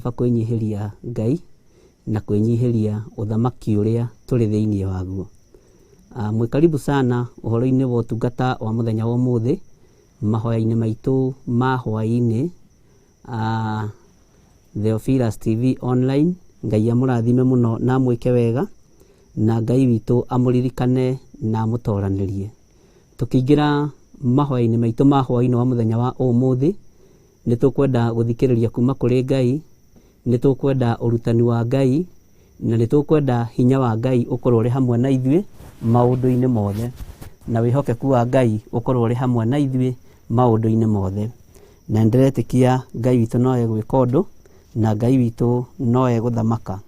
Kaba kwĩnyihĩria Ngai na kwĩnyihĩria ũthamaki ũrĩa tũrĩ thĩinĩ waguo. Mwĩ karibu sana ũhoro-inĩ wa ũtungata wa mũthenya wa ũmũthĩ, mahoya-inĩ maitũ ma hwaĩ-inĩ, Theophilus TV online. Ngai amũrathime mũno na amwĩke wega, na Ngai witũ amũririkane na amũtoranĩrie. Tũkĩingĩra mahoya-inĩ maitũ ma hwaĩ-inĩ wa mũthenya wa ũmũthĩ, nĩ tũkwenda gũthikĩrĩria kuma kũrĩ Ngai, nĩ tũkwenda ũrutani wa Ngai, na nĩ tũkwenda hinya wa Ngai ũkorwo ũrĩ hamwe na ithuĩ maũndũ-inĩ mothe, na wĩhokeku wa Ngai ũkorwo ũrĩ hamwe na ithuĩ maũndũ-inĩ mothe. Na nĩndĩretĩkia Ngai witũ no egwĩka ũndũ, na Ngai witũ no egũthamaka.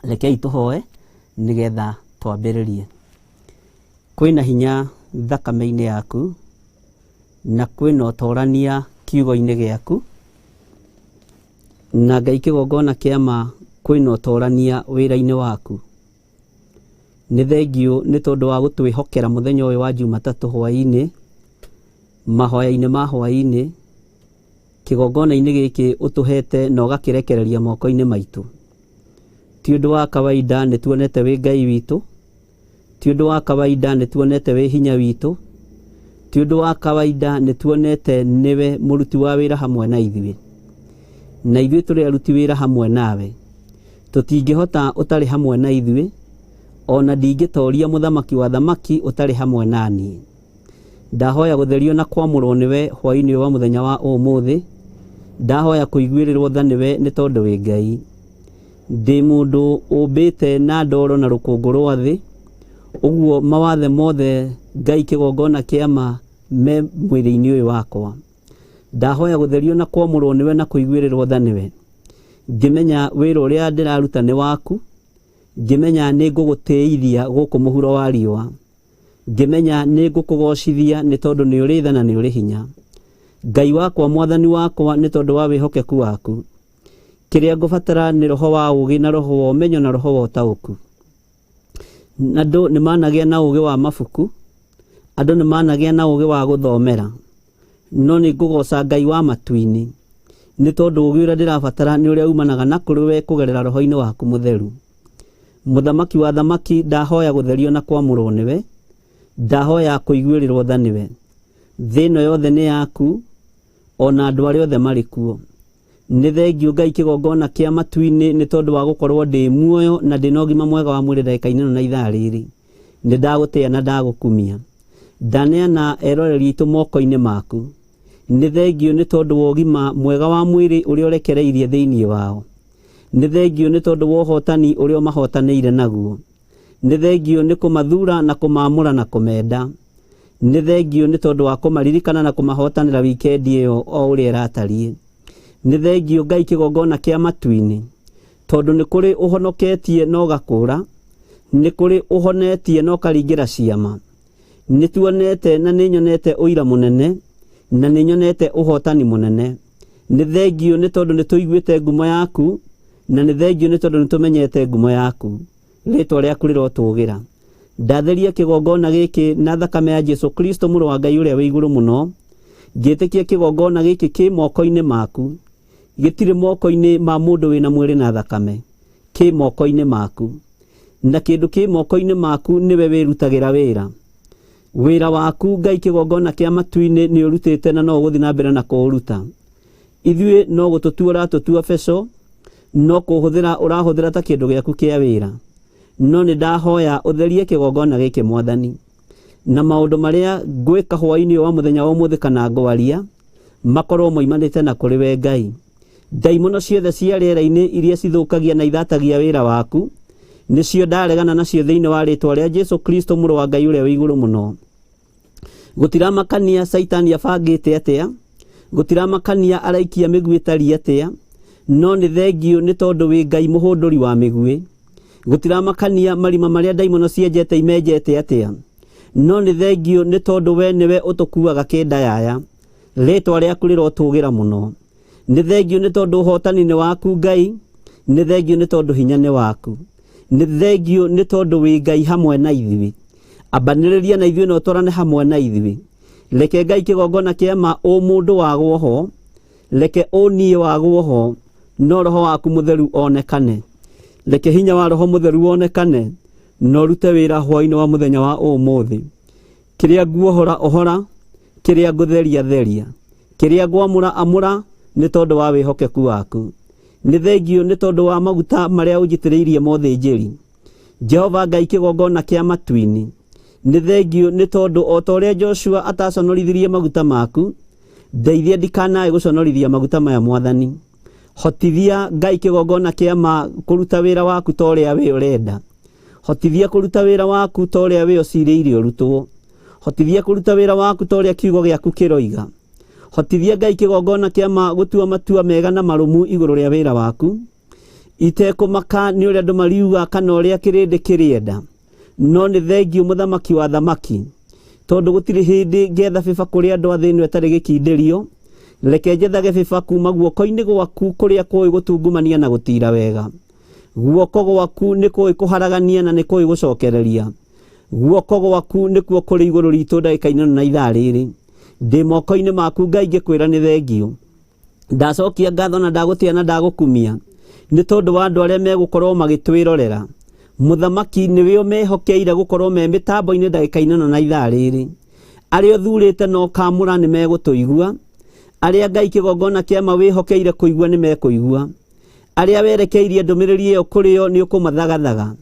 Rekei tũhoe nĩgetha twambĩrĩrie. Kwĩna hinya thakame-inĩ yaku, na kwĩna ũtorania kiugo-inĩ gĩaku, na Ngai kĩgongona kĩa ma kwĩna ũtorania wĩra-inĩ waku. Nĩ thengiũ nĩ tondũ wa gũtwĩhokera mũthenya ũyũ wa Jumatatũ hwaĩ-inĩ, mahoya-inĩ ma hwaĩ-inĩ, kĩgongona-inĩ gĩkĩ ũtũhete na ũgakĩrekereria moko-inĩ maitũ. Ti ũndũ wa kawaida nĩ tuonete wĩ Ngai witũ, ti ũndũ wa kawaida nĩ tuonete wĩ hinya witũ, ti ũndũ wa kawaida nĩ tuonete nĩwe mũruti wa wĩra hamwe na ithuĩ, na ithuĩ tũrĩ aruti wĩra hamwe nawe. Tũtingĩhota ũtarĩ hamwe na ithuĩ, ona ndingĩtoria mũthamaki wa thamaki ũtarĩ hamwe na niĩ. Ndahoya gũtherio na kwamũrwo nĩwe hwaĩ-inĩ ũyũ wa mũthenya wa ũmũthĩ. Ndahoya kũiguĩrĩrwo tha nĩwe nĩ tondũ wĩ Ngai. Ndĩ mũndũ ũmbĩte na ndoro na rũkũngũ rwa thĩ, ũguo mawathe mothe Ngai kĩgongona kĩa ma me mwĩrĩ-inĩ ũyũ wakwa. Ndahoya gũtherio na kwamũrwo nĩwe na kũiguĩrĩrwo tha nĩwe. Ngĩmenya wĩra ũrĩa ndĩraruta nĩ waku, ngĩmenya nĩ ngũgũtĩithia gũkũ mũhuro wa riũa. Ngĩmenya nĩ ngũkũgocithia nĩ tondũ nĩ ũrĩ tha na nĩ ũrĩ hinya. Ngai wakwa, mwathani wakwa, nĩ tondũ wa wĩhokeku waku. Kĩrĩa ngũbatara nĩ roho wa ũũgĩ na roho wa ũmenyo na roho wa ũtaũku. Andũ nĩ managĩa na ũũgĩ wa mabuku, andũ nĩ managĩa na ũũgĩ wa gũthomera, no nĩ ngũgoca Ngai wa matu-inĩ nĩ tondũ ũũgĩ ũrĩa ndĩrabatara nĩ ũrĩa umanaga na kũrĩ we kũgerera roho-inĩ waku mũtheru. Mũthamaki wa thamaki, ndahoya gũtherio na kwamũrwo nĩwe, ndahoya kũiguĩrĩrwo tha nĩwe. Thĩ ĩno yothe nĩ yaku, ona andũ arĩa othe marĩ kuo. Nĩ thengiũ Ngai kĩgongona kĩa matu-inĩ nĩ tondũ wa gũkorwo ndĩ muoyo na ndĩ na ũgima mwega wa mwĩrĩ ndagĩka-inĩ ĩno na ithaa rĩrĩ. Nĩ ndagũtĩa na ndagũkumia. Ndaneana eroreri aitũ moko-inĩ maku. Nĩ thengiũ nĩ tondũ wa ũgima mwega wa mwĩrĩ ũrĩa ũrekereirie thĩinĩ wao. Nĩ thengiũ nĩ tondũ wa ũhotani ũrĩa ũmahotanĩire naguo. Nĩ thengiũ nĩ kũmathura na kũmaamũra na kũmenda. Nĩ thengiũ nĩ tondũ wa kũmaririkana na kũmahotanĩra wikendi ĩyo o ũrĩa ĩratariĩ. Nĩ thengiũ Ngai kĩgongona kĩa matu-inĩ, tondũ nĩ kũrĩ ũhonoketie na ũgakũũra, nĩ kũrĩ ũhonetie na ũkaringĩra ciama. Nĩ tuonete na nĩ nyonete ũira mũnene, na nĩ nyonete ũhotani mũnene. Nĩ thengiũ nĩ tondũ nĩ tũiguĩte ngumo yaku, na nĩ thengiũ nĩ tondũ nĩ tũmenyete ngumo yaku. Rĩtwa rĩaku rĩrotũgĩra. Ndatheria kĩgongona gĩkĩ na thakame ya Jesu Kristo mũrũ wa Ngai ũrĩa wĩ igũrũ mũno. Ngĩtĩkia kĩgongona gĩkĩ kĩ moko-inĩ maku. Gĩtirĩ moko-inĩ ma mũndũ wĩna mwĩrĩ na thakame. Kĩ moko-inĩ maku. Na kĩndũ kĩ moko-inĩ maku nĩwe wĩrutagĩra wĩra. Wĩra waku Ngai kĩgongona kĩa matu-inĩ nĩ ũrutĩte na no ũgũthiĩ na mbere na kũũruta. Ithuĩ no gũtũtua ũratũtua beco, no kũhũthĩra ũrahũthĩra ta kĩndũ gĩaku kĩa wĩra. No nĩ ndahoya ũtherie kĩgongona gĩkĩ Mwathani. Na maũndũ marĩa ngwĩka hwaĩ-inĩ ũyũ wa mũthenya wa ũmũthĩ kana ngwaria, makorwo moimanĩte na kũrĩ we Ngai. Ndaimono ciothe cia rĩera-inĩ iria cithũkagia na ithatagia wĩra waku, nĩcio ndaregana nacio thĩinĩ wa rĩtwa rĩa Jesu Kristo mũrũ wa Ngai ũrĩa wĩ igũrũ mũno. Gũtiramakania Caitani abangĩte atĩa, gũtiramakania araikia mĩguĩ ĩtariĩ atĩa, no nĩ thengiũ nĩ tondũ wĩ Ngai mũhũndũri wa mĩguĩ. Gũtiramakania marima marĩa ndaimono cienjete imenjete atĩa, no nĩ thengiũ nĩ tondũ we nĩwe ũtũkuaga kĩndayaya. Rĩtwa rĩaku rĩrotũgĩra mũno. Nĩ thengiũ nĩ tondũ ũhotani nĩ waku Ngai, nĩ thengiũ nĩ tondũ hinya nĩ waku. Nĩ thengiũ nĩ tondũ wĩ Ngai hamwe na ithuĩ. Ambanĩrĩria na ithuĩ na ũtwarane hamwe na ithuĩ. Reke Ngai kĩgongona kĩa ma ũmũndũ wagwo ho, reke ũniĩ wagwo ho, No roho waku mũtheru onekane. Reke hinya wa roho mũtheru wonekane na ũrute wĩra hwaĩ-inĩ wa mũthenya wa ũmũthĩ. Kĩrĩa nguohora ohora, kĩrĩa ngũtheria theria, kĩrĩa ngwamũra amũra nĩ tondũ wa wĩhokeku waku. Nĩ thengiũ nĩ tondũ wa maguta marĩa ũnjitĩrĩirie mothĩnjĩri. Jehova Ngai kĩgongona kĩa matu-inĩ. Nĩ thengiũ nĩ tondũ o ta ũrĩa Joshua ataconorithirie maguta maku, ndeithia ndikanae gũconorithia maguta maya Mwathani. Hotithia Ngai kĩgongona kĩa ma kũruta wĩra waku ta ũrĩa we ũrenda. Hotithia kũruta wĩra waku ta ũrĩa we ũcirĩire ũrutwo. Hotithia kũruta wĩra waku ta ũrĩa kiugo gĩaku kĩroiga. Hotithia Ngai kĩgongona kĩa ma gũtua matua mega na marũmu igũrũ rĩa wĩra waku. Itekũmaka nĩ ũrĩa andũ mariuga kana ũrĩa kĩrĩndĩ kĩrĩenda. No nĩ thengiũ mũthamaki wa thamaki. Tondũ gũtirĩ hĩndĩ ngetha bĩba kũrĩ andũ a thĩ ĩno ĩtarĩ gĩkindĩrio. Reke njethage bĩba kuma guoko-inĩ gwaku kũrĩa kũĩ gũtungumania na gũtira wega. Guoko gwaku nĩ kũĩ kũharagania na nĩ kũĩ gũcokereria. Guoko gwaku nĩkuo kũrĩ igũrũ ritũ ndagĩka-inĩ ĩno na ithaa rĩrĩ. Ndĩ moko-inĩ maku Ngai ngĩkwĩra nĩ thengiũ. Ndacokia ngatho na ndagũtĩa na ndagũkumia nĩ tondũ wa andũ arĩa megũkorwo magĩtwĩrorera. Mũthamaki nĩwe ũmehokeire gũkorwo me mĩtambo-inĩ ndagĩka-inĩ ĩno na ithaa rĩrĩ. Arĩa ũthurĩte na ũkamũra nĩ megũtũigua. Arĩa Ngai kĩgongona kĩa ma wĩhokeire kũigua nĩ mekũigua. Arĩa werekeirie ndũmĩrĩri ĩyo kũrĩ o nĩ ũkũmathagathaga.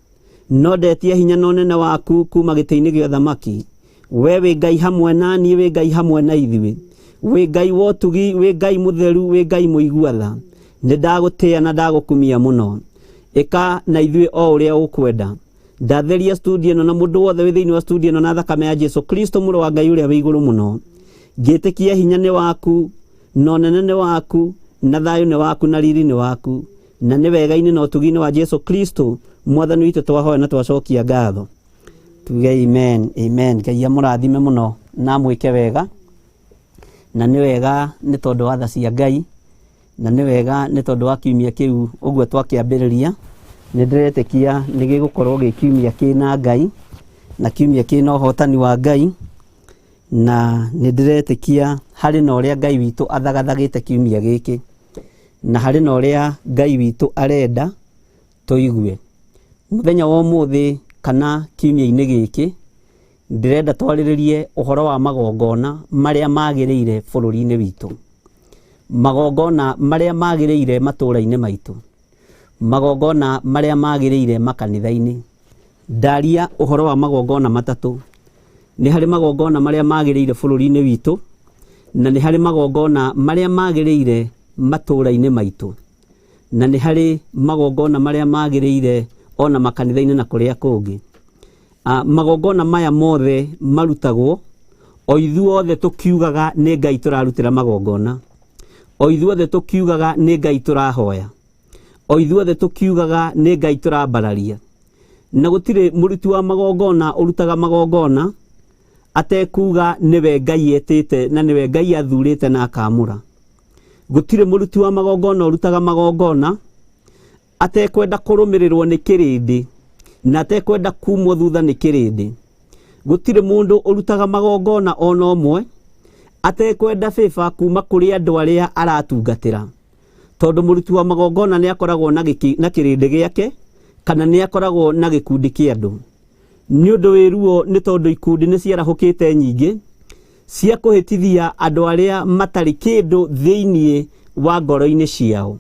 No ndetia hinya na ũnene waku kuma gĩtĩ-inĩ gĩa ũthamaki. We wĩ Ngai hamwe na niĩ, wĩ Ngai hamwe na ithuĩ. Wĩ Ngai wa ũtugi, wĩ Ngai mũtheru, wĩ Ngai mũigua tha. Nĩ ndagũtĩa na ndagũkumia mũno. Ĩka na ithuĩ o ũrĩa ũkwenda. Ndatheria studio ĩno na mũndũ wothe wĩ thĩinĩ wa studio ĩno na thakame ya Jesu Kristo mũrũ wa Ngai ũrĩa wĩ igũrũ mũno. Ngĩtĩkia hinya nĩ waku, na ũnene nĩ waku, na thayũ nĩ waku, na riri nĩ waku. Na nĩ wega-inĩ na ũtugi-inĩ wa Jesu Kristo mwathani witũ twahoya na twacokia ngatho. Tuge amen, amen. Ngai amũrathime mũno na amwĩke wega. Na nĩ wega nĩ tondũ wa tha cia Ngai, na nĩ wega nĩ tondũ wa kiumia kĩu ũguo twakĩambĩrĩria. Nĩ ndĩretĩkia nĩ gĩgũkorwo gĩ kiumia kĩna Ngai, na kiumia kĩna ũhotani wa Ngai, na nĩ ndĩretĩkia harĩ na ũrĩa Ngai witũ athagathagĩte kiumia gĩkĩ, na harĩ na ũrĩa Ngai witũ arenda tũigue. Mũthenya wa ũmũthĩ kana kiumia-inĩ gĩkĩ, ndĩrenda twarĩrĩrie ũhoro wa magongona marĩa magĩrĩire bũrũri-inĩ witũ. Magongona marĩa magĩrĩire matũũra-inĩ maitũ. Magongona marĩa magĩrĩire makanitha-inĩ. Ndaria ũhoro wa magongona matatũ. Nĩ harĩ magongona marĩa magĩrĩire bũrũri-inĩ witũ, na nĩ harĩ magongona marĩa magĩrĩire matũũra-inĩ maitũ. Na nĩ harĩ magongona marĩa magĩrĩire ona makanitha-inĩ na kũrĩa kũngĩ. Magongona maya mothe marutagwo o ithuothe tũkiugaga nĩ Ngai tũrarutĩra magongona. O ithuothe tũkiugaga nĩ Ngai tũrahoya. O ithuothe tũkiugaga nĩ Ngai tũrambararia. Na gũtirĩ mũruti wa magongona ũrutaga magongona atekuga nĩwe Ngai etĩte na nĩwe Ngai athurĩte na akamũra. Gũtirĩ mũruti wa magongona ũrutaga magongona atekwenda kũrũmĩrĩrwo nĩ kĩrĩndĩ na atekwenda kumwo thutha nĩ kĩrĩndĩ. Gũtirĩ mũndũ ũrutaga magongona ona ũmwe atekwenda favor kuma kũrĩ andũ arĩa aratungatĩra. Tondũ mũruti wa magongona nĩ akoragwo na kĩrĩndĩ gĩake kana nĩ akoragwo na gĩkundi kĩa andũ. Nĩ ũndũ wĩ ruo nĩ tondũ ikundi nĩ ciarahũkĩte nyingĩ cia kũhĩtithia andũ arĩa matarĩ kĩndũ thĩinĩ wa ngoro-inĩ ciao.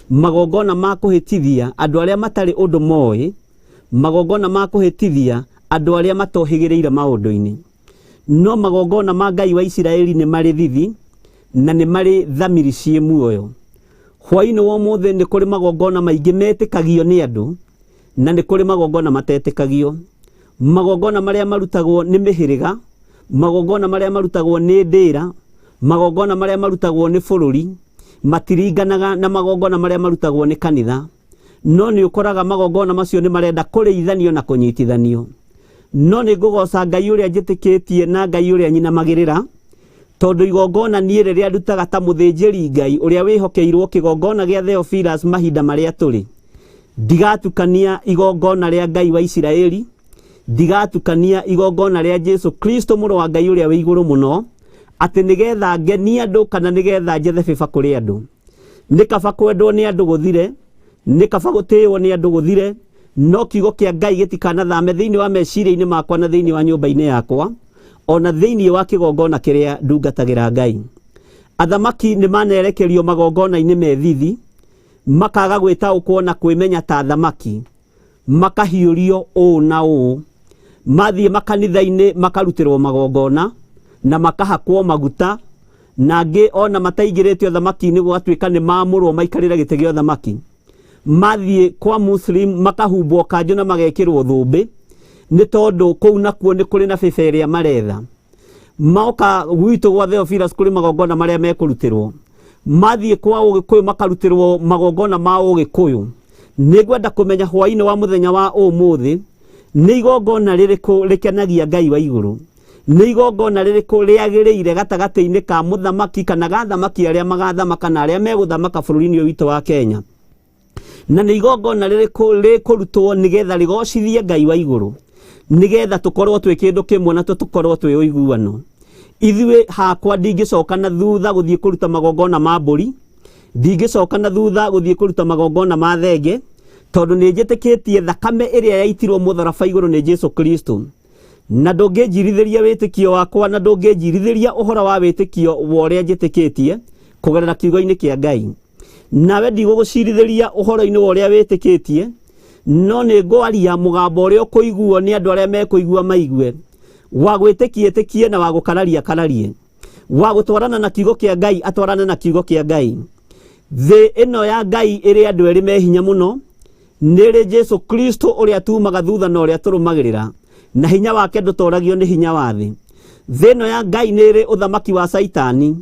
Magongona ma kũhĩtithia andũ arĩa matarĩ ũndũ moĩ, magongona ma kũhĩtithia andũ arĩa matohĩgĩrĩire maũndũ-inĩ. No magongona ma Ngai wa Isiraeli nĩ marĩ thithi na nĩ marĩ thamiri ciĩ muoyo. Hwaĩ-inĩ wa ũmũthĩ nĩ kũrĩ magongona maingĩ metĩkagio nĩ andũ na nĩ kũrĩ magongona matetĩkagio. Magongona marĩa marutagwo nĩ mĩhĩrĩga, magongona marĩa marutagwo nĩ ndĩra, magongona marĩa marutagwo nĩ bũrũri, matiringanaga na magongona marĩa marutagwo nĩ kanitha. No nĩ ũkoraga magongona macio nĩ marenda kũrĩithanio na kũnyitithanio. No nĩ ngũgoca Ngai ũrĩa njĩtĩkĩtie na Ngai ũrĩa nyinamagĩrĩra, tondũ igongona niĩ rĩrĩa ndutaga ta mũthĩnjĩri Ngai ũrĩa wĩhokeirwo kĩgongona gĩa Theophilus mahinda marĩa tũrĩ, ndigatukania igongona rĩa Ngai wa Isiraeli, ndigatukania igongona rĩa Jesu Kristo mũrũ wa Ngai ũrĩa wĩ igũrũ mũno, atĩ nĩgetha ngenie andũ kana nĩgetha njethe favor kũrĩ andũ. Nĩ kaba kwendwo nĩ andũ gũthire, nĩ kaba gũtĩĩo nĩ andũ gũthire, no kiugo kĩa Ngai gĩtikanathame thĩinĩ wa meciria-inĩ makwa na thĩinĩ wa nyũmba-inĩ yakwa, ona thĩinĩ wa kĩgongona kĩrĩa ndungatagĩra Ngai. Athamaki nĩ manerekerio magongona-inĩ me thithi, makaga gwĩtaũkwo na kwĩmenya ta athamaki, makahiũrio ũũ na ũũ. Mathiĩ makanitha-inĩ makarutĩrwo magongona na makahakwo maguta, na angĩ ona mataingĩrĩte ũthamaki-inĩ gũgatuĩka nĩ maamũrwo maikarĩre gĩtĩ gĩa ũthamaki. Mathiĩ kwa Muslim makahumbwo kanjũ na magekĩrwo thũmbĩ, nĩ tondũ kũu nakuo nĩ kũrĩ na bĩba ĩrĩa maretha. Moka gwitũ gwa Theophilus kũrĩ magongona marĩa mekũrutĩrwo. Mathiĩ kwa Ũgĩkũyũ makarutĩrwo magongona ma Ũgĩkũyũ. Nĩ ngwenda kũmenya hwaĩ-inĩ wa mũthenya wa ũmũthĩ nĩ igongona rĩrĩkũ rĩkenagia Ngai wa igũrũ. Nĩ igongona rĩrĩkũ rĩagĩrĩire gatagatĩ-inĩ ka mũthamaki kana ga athamaki arĩa magathamaka na arĩa megũthamaka bũrũri-inĩ ũyũ witũ wa Kenya. Na nĩ igongona rĩrĩkũ rĩkũrutwo nĩgetha rĩgocithie Ngai wa igũrũ, nĩgetha tũkorwo twĩ kĩndũ kĩmwe na tũkorwo twĩ ũiguano. Ithuĩ hakwa ndingĩcoka na thutha gũthiĩ kũruta magongona ma mbũri, ndingĩcoka na thutha gũthiĩ kũruta magongona ma thenge, tondũ nĩ njĩtĩkĩtie thakame ĩrĩa yaitirwo mũtharaba igũrũ nĩ Jesu Kristo. Na ndũngĩnjirithĩria wĩtĩkio wakwa na ndũngĩnjirithĩria ũhoro wa wĩtĩkio wa ũrĩa njĩtĩkĩtie kũgerera kiugo-inĩ kĩa Ngai. Nawe ndigũgũcirithĩria ũhoro-inĩ wa ũrĩa wĩtĩkĩtie, no nĩ ngwaria mũgambo ũrĩa ũkũiguo nĩ andũ arĩa mekũigua maigue. Wa gwĩtĩkia ĩtĩkie na wa gũkararia akararie. Wa gũtwarana na kiugo kĩa Ngai atwarane na kiugo kĩa Ngai. Thĩ ĩno ya Ngai ĩrĩ andũ erĩ me hinya mũno, nĩ ĩrĩ Jesu Kristo ũrĩa tumaga thutha na ũrĩa tũrũmagĩrĩra, na hinya wake ndũtoragio nĩ hinya wa thĩ. Thĩ ĩno ya Ngai nĩ ĩrĩ ũthamaki wa Caitani,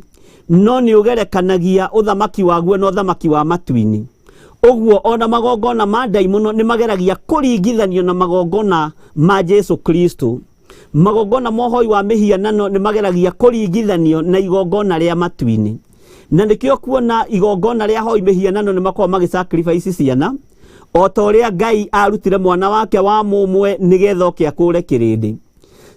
no nĩ ũgerekanagia ũthamaki waguo na ũthamaki wa matu-inĩ. Ũguo ona magongona ma ndaimono nĩ mageragia kũringithanio na magongona ma Jesu Kristo. Magongona ma ũhoi wa mĩhianano nĩ mageragia kũringithanio na igongona rĩa matu-inĩ. Na nĩkĩo kuona igongona rĩa hoi mĩhianano nĩ makoragwo magĩ sacrifice ciana, o ta ũrĩa Ngai arutire mwana wake wa mũmwe nĩgetha oke akũre kĩrĩndĩ.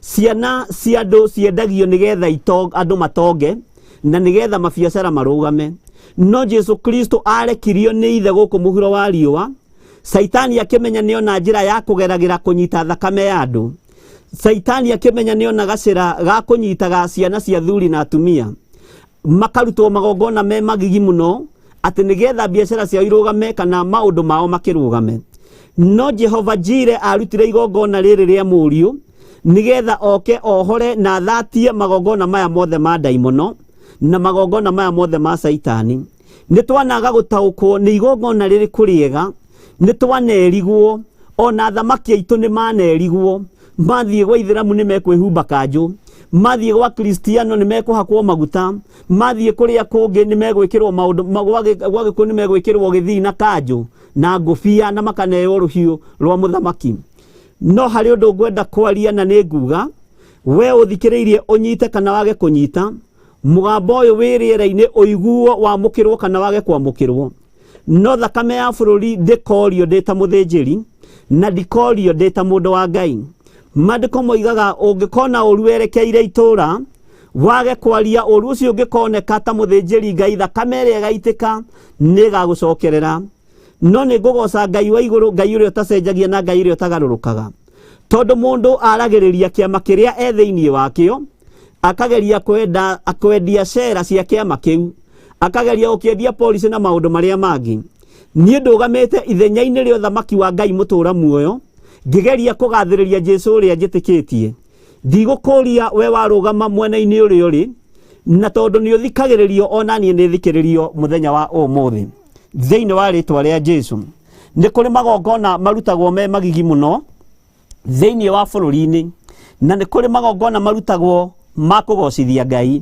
Ciana cia andũ ciendagio nĩgetha andũ matonge na nĩgetha mabiacara marũgame. No Jesu Kristo arekirio nĩ ithe gũkũ mũhuro wa riũa. Caitani akĩmenya nĩona njĩra ya kũgeragĩra kũnyita thakame ya andũ. Caitani akĩmenya nĩona gacĩra ga kũnyitaga ciana cia thuri na atumia. Makarutwo magongona me magigi mũno atĩ nĩgetha biacara ciao irũgame kana maũndũ mao makĩrũgame. No Jehova Jire arutire igongona rĩrĩ rĩa mũriũ nĩgetha oke ohore na athatie magongona maya mothe ma ndaimono na magongona maya mothe ma Caitani. Nĩ twanaga gũtaũkwo nĩ igongona rĩrĩkũ rĩega, nĩ twanerigwo, ona athamaki aitũ nĩ manerigwo, mathiĩ gwa ithĩramu nĩ mekwĩhumba kanjũ, mathiĩ gwa kristiano nĩ mekũhakwo maguta, mathiĩ kũrĩa kũngĩ nĩ megwĩkĩrwo maũndũ, gwa gĩkũyũ nĩ megwĩkĩrwo gĩthii na kanjũ na ngũbia na makaneo rũhiũ rwa mũthamaki. No harĩ ũndũ ngwenda kwaria na nĩ nguga, we ũthikĩrĩirie ũnyite kana wage kũnyita, mũgambo ũyũ wĩ rĩera-inĩ ũiguo wamũkĩrwo kana wage kwamũkĩrwo. No thakame ya bũrũri ndĩkorio ndĩ ta mũthĩnjĩri na ndikorio ndĩ ta mũndũ wa Ngai. Maandĩko moigaga ũngĩkona ũru werekeire itũũra, wage kwaria ũru ũcio ũngĩkoneka ta mũthĩnjĩri Ngai, thakame ĩrĩa ĩgaitĩka nĩ ĩgagũcokerera. No nĩ ngũgoca Ngai wa igũrũ, Ngai ũrĩa ũtacenjagia na Ngai ũrĩa ũtagarũrũkaga. Tondũ mũndũ aragĩrĩria kĩama kĩrĩa e thĩinĩ wakĩo, akageria kwendia cera cia kĩama kĩu, akageria gũkĩendia policy na maũndũ marĩa mangĩ. Niĩ ndũgamĩte ithenya-inĩ rĩa ũthamaki wa Ngai mũtũũra muoyo, ngĩgeria kũgathĩrĩria Jesu ũrĩa njĩtĩkĩtie. Ndigũkũria we warũgama mwena-inĩ ũrĩa ũrĩ, na tondũ nĩ ũthikagĩrĩrio ona niĩ nĩ thikĩrĩrio mũthenya wa ũmũthĩ. Thĩinĩ wa rĩtwa rĩa Jesu. Nĩ kũrĩ magongona marutagwo me magigi mũno thĩinĩ wa bũrũri-inĩ, na nĩ kũrĩ magongona marutagwo ma kũgocithia Ngai,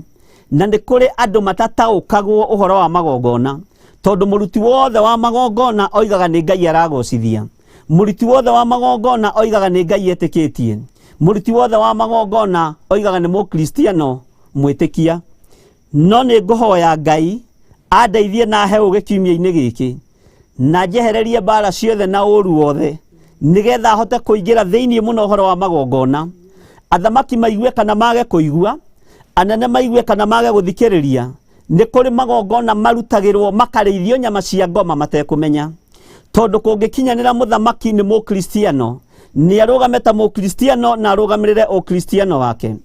na nĩ kũrĩ andũ matataũkagwo ũhoro wa magongona, tondũ mũruti wothe wa magongona oigaga nĩ Ngai aragocithia, mũruti wothe wa magongona oigaga nĩ Ngai etĩkĩtie, mũruti wothe wa magongona oigaga nĩ mũkristiano mwĩtĩkia. No nĩ ngũhoya Ngai andeithie na ahe ũũgĩ kiumia-inĩ gĩkĩ, na njehererie mbara ciothe na ũũru wothe, nĩgetha hote kũingĩra thĩinĩ mũno ũhoro wa magongona. Athamaki maigue kana mage kũigua, anene maigue kana mage gũthikĩrĩria, Nĩ kũrĩ magongona marutagĩrwo makarĩithio nyama cia ngoma matekũmenya. Tondũ kũngĩkinyanĩra mũthamaki nĩ mũkristiano, nĩ arũgame ta mũkristiano na arũgamĩrĩre ũkristiano wake.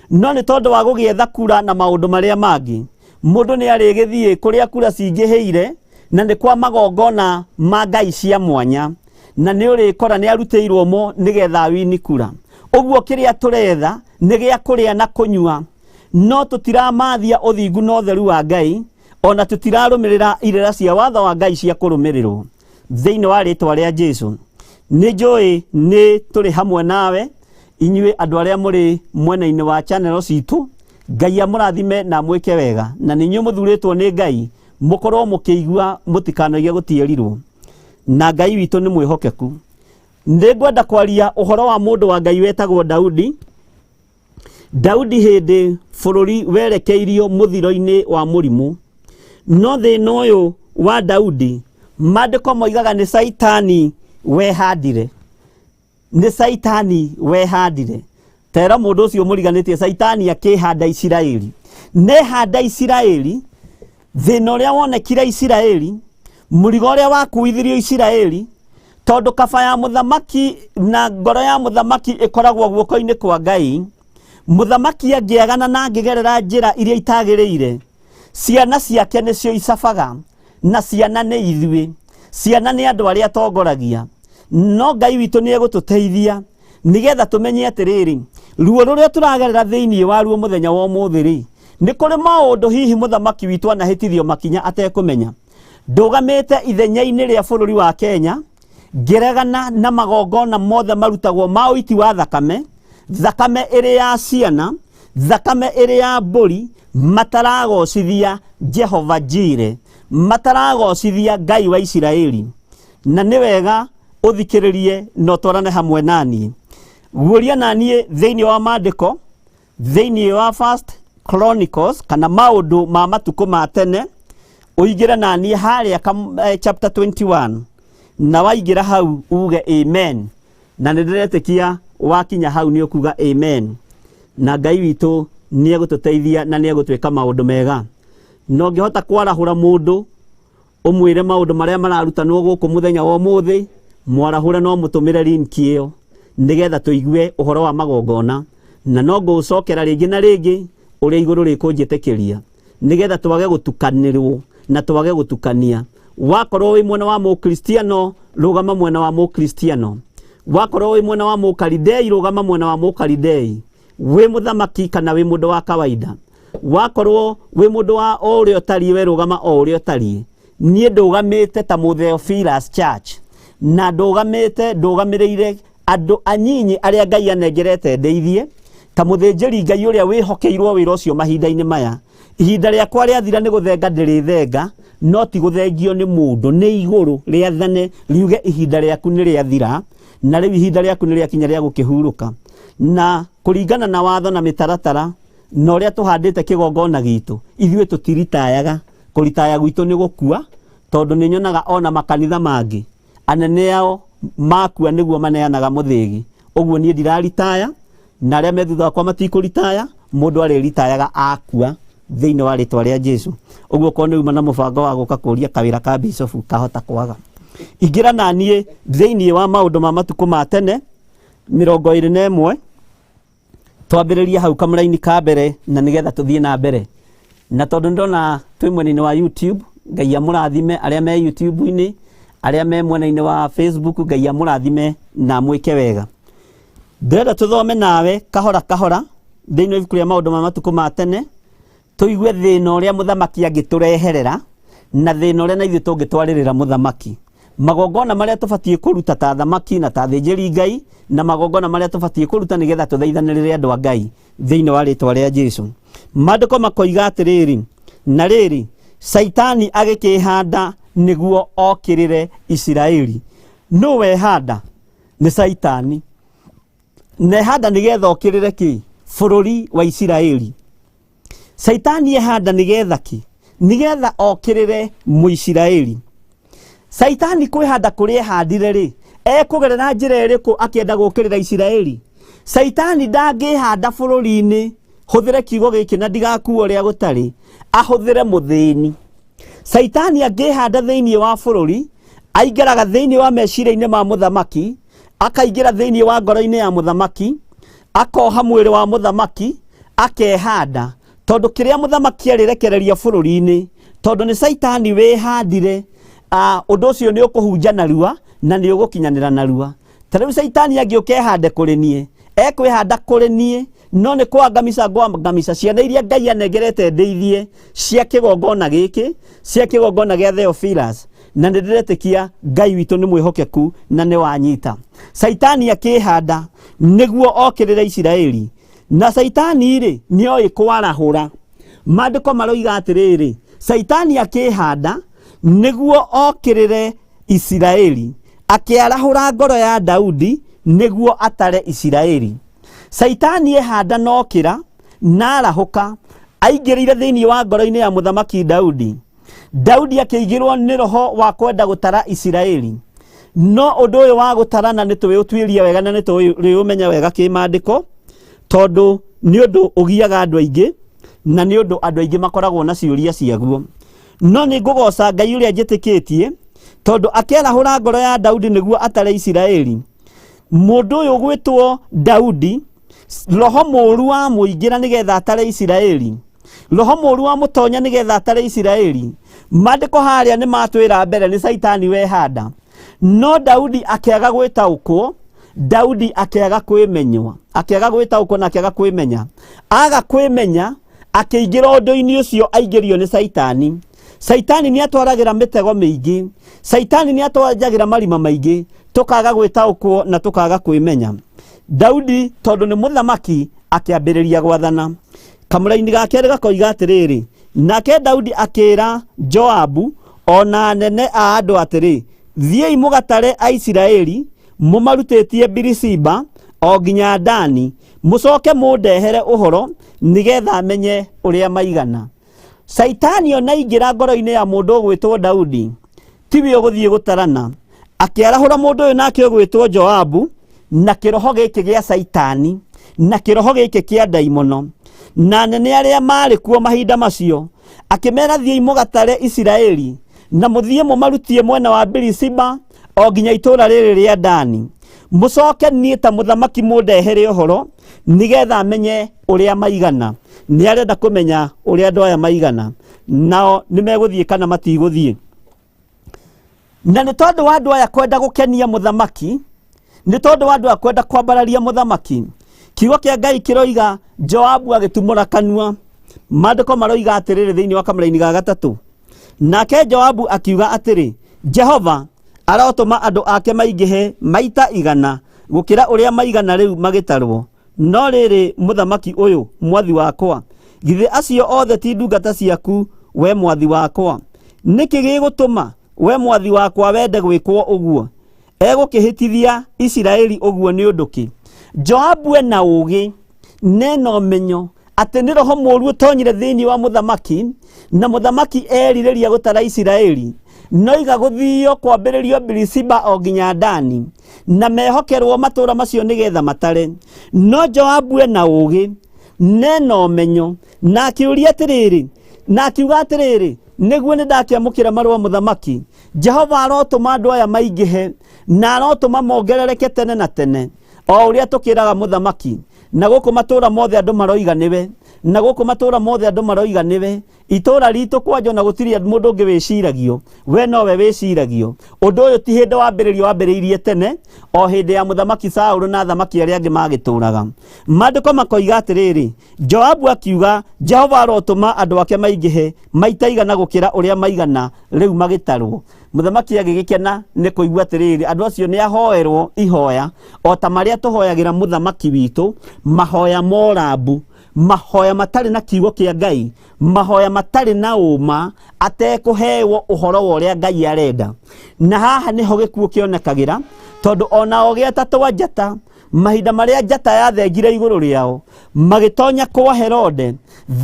No nĩ tondũ wa gũgĩetha kura na maũndũ marĩa mangĩ, mũndũ nĩ arĩgĩthiĩ kũrĩa kura cingĩhĩire, na nĩ kwa magongona ma ngai cia mwanya, na nĩ ũrĩkora nĩ arutĩirwo mo nĩgetha awini kura. Ũguo kĩrĩa tũretha nĩ gĩa kũrĩa na kũnyua, no tũtiramathia ũthingu na ũtheru wa Ngai, ona tũtirarũmĩrĩra irĩra cia watho wa Ngai cia kũrũmĩrĩrwo. Thĩinĩ wa rĩtwa rĩa Jesu, nĩ njũĩ nĩ tũrĩ hamwe nawe, inyuĩ andũ arĩa mũrĩ mwena-inĩ wa channel citũ. Ngai amũrathime na amwĩke wega, na nĩ inyuĩ mũthurĩtwo nĩ Ngai mũkorwo mũkĩigua, mũtikanoige gũtiĩrirwo, na Ngai witũ nĩ mwĩhokeku. Nĩ ngwenda kwaria ũhoro wa mũndũ wa Ngai wetagwo Daudi. Daudi hĩndĩ bũrũri werekeirio mũthiro-inĩ wa mũrimũ. No thĩna ũyũ wa Daudi, maandĩko moigaga nĩ Caitani wehandire. Nĩ Caitani wehandire. Tera mũndũ ũcio mũriganĩtie, Caitani akĩhanda Isiraeli. Nehanda Isiraeli, thĩna ũrĩa wonekire Isiraeli, mũrigo ũrĩa wakuithirio Isiraeli, tondũ kaba ya mũthamaki na ngoro ya mũthamaki ĩkoragwo guoko-inĩ kwa Ngai. Mũthamaki angĩagana na angĩgerera njĩra iria itagĩrĩire, ciana ciake nĩcio icabaga, na ciana nĩ ithuĩ, ciana nĩ andũ arĩa atongoragia. No Ngai witũ nĩ egũtũteithia nĩgetha tũmenye atĩrĩrĩ, ruo rũrĩa tũragerera thĩinĩ waruo mũthenya wa ũmũthĩ rĩ, nĩ kũrĩ maũndũ hihi mũthamaki witũ anahĩtithio makinya atekũmenya. Ndũgamĩte ithenya-inĩ rĩa bũrũri wa Kenya, ngĩregana na magongona mothe marutagwo ma ũiti wa thakame, thakame ĩrĩ ya ciana, thakame ĩrĩ ya mbũri, mataragocithia Jehova Jire, mataragocithia Ngai wa Isiraeli. Na nĩ wega ũthikĩrĩrie na ũtwarane hamwe naniĩ. Guũria naniĩ thĩinĩ wa maandĩko, thĩinĩ wa First Chronicles kana maũndũ ma matukũ ma tene, ũingĩre naniĩ harĩa chapter 21, na waingĩra hau uge amen. Na nĩ ndĩretĩkia wakinya hau nĩ ũkuga amen, na Ngai witũ nĩ egũtũteithia na nĩ egũtwĩka maũndũ mega. Na ũngĩhota kwarahũra mũndũ ũmwĩre maũndũ marĩa mararutanwo gũkũ mũthenya wa ũmũthĩ, mwarahũre no mũtũmĩre link ĩyo nĩgetha tũigue ũhoro wa magongona. Na no ngũcokera rĩngĩ na rĩngĩ ũrĩa igũrũ rĩkũnjĩtĩkĩria, nĩgetha twage gũtukanĩrwo na twage gũtukania. Wakorwo wĩ mwena wa mũkristiano, rũgama mwena wa mũkristiano. Wakorwo wĩ mwena wa mũkalidei, rũgama mwena wa mũkalidei. Wĩ mũthamaki kana wĩ mũndũ wa kawaida, wakorwo wĩ mũndũ wa o ũrĩa ũtariĩ, we rũgama o ũrĩa ũtariĩ. Niĩ ndũgamĩte ta Mũtheophilus Church, na ndũgamĩte ndũgamĩrĩire andũ anyinyi arĩa Ngai anengerete ndeithie ta mũthĩnjĩri Ngai ũrĩa wĩhokeirwo wĩra ũcio mahinda-inĩ maya. Ihinda rĩakwa rĩathira nĩ gũthenga ndĩrĩthenga, no ti gũthengio nĩ mũndũ, nĩ igũrũ rĩathane riuge ihinda rĩaku nĩ rĩathira, na rĩu ihinda rĩaku nĩ rĩakinya rĩa gũkĩhurũka. Na kũringana na watho na mĩtaratara na ũrĩa tũhandĩte kĩgongona gitũ, ithuĩ tũtiritayaga. Kũritaya gwitũ nĩ gũkua, tondũ nĩ nyonaga ona makanitha mangĩ anene ao makua nĩguo maneanaga mũthĩgi. Ũguo niĩ ndiraritaya, na arĩa me thutha wakwa matikũritaya, mũndũ arĩritayaga akua thĩinĩ wa rĩtwa rĩa Jesu. Ũguo korwo nĩ uma na mũbango wa gũka kũria kawĩra ka bishofu kahota kwaga. Ingĩra na niĩ thĩinĩ wa maũndũ ma matukũ ma tene 21, twambĩrĩrie hau kamũraini ka mbere na nĩgetha tũthiĩ na mbere. Na tondũ ndona twĩ mwena-inĩ wa YouTube, Ngai amũrathime arĩa me YouTube-inĩ, arĩa me mwena-inĩ wa Facebook, Ngai amũrathime na amwĩke wega. Ndĩrenda tũthome nawe kahora kahora thĩinĩ wa ibuku rĩa maũndũ ma matukũ ma tene, tũigue thĩna ũrĩa mũthamaki angĩtũreherera na thĩna ũrĩa na ithuĩ tũngĩtwarĩrĩra mũthamaki. Magongona marĩa tũbatiĩ kũruta ta athamaki na ta athĩnjĩri Ngai, na magongona marĩa tũbatiĩ kũruta nĩgetha tũthaithanĩrĩre andũ a Ngai thĩinĩ wa rĩtwa rĩa Jesu. Maandĩko makoiga atĩrĩrĩ, na rĩrĩ, Caitani agĩkĩhanda nĩguo okĩrĩre Isiraeli. Nũ wehanda? Nĩ Caitani. Na ehanda nĩgetha okĩrĩre kĩ? Bũrũri wa Isiraeli. Caitani ehanda nĩgetha kĩ? Nĩgetha okĩrĩre Mũisiraeli. Caitani kwĩhanda kũrĩa ehandire rĩ, ekũgerera njĩra ĩrĩkũ akĩenda gũkĩrĩra Isiraeli? Caitani ndangĩhanda bũrũri-inĩ Hũthĩre kiugo gĩkĩ na ndigakuo ũrĩa gũtarĩ, ahũthĩre mũthĩni. Caitani angĩhanda thĩinĩ wa bũrũri, aingĩraga thĩinĩ wa meciria-inĩ ma mũthamaki, akaingĩra thĩinĩ wa ngoro-inĩ ya mũthamaki, akoha mwĩrĩ wa mũthamaki, akehanda. Tondũ kĩrĩa mũthamaki arĩrekereria bũrũri-inĩ, tondũ nĩ caitani wĩhandire, ũndũ ũcio nĩ ũkũhunja narua na nĩ ũgũkinyanĩra narua. Ta rĩu caitani angĩũka ehande kũrĩ niĩ, ekwĩhanda kũrĩ niĩ, no nĩ kwangamica ngwangamica ciana iria Ngai anengerete ndĩithie cia kĩgongona gĩkĩ, cia kĩgongona gĩa Theophilus, na nĩ ndĩretĩkia Ngai witũ nĩ mwĩhokeku na nĩ wanyita. Caitani akĩhanda nĩguo okĩrĩre Isiraeli, na caitani rĩ nĩ oĩ kwarahũra. Maandĩko maroiga atĩrĩrĩ, caitani akĩhanda nĩguo okĩrĩre Isiraeli, akĩarahũra ngoro ya Daudi nĩguo atare Isiraeli. Caitani ehanda nokĩra na arahũka, aingĩrĩire thĩinĩ wa ngoro-inĩ ya mũthamaki Daudi. Daudi akĩigĩrwo nĩ roho wa kwenda gũtara Isiraeli. No ũndũ ũyũ wa gũtarana nĩ tũwĩũtuĩrie wega na nĩ tũrĩũmenya wega kĩmaandĩko, tondũ nĩ ũndũ ũgiaga andũ aingĩ na nĩ ũndũ andũ aingĩ makoragwo na ciũria ciaguo. No nĩ ngũgooca Ngai ũrĩa njĩtĩkĩtie, tondũ akĩarahũra ngoro ya Daudi nĩguo atare Isiraeli. Mũndũ ũyũ ũgwĩtwo Daudi, roho mũũru wamũingĩra nĩgetha atare Isiraeli. Roho mũũru wamũtonya nĩgetha atare Isiraeli. Maandĩko harĩa nĩ matwĩra mbere nĩ Caitani wehanda. No Daudi akĩaga gwĩtaũkwo, Daudi akĩaga kwĩmenywa, akĩaga gwĩtaũkwo na akĩaga kwĩmenya. Aga kwĩmenya, akĩingĩra ũndũ-inĩ ũcio aingĩrio nĩ Caitani. Caitani nĩ atwaragĩra mĩtego mĩingĩ, Caitani nĩ atwanjagĩra marima maingĩ, tũkaga gwĩtaũkwo na tũkaga kwĩmenya. Daudi tondũ nĩ mũthamaki akĩambĩrĩria gwathana. Kamũraini ga kerĩ gakoiga atĩrĩrĩ, nake Daudi akĩra Joabu ona anene a andũ atĩrĩ, thiĩi mũgatare Aisiraeli mũmarutĩtie Birishiba o nginya Dani, mũcoke mũndehere ũhoro nĩgetha menye ũrĩa maigana. Caitani ona aingĩra ngoro-inĩ ya mũndũ ũgwĩtwo Daudi, tiwe ũgũthiĩ gũtarana. Akĩarahũra mũndũ ũyũ nake ũgwĩtwo Joabu, na kĩroho gĩkĩ gĩa Caitani, na kĩroho gĩkĩ kĩa ndaimono, na anene arĩa maarĩ kuo mahinda macio, akĩmera thiĩi mũgatare Isiraeli, na mũthiĩ mũmarutie mwena wa Birishiba o nginya itũũra rĩrĩ rĩa Dani. Mũcoke niĩ ta mũthamaki mũndehere ũhoro, nĩgetha menye ũrĩa maigana. Nĩ arenda kũmenya ũrĩa andũ aya maigana, nao nĩ megũthiĩ kana matigũthiĩ. Na nĩ tondũ wa andũ aya kwenda gũkenia mũthamaki, nĩ tondũ wa andũ aya kwenda kwambararia mũthamaki, kiugo kĩa Ngai kĩroiga Joabu agĩtumũra kanua. Maandĩko maroiga atĩrĩrĩ thĩinĩ wa kamũraini ga gatatũ, nake Joabu akiuga atĩrĩ, Jehova arotũma andũ ake maingĩhe maita 100 gũkĩra ũrĩa maigana rĩu magĩtarwo. No rĩrĩ, mũthamaki ũyũ mwathi wakwa, githĩ acio othe ti ndungata ciaku, we mwathi wakwa? Nĩkĩ gĩgũtũma we mwathi wakwa wende gwĩkwo ũguo? Egũkĩhĩtithia Isiraeli ũguo nĩ ũndũ kĩ? Joabu ena ũũgĩ na ena ũmenyo atĩ nĩ roho mũũru ũtonyire thĩinĩ wa mũthamaki, na mũthamaki erirĩria gũtara Isiraeli. Noiga gũthio kwambĩrĩrio Birishiba o nginya Dani, na mehokerwo matũũra macio nĩgetha matare. No Joabu ena ũũgĩ na ena ũmenyo, na akĩũria atĩrĩrĩ, na akiuga atĩrĩrĩ, nĩguo nĩ ndakĩamũkĩra marũa mũthamaki, Jehova arotũma andũ aya maingĩhe na arotũma mongerereke tene na tene, o ũrĩa tũkĩraga mũthamaki. Na gũkũ matũũra mothe andũ maroiga nĩwe, na gũkũ matũũra mothe andũ maroiga nĩwe. Itũũra ritũ kwanja ona gũtirĩ mũndũ ũngĩ wĩciragio, we nowe wĩciragio. Ũndũ ũyũ ti hĩndĩ wambĩrĩrio, wambĩrĩirie tene, o hĩndĩ ya mũthamaki Saũlũ na athamaki arĩa angĩ magĩtũũraga. Maandĩko makoiga atĩrĩrĩ, Joabu akiuga, Jehova arotũma andũ ake maingĩhe maita 100 gũkĩra ũrĩa maigana rĩu magĩtarwo. Mũthamaki agĩgĩkena nĩ kũigua atĩrĩrĩ, andũ acio nĩ ahoerwo ihoya o ta marĩa tũhoyagĩra mũthamaki witũ, mahoya morambu, mahoya matarĩ na kiugo kĩa Ngai, mahoya matarĩ na ũma, atekũhewo ũhoro wa ũrĩa Ngai arenda. Na haha nĩho gĩkuũ kĩonekagĩra, tondũ ona o gĩata njata, mahinda marĩa njata yathengire igũrũ rĩao, magĩtonya kwa Herode,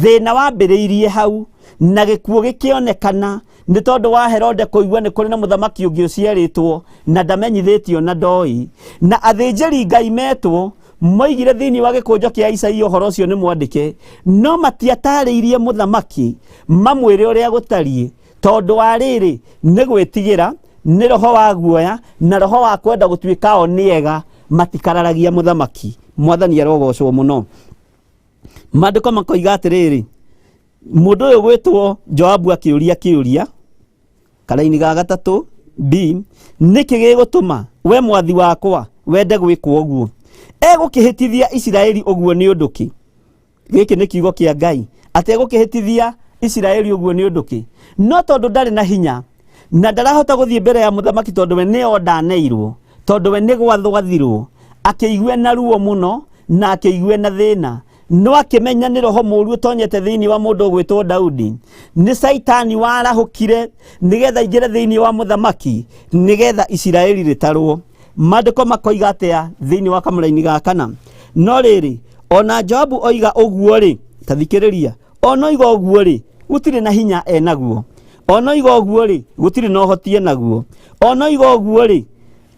thĩna wambĩrĩirie hau, na gĩkuũ gĩkĩonekana nĩ tondũ wa Herode kũigua nĩ kũrĩ na mũthamaki ũngĩ ũciarĩtwo na ndamenyithĩtio na ndoĩ. Na athĩnjĩri Ngai metwo Moigire thĩinĩ wa gĩkũnjo kĩa Isaia ũhoro ũcio nĩ mwandĩke, no matiatarĩirie mũthamaki mamwĩre ũrĩa gũtariĩ, tondũ wa rĩrĩ, nĩ gwĩtigĩra, nĩ roho wa guoya na roho wa kwenda gũtuĩka o nĩ ega, matikararagia mũthamaki. Mwathani arogocwo mũno. Maandĩko makoiga atĩrĩrĩ, mũndũ ũyũ gwĩtwo Joabu akĩũria kĩũria karaini ga gatatũ b, nĩkĩ gĩgũtũma we mwathi wakwa wende gwĩkwo ũguo? Egũkĩhĩtithia Isiraeli ũguo nĩ ũndũ kĩ? Gĩkĩ nĩ kiugo kĩa Ngai, atĩ egũkĩhĩtithia Isiraeli ũguo nĩ ũndũ kĩ? No tondũ ndarĩ na hinya na ndarahota gũthiĩ mbere ya mũthamaki, tondũ we nĩ ondaneirwo, tondũ we nĩ gwathwathirwo, akĩigue na ruo mũno na akĩigue na thĩna, no akĩmenya nĩ roho mũũru ũtonyete thĩinĩ wa mũndũ ũgwĩtwo Daudi, nĩ Caitani warahũkire nĩgetha aingĩre thĩinĩ wa mũthamaki, nĩgetha Isiraeli rĩtarwo. Maandĩko makoiga atĩa thĩinĩ wa kamũraini ga kana? No rĩrĩ, ona Joabu oiga ũguo-rĩ, ta thikĩrĩria, ona oiga ũguo-rĩ, gũtirĩ na hinya enaguo. Ona oiga ũguo-rĩ, gũtirĩ na ũhoti enaguo. Ona oiga ũguo-rĩ,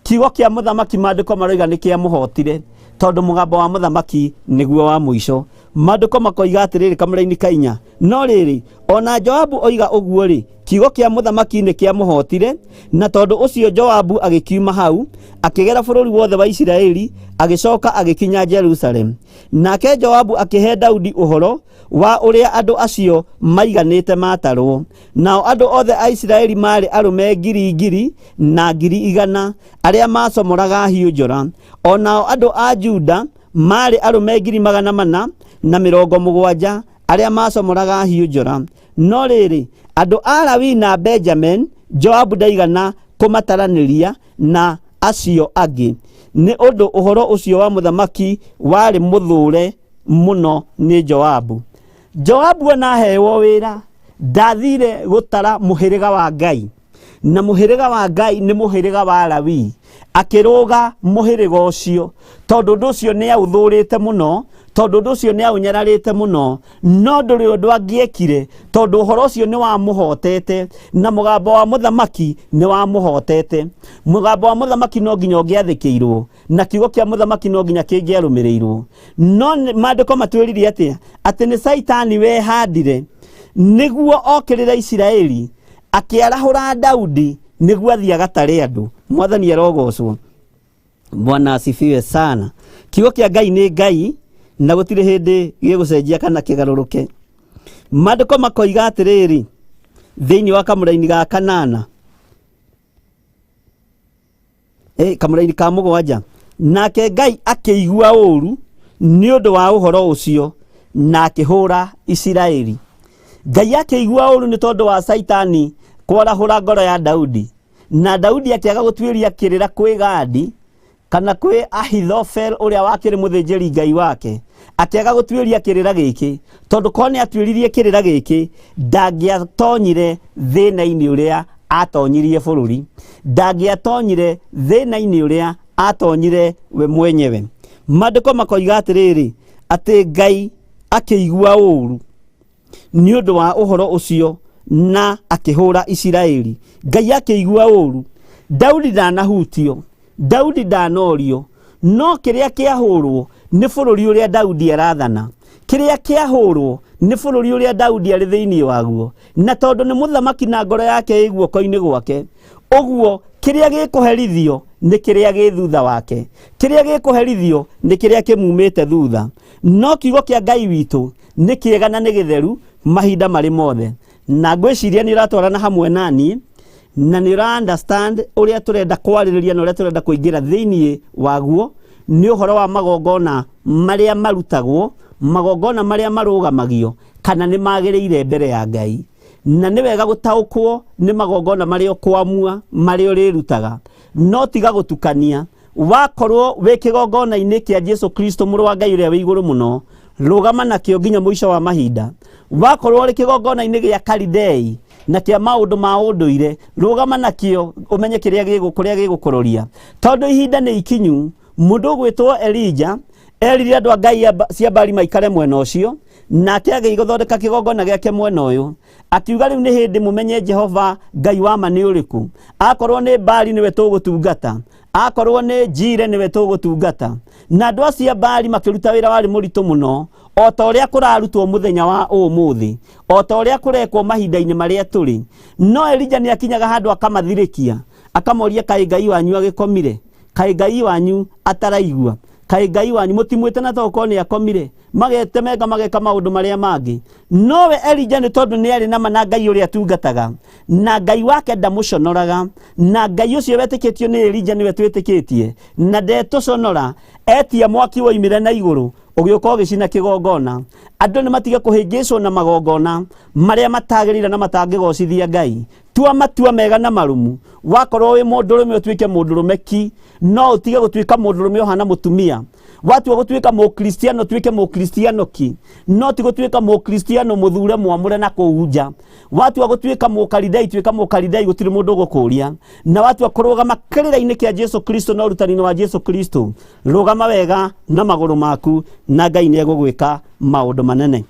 kiugo kĩa mũthamaki maandĩko maroiga nĩ kĩamũhotire, tondũ mũgambo wa mũthamaki nĩguo wa mũico. Maandĩko makoiga atĩrĩrĩ kamũraini ka inya, no rĩrĩ, ona Joabu oiga ũguo-rĩ, kiugo kĩa mũthamaki nĩ kĩamũhotire, na tondũ ũcio Joabu agĩkiuma hau, akĩgera bũrũri wothe wa Isiraeli, agĩcoka agĩkinya Jerusalemu. Nake Joabu akĩhe Daudi ũhoro wa ũrĩa andũ acio maiganĩte matarwo. Nao andũ othe a Isiraeli maarĩ arũme ngiri ngiri na ngiri igana arĩa maacomoraga hiũ njora. O nao andũ a Juda maarĩ arũme 470,000 arĩa maacomoraga hiũ njora. No rĩrĩ, andũ a Lawi na Benjamin Joabu ndaigana kũmataranĩria na acio angĩ, nĩ ũndũ ũhoro ũcio wa mũthamaki warĩ mũthũre mũno nĩ Joabu. Joabu ona aheirwo wĩra ndathire gũtara mũhĩrĩga wa Ngai, na mũhĩrĩga wa Ngai nĩ mũhĩrĩga wa Lawi. Akĩrũga mũhĩrĩga ũcio tondũ ũndũ ũcio nĩ aũthũrĩte mũno, tondũ ũndũ ũcio nĩ aũnyararĩte mũno, no ndũrĩ ũndũ angĩekire tondũ ũhoro ũcio nĩ wamũhotete, na mũgambo wa mũthamaki nĩ wamũhotete. Mũgambo wa mũthamaki no nginya ũngĩathĩkĩirwo, na kiugo kĩa mũthamaki no nginya kĩngĩarũmĩrĩirwo. No maandĩko matwĩrire atĩa? Atĩ nĩ Caitani wehandire nĩguo okĩrĩre Isiraeli, akĩarahũra Daudi nĩguo athiĩ agatare andũ. Mwathani arogocwo. Bwana asifiwe sana. Kiugo kĩa Ngai nĩ Ngai na gũtirĩ hĩndĩ gĩgũcenjia kana kĩgarũrũke. Maandĩko makoiga atĩrĩrĩ thĩinĩ wa kamũraini ga kanana, kamũraini ka mũgwanja, nake Ngai akĩigua ũũru nĩ ũndũ wa ũhoro ũcio na akĩhũra Isiraeli. Ngai akĩigua ũũru nĩ tondũ wa Caitani kwarahũra ngoro ya Daudi, na Daudi akĩaga gũtuĩria kĩrĩra kwĩ Gadi kana kwĩ Ahithofel ũrĩa wakĩrĩ mũthĩnjĩri Ngai wake, akĩaga gũtuĩria kĩrĩra gĩkĩ, tondũ korwo nĩ atuĩririe kĩrĩra gĩkĩ ndangĩatonyire thĩna-inĩ ũrĩa atonyirie bũrũri, ndangĩatonyire thĩna-inĩ ũrĩa atonyire we mwenyewe. Maandĩko makoiga atĩrĩrĩ, atĩ Ngai akĩigua ũũru nĩ ũndũ wa ũhoro ũcio na akĩhũra Isiraeli. Ngai akĩigua ũũru. Daudi ndanahutio, Daudi ndanorio, no kĩrĩa kĩahũrwo nĩ bũrũri ũrĩa Daudi arathana, kĩrĩa kĩahũrwo nĩ bũrũri ũrĩa Daudi arĩ thĩinĩ waguo, na tondũ nĩ mũthamaki na ngoro yake ĩ guoko-inĩ gwake, ũguo kĩrĩa gĩkũherithio nĩ kĩrĩa gĩ thutha wake, kĩrĩa gĩkũherithio nĩ kĩrĩa kĩmumĩte thutha. No kiugo kĩa Ngai witũ nĩ kĩega na nĩ gĩtheru mahinda marĩ mothe, na ngwĩciria nĩ ũratwarana hamwe nani na nĩ ũra understand ũrĩa tũrenda kwarĩrĩria na ũrĩa tũrenda kũingĩra thĩinĩ waguo. Nĩ ũhoro wa magongona marĩa marutagwo, magongona marĩa marũgamagio, kana nĩ magĩrĩire mbere ya Ngai. Na nĩ wega gũtaũkwo nĩ magongona marĩa ũkwamua, marĩa ũrĩrutaga, no tiga gũtukania. Wakorwo wĩ kĩgongona-inĩ kĩa Jesu Kristo mũrũ wa Ngai ũrĩa wĩ igũrũ mũno, rũgama nakĩo nginya mũico wa mahinda. Wakorwo ũrĩ kĩgongona-inĩ gĩa Kalidei na kĩa maũndũ ma ũndũire, rũgama nakĩo ũmenye kĩrĩa gĩgũ, kũrĩa gĩgũkũroria, tondũ ihinda nĩ ikinyu. Mũndũ ũgwĩtwo Elija Erire andũ a ngai cia Baali maikare mwena ũcio, nake agĩgĩthondeka kĩgongona gĩake mwena ũyũ. Akiuga rĩu nĩ hĩndĩ mũmenye Jehova Ngai wa ma nĩ ũrĩkũ. Akorwo nĩ Baali nĩwe tũgũtungata, akorwo nĩ Jire nĩwe tũgũtungata. Na andũ acio a Baali makĩruta wĩra warĩ mũritũ mũno, o ta ũrĩa kũrarutwo mũthenya wa ũmũthĩ, o ta ũrĩa kũrekwo mahinda-inĩ marĩa tũrĩ. No Elija nĩ akinyaga handũ akamathirĩkia, akamoria kaĩ Ngai wanyu agĩkomire? Kaĩ Ngai wanyu ataraigua? Kaĩ Ngai wanyu mũtimwĩte na tokorwo nĩ akomire? Magetemenga mageka maũndũ marĩa mangĩ. Nowe Elija nĩ tondũ nĩ arĩ na ma na Ngai ũrĩa atungataga, na Ngai wake ndamũconoraga, na Ngai ũcio wetĩkĩtio nĩ Elija nĩwe twĩtĩkĩtie, na ndetũconora, etia mwaki woimire na igũrũ ũgĩũka ũgĩcina kĩgongona. Andũ nĩ matige kũhĩngĩcwo na magongona marĩa matagĩrĩire na matangĩgocithia Ngai. Tua matua mega na marũmu. Wakorwo wĩ mũndũrũme ũtuĩke mũndũrũme ki, no ũtige gũtuĩka mũndũrũme ũhana mũtumia. Watua gũtuĩka mũkristiano ũtuĩke mũkristiano ki, no ti gũtuĩka mũkristiano mũthure mwamũre na kũu nja. Watua gũtuĩka mũkaridai tuĩka mũkaridai, gũtirĩ mũndũ ũgũkũria. Na watua kũrũgama kĩrĩra-inĩ kĩa Jesu Kristo na ũrutani-inĩ wa Jesu Kristo, rũgama wega na magũrũ maku, na Ngai nĩ egũgwĩka maũndũ manene.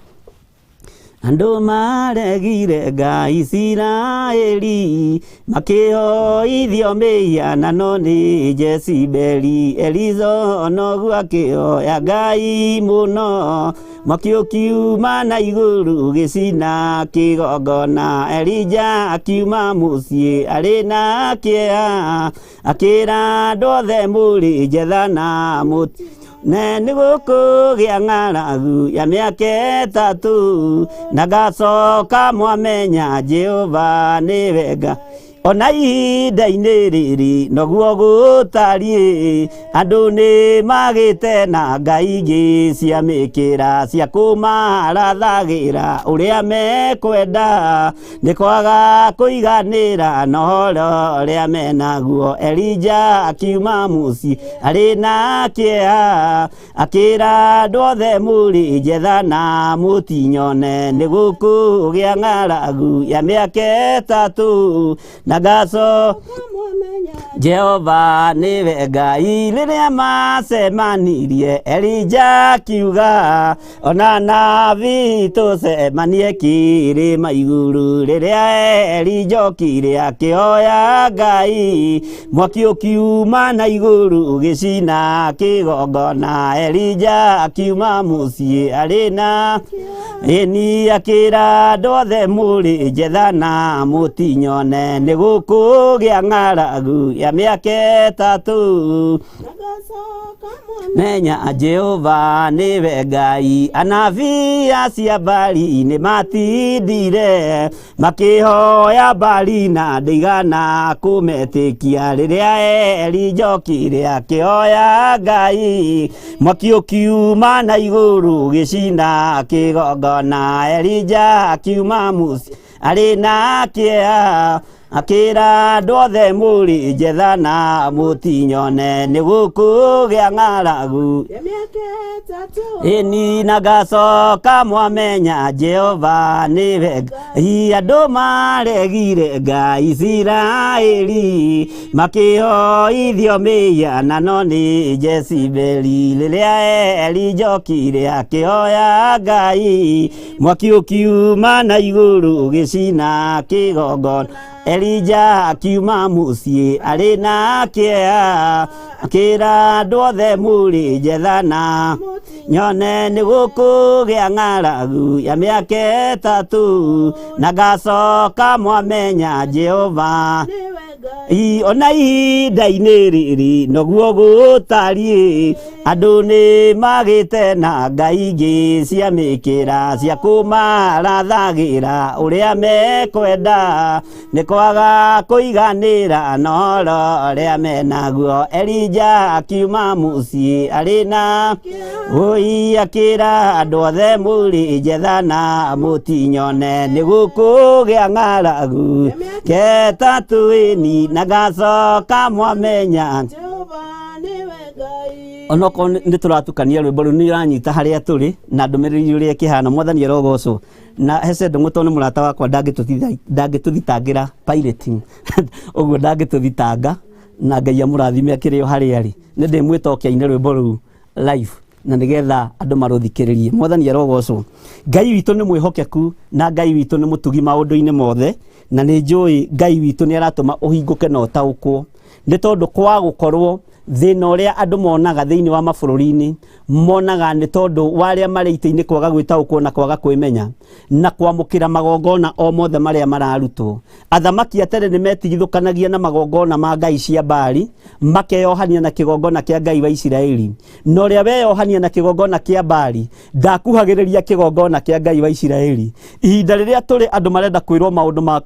Andũ maregire Ngai Isiraeli, makĩhoithio mĩhianano nĩ Jezebeli. Eliza noguo akĩhoya Ngai mũno, mwaki ũkiuma na igũrũ ũgĩcina kĩgongona. Elija akiuma mũciĩ arĩ na kĩeha, akĩra andũ othe mũrĩ njetha na mũti ne nĩ gũkũgĩa ng'aragu ya mĩaka ĩtatũ, na ngacoka mwamenya Jehova nĩwe Ngai. Ona ihinda-inĩ rĩrĩ noguo gũtariĩ, andũ nĩ magĩte na ngai ingĩ cia mĩkĩra cia kũmarathagĩra ũrĩa mekwenda, nĩ kwaga kũiganĩra na ũhoro ũrĩa menaguo. Elija akiuma mũciĩ arĩ na kĩeha, akĩra andũ othe mũrĩ njetha na mũtinyone, nĩ gũkũgĩa ng'aragu ya mĩaka ĩtatũ, na ngaco Jehova nĩwe Ngai. Rĩrĩa macemanirie Elija akiuga, ona nabii tũcemanie kĩrĩma igũrũ. Rĩrĩa Elija okire akĩhoya Ngai, mwaki ũkiuma na igũrũ ũgĩcina kĩgongona. Elija akiuma mũciĩ arĩ na ĩni, akĩra andũ othe mũrĩ njetha na mũtinyone, nĩ gũkũgĩa ng'aragu ya mĩaka ĩtatũ, menya Jehova nĩwe Ngai. Anabii acia Baali nĩ matindire makĩhoya Baali na ndaigana kũmetĩkia. Rĩrĩa Elija okire akĩhoya Ngai, mwaki ũkiuma na igũrũ ũgĩcina kĩgongona. Elija akiuma mũciĩ arĩ na kĩeha, akĩra andũ othe mũrĩ njetha na mũtinyone, nĩ gũkũgĩa ng'aragu ĩni, na ngacoka mwamenya Jehova nĩwe Ngai. Andũ maregire Ngai Isiraeli, makĩhoithio mĩhianano nĩ Jezebeli. Rĩrĩa Elija okire akĩhoya Ngai, mwaki ũkiuma na igũrũ ũgĩcina kĩgongona. Elija akiuma mũciĩ arĩ na kĩeha, akĩra andũ othe mũrĩ njetha na nyone, nĩ gũkũgĩa ng'aragu ya mĩaka ĩtatũ, na ngacoka mwamenya Jehova. Ona ihinda-inĩ rĩrĩ noguo gũtariĩ, andũ nĩ magĩte na ngai ingĩ cia mĩkĩra cia kũmarathagĩra ũrĩa mekwenda, nĩ kwaga kũiganĩra na ũhoro ũrĩa menaguo. Elija akiuma mũciĩ arĩ na ũi, akĩra andũ othe mũrĩ njetha na mũtinyone, nĩ gũkũgĩa ng'aragu ketatũ ĩni, na ngacoka mwamenya Jehova nĩwe Ngai. Onokorwo nĩ tũratukania rwĩmbo rũu nĩ rũranyita harĩa tũrĩ na ndũmĩrĩri ũrĩa ĩkĩhana. Mwathani arogocwo. Na Hece Ndũng'ũ tondũ nĩ mũrata wakwa, ndangĩtũthitangĩra pirating ũguo, ndangĩtũthitanga, na Ngai amũrathime akĩrĩ o harĩa arĩ. Nĩ ndĩmwĩta oke aine rwĩmbo rũu live. Na nĩgetha andũ marũthikĩrĩrie. Mwathani arogocwo. Ngai witũ nĩ mwĩhokeku na Ngai witũ nĩ mũtugi maũndũ-inĩ mothe, na nĩ njũĩ Ngai witũ nĩ aratũma ũhingũke na ũtaũkwo, nĩ tondũ kwa gũkorwo thĩna ũrĩa andũ monaga thĩinĩ wa mabũrũri-inĩ, monaga nĩ tondũ wa arĩa marĩ itĩ-inĩ kwaga gwĩtaũkwo na kwaga kwĩmenya na kwamũkĩra magongona o mothe marĩa mararutwo. Athamaki a tene nĩ metigithũkanagia na magongona ma ngai cia Baali, makeyohania na kĩgongona kĩa Ngai wa Isiraeli. Na ũrĩa weyohania na kĩgongona kĩa Baali ndakuhagĩrĩria kĩgongona kĩa Ngai wa Isiraeli. Ihinda rĩrĩa tũrĩ, andũ marenda kwĩrwo maũndũ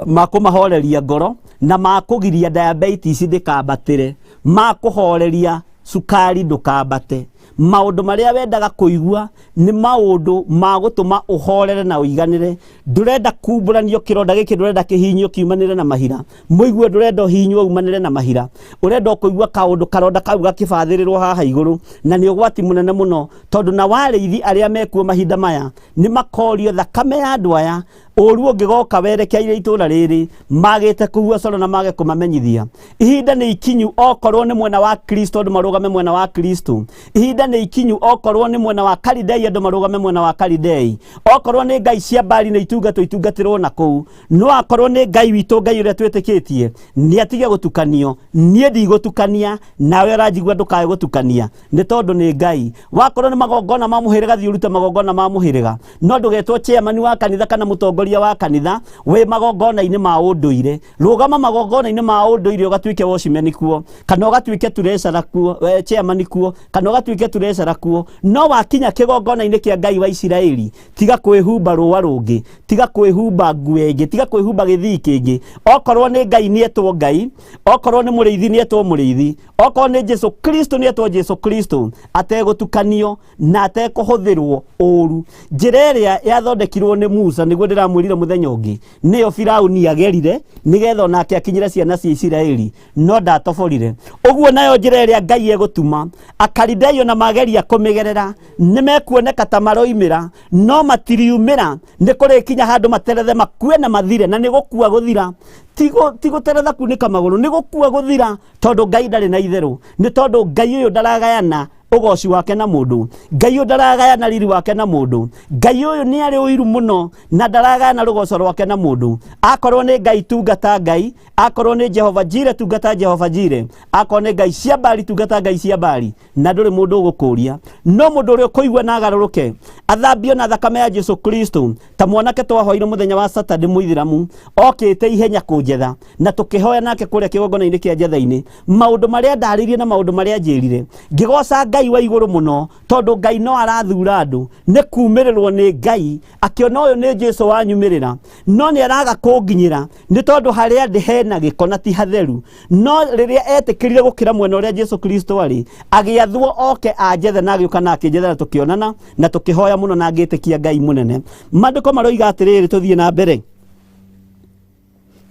ma kũmahoreria ngoro na ma kũgiria diabetes ndĩkambatĩre, ma kũhoreria cukari ndũkambate. Maũndũ marĩa wendaga kũigua nĩ maũndũ ma gũtũma ũhorere na ũiganĩre. Ndũrenda kumbũranio kĩronda gĩkĩ, ndũrenda kĩhinyio kiumanĩre na mahira, mũigue ndũrenda ũhinywo umanĩre na mahira, ũrenda kũigua kaũndũ karonda kau gakĩbathĩrĩrwo haha igũrũ. Na nĩ ũgwati mũnene mũno, tondũ na warĩithi arĩa mekuo mahinda maya nĩ makorio thakame ya andũ aya. Ũru ũngĩgoka werekeire itũra rĩrĩ, magĩte kũhua coro na mage kũmamenyithia. Ihinda nĩ ikinyu, okorwo nĩ mwena wa Kristo andũ marũgame mwena wa Kristo. Ihinda nĩ ikinyu, okorwo nĩ mwena wa Kalidei andũ marũgame mwena wa Kalidei. Okorwo nĩ ngai cia Bali nĩ itungatwo itungatĩrwo na kũu, no akorwo nĩ Ngai witũ, Ngai ũrĩa twĩtĩkĩtie, nĩ atige gũtukanio. Niĩ ndigũtukania nawe, ũranjigua, ndũkae gũtukania, nĩ tondũ nĩ Ngai. Wakorwo nĩ magongona ma mũhĩrĩga, thiĩ ũrute magongona ma mũhĩrĩga, no ndũgetwo chairman wa kanitha kana mũtongoria wa kanitha wĩ magongona-inĩ ma ũndũire. Rũgama magongona-inĩ ma ũndũire, ũgatuĩke watchman kuo, kana ũgatuĩke treasurer kuo, chairman kuo, kana ũgatuĩke treasurer kuo. No wakinya kĩgongona-inĩ kĩa Ngai wa Isiraeli, tiga kwĩhumba rũa rũngĩ, tiga kwĩhumba nguo ĩngĩ, tiga kwĩhumba gĩthii kĩngĩ. Okorwo nĩ Ngai, nĩetwo Ngai. Okorwo nĩ mũrĩithi, nĩetwo mũrĩithi. Okorwo nĩ Jesu Kristo, nĩetwo Jesu Kristo, ategũtukanio na atekũhũthĩrwo ũru. Njĩra ĩrĩa yathondekirwo nĩ Musa, nĩguo ndĩramwĩrire mũthenya ũngĩ, nĩyo Firauni agerire nĩgetha onake akinyĩre ciana cia Isiraeli, no ndatoborire. Ũguo nayo njĩra ĩrĩa Ngai egũtuma Akaridayo na mageria kũmĩgerera, nĩ mekuoneka ta maroimĩra, no matiriumĩra. Nĩ kũrĩkinya handũ materethe, makue na mathire, na nĩ gũkua gũthira. Ti gũteretha kunĩka magũrũ, nĩ gũkua gũthira, tondũ Ngai ndarĩ na itherũ, nĩ tondũ Ngai ũyũ ndaragayana ũgoci wake na mũndũ. Ngai ũyũ ndaragayana riri wake na mũndũ. Ngai ũyũ nĩ arĩ ũiru mũno na ndaragayana rũgoco rwake na mũndũ. Akorwo nĩ Ngai, tungata Ngai. Akorwo nĩ Jehova Jire, tungata Jehova Jire. Akorwo nĩ ngai cia Bali, tungata ngai cia Bali, na ndũrĩ mũndũ ũgũkũria. No mũndũ ũrĩa ũkũigua na agarũrũke, athambio na thakame ya Jesu Kristo, ta mwanake twahoire mũthenya wa Saturday, mũithiramu okĩte ihenya kũnjetha na tũkĩhoya nake kũrĩa kĩgongona-inĩ kĩa njetha-inĩ. Maũndũ marĩa ndarĩirie na maũndũ marĩa njĩrire, ngĩgoca Ngai wa igũrũ mũno, tondũ Ngai no arathura andũ. Nĩ kumĩrĩrwo nĩ Ngai, akĩona ũyũ nĩ Jesu wanyumĩrĩra, no nĩ araga kũnginyĩra nĩ tondũ harĩa ndĩ hena gĩko na ti hatheru. No rĩrĩa etĩkĩrire gũkĩra mwena ũrĩa Jesu Kristo arĩ, agĩathwo oke anjethe, na agĩũka na akĩnjetha, na tũkĩonana na tũkĩhoya mũno na ngĩtĩkia Ngai mũnene. Maandĩko maroiga atĩrĩrĩ, tũthiĩ na mbere,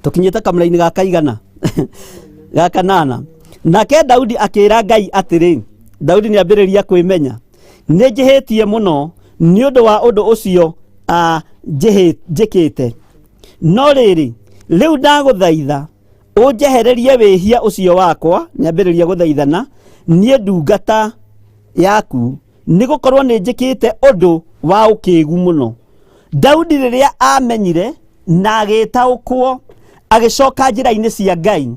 tũkinyĩte kamũra-inĩ ga kaigana ga kanana. Nake Daudi akĩra Ngai atĩrĩ, Daudi nĩ ambĩrĩria kwĩmenya, nĩ njĩhĩtie mũno nĩ ũndũ wa ũndũ ũcio njĩkĩte. No rĩrĩ, rĩu ndagũthaitha ũnjehererie wĩhia ũcio wakwa. Nĩ ambĩrĩria gũthaithana, niĩ ndungata yaku, nĩ gũkorwo nĩ njĩkĩte ũndũ wa ũkĩgu mũno. Daudi rĩrĩa amenyire na agĩtaũkwo, agĩcoka njĩra-inĩ cia Ngai.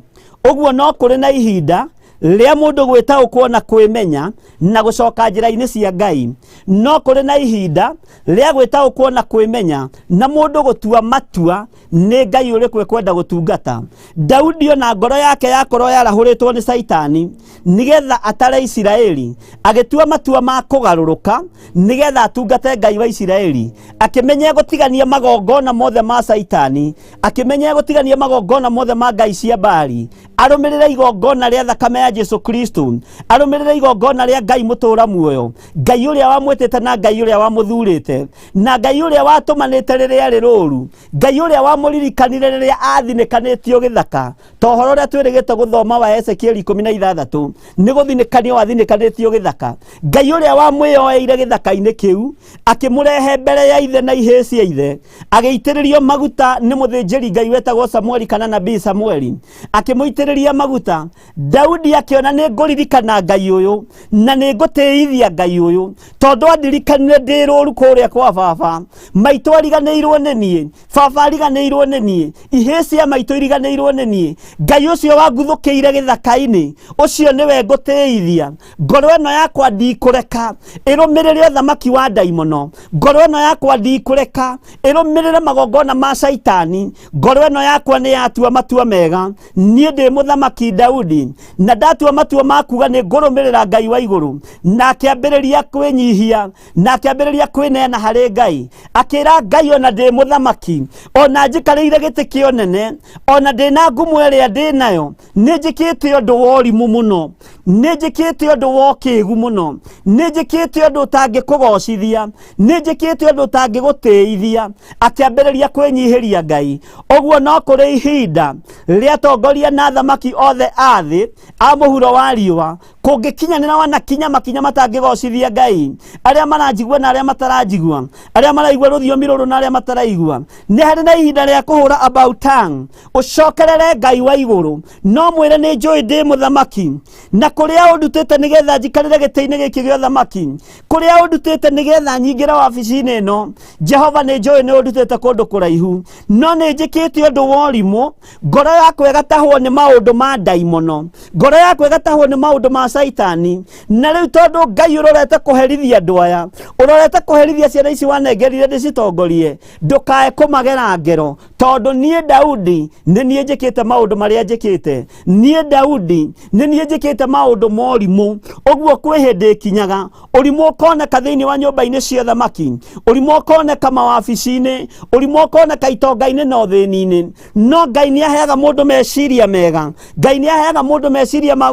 Ũguo no kũrĩ na ihinda rĩa mũndũ gwĩtaũkwo na kwĩmenya na gũcoka njĩra-inĩ cia Ngai. No kũrĩ na ihinda rĩa gwĩtaũkwo na kwĩmenya na mũndũ gũtua matua nĩ Ngai ũrĩkũ ekwenda gũtungata. Daudi ona ngoro yake yakorwo yarahũrĩtwo nĩ Caitani nĩgetha atare Isiraeli, agĩtua matua ma kũgarũrũka nĩgetha atungate Ngai wa Isiraeli. Akĩmenya gũtigania magongona mothe ma Caitani, akĩmenya gũtigania magongona mothe ma ngai cia Baali, arũmĩrĩre igongona rĩa thakame ya Jesu Kristo, arũmĩrĩre igongona rĩa Ngai mũtũũra muoyo, Ngai ũrĩa wamwĩtĩte na Ngai ũrĩa wamũthurĩte na Ngai ũrĩa watũmanĩte rĩrĩa arĩ rũru, Ngai ũrĩa wamũririkanire rĩrĩa athinĩkanĩtio gĩthaka, ta ũhoro ũrĩa twĩrĩgĩte gũthoma wa Ezekieli 16, nĩ gũthinĩkanio wathinĩkanĩtio gĩthaka. Ngai ũrĩa wamwĩyoeire gĩthaka-inĩ kĩu, akĩmũrehe mbere ya ithe na ihĩĩ cia ithe, agĩitĩrĩrio maguta nĩ mũthĩnjĩri Ngai wetagwo Samueli kana nabii Samueli, akĩmũitĩrĩria. Akĩmũitĩrĩria maguta. Daudi akĩona nĩ ngũririkana Ngai ũyũ na nĩ ngũtĩithia Ngai ũyũ, tondũ andirikanire ndĩ rũru kũrĩa kwa baba. Maitũ ariganĩirwo nĩ niĩ, baba ariganĩirwo nĩ niĩ, ihĩĩ cia maitũ iriganĩirwo nĩ niĩ. Ngai ũcio wanguthũkĩire gĩthaka-inĩ, ũcio nĩwe ngũtĩithia. Ngoro ĩno yakwa ndikũreka ĩrũmĩrĩre ũthamaki wa ndaimono. Ngoro ĩno yakwa ndikũreka ĩrũmĩrĩre magongona ma caitani. Ngoro ĩno yakwa nĩ yatua matua mega. Niĩ ndĩ mũthamaki Daudi, na ndatua matua ma kuga nĩ ngũrũmĩrĩra Ngai wa igũrũ. Na akĩambĩrĩria kwĩnyihia, na akĩambĩrĩria kwĩneana harĩ Ngai. Akĩra Ngai, ona ndĩ mũthamaki, ona njikarĩire gĩtĩ kĩa ũnene, ona ndĩ na ngumo ĩrĩa ndĩ nayo, nĩ njĩkĩte ũndũ wa ũrimũ mũno, nĩ njĩkĩte ũndũ wa ũkĩgu mũno, nĩ njĩkĩte ũndũ ũtangĩkũgocithia, nĩ njĩkĩte ũndũ ũtangĩgũtĩithia. Akĩambĩrĩria kwĩnyihĩria Ngai. Ũguo no kũrĩ ihinda rĩatongoria na athamaki othe a thĩ a mũhuro wa riũa kũngĩkinyanĩra wanakinya makinya matangĩgocithia Ngai. Arĩa maranjigua na arĩa mataranjigua, arĩa maraigua rũthiomi rũrũ na arĩa mataraigua, nĩ harĩ na ihinda rĩa kũhũra about tongue, ũcokerere Ngai wa igũrũ. No mwĩre nĩ njũĩ ndĩ mũthamaki, na kũrĩa ũndutĩte nĩgetha njikarĩre gĩtĩ-inĩ gĩkĩ gĩa ũthamaki, kũrĩa ũndutĩte nĩgetha nyingĩre wabici-inĩ ĩno, Jehova nĩ njũĩ nĩ ũndutĩte kũndũ kũraihu, no nĩ njĩkĩte ũndũ wa ũrimũ. Ngoro yakwa ĩgatahwo nĩ maũndũ ma ndaimono, ngoro yakwa ĩgatahwo nĩ maũndũ ma caitani. Na rĩu tondũ Ngai ũrorete kũherithia andũ aya, ũrorete kũherithia ciana ici wanengerire ndĩcitongorie, ndũkae kũmagera ngero, tondũ niĩ Daudi nĩ niĩ njĩkĩte maũndũ marĩa njĩkĩte. Niĩ Daudi nĩ niĩ njĩkĩte maũndũ ma ũrimũ. Ũguo kwĩ hĩndĩ ĩkinyaga ũrimũ ũkoneka thĩinĩ wa nyũmba-inĩ cia thamaki, ũrimũ ũkoneka mawabici-inĩ, ũrimũ ũkoneka itonga-inĩ na ũthĩni-inĩ. No Ngai nĩ aheaga mũndũ meciria mega. Ngai nĩ aheaga mũndũ meciria ma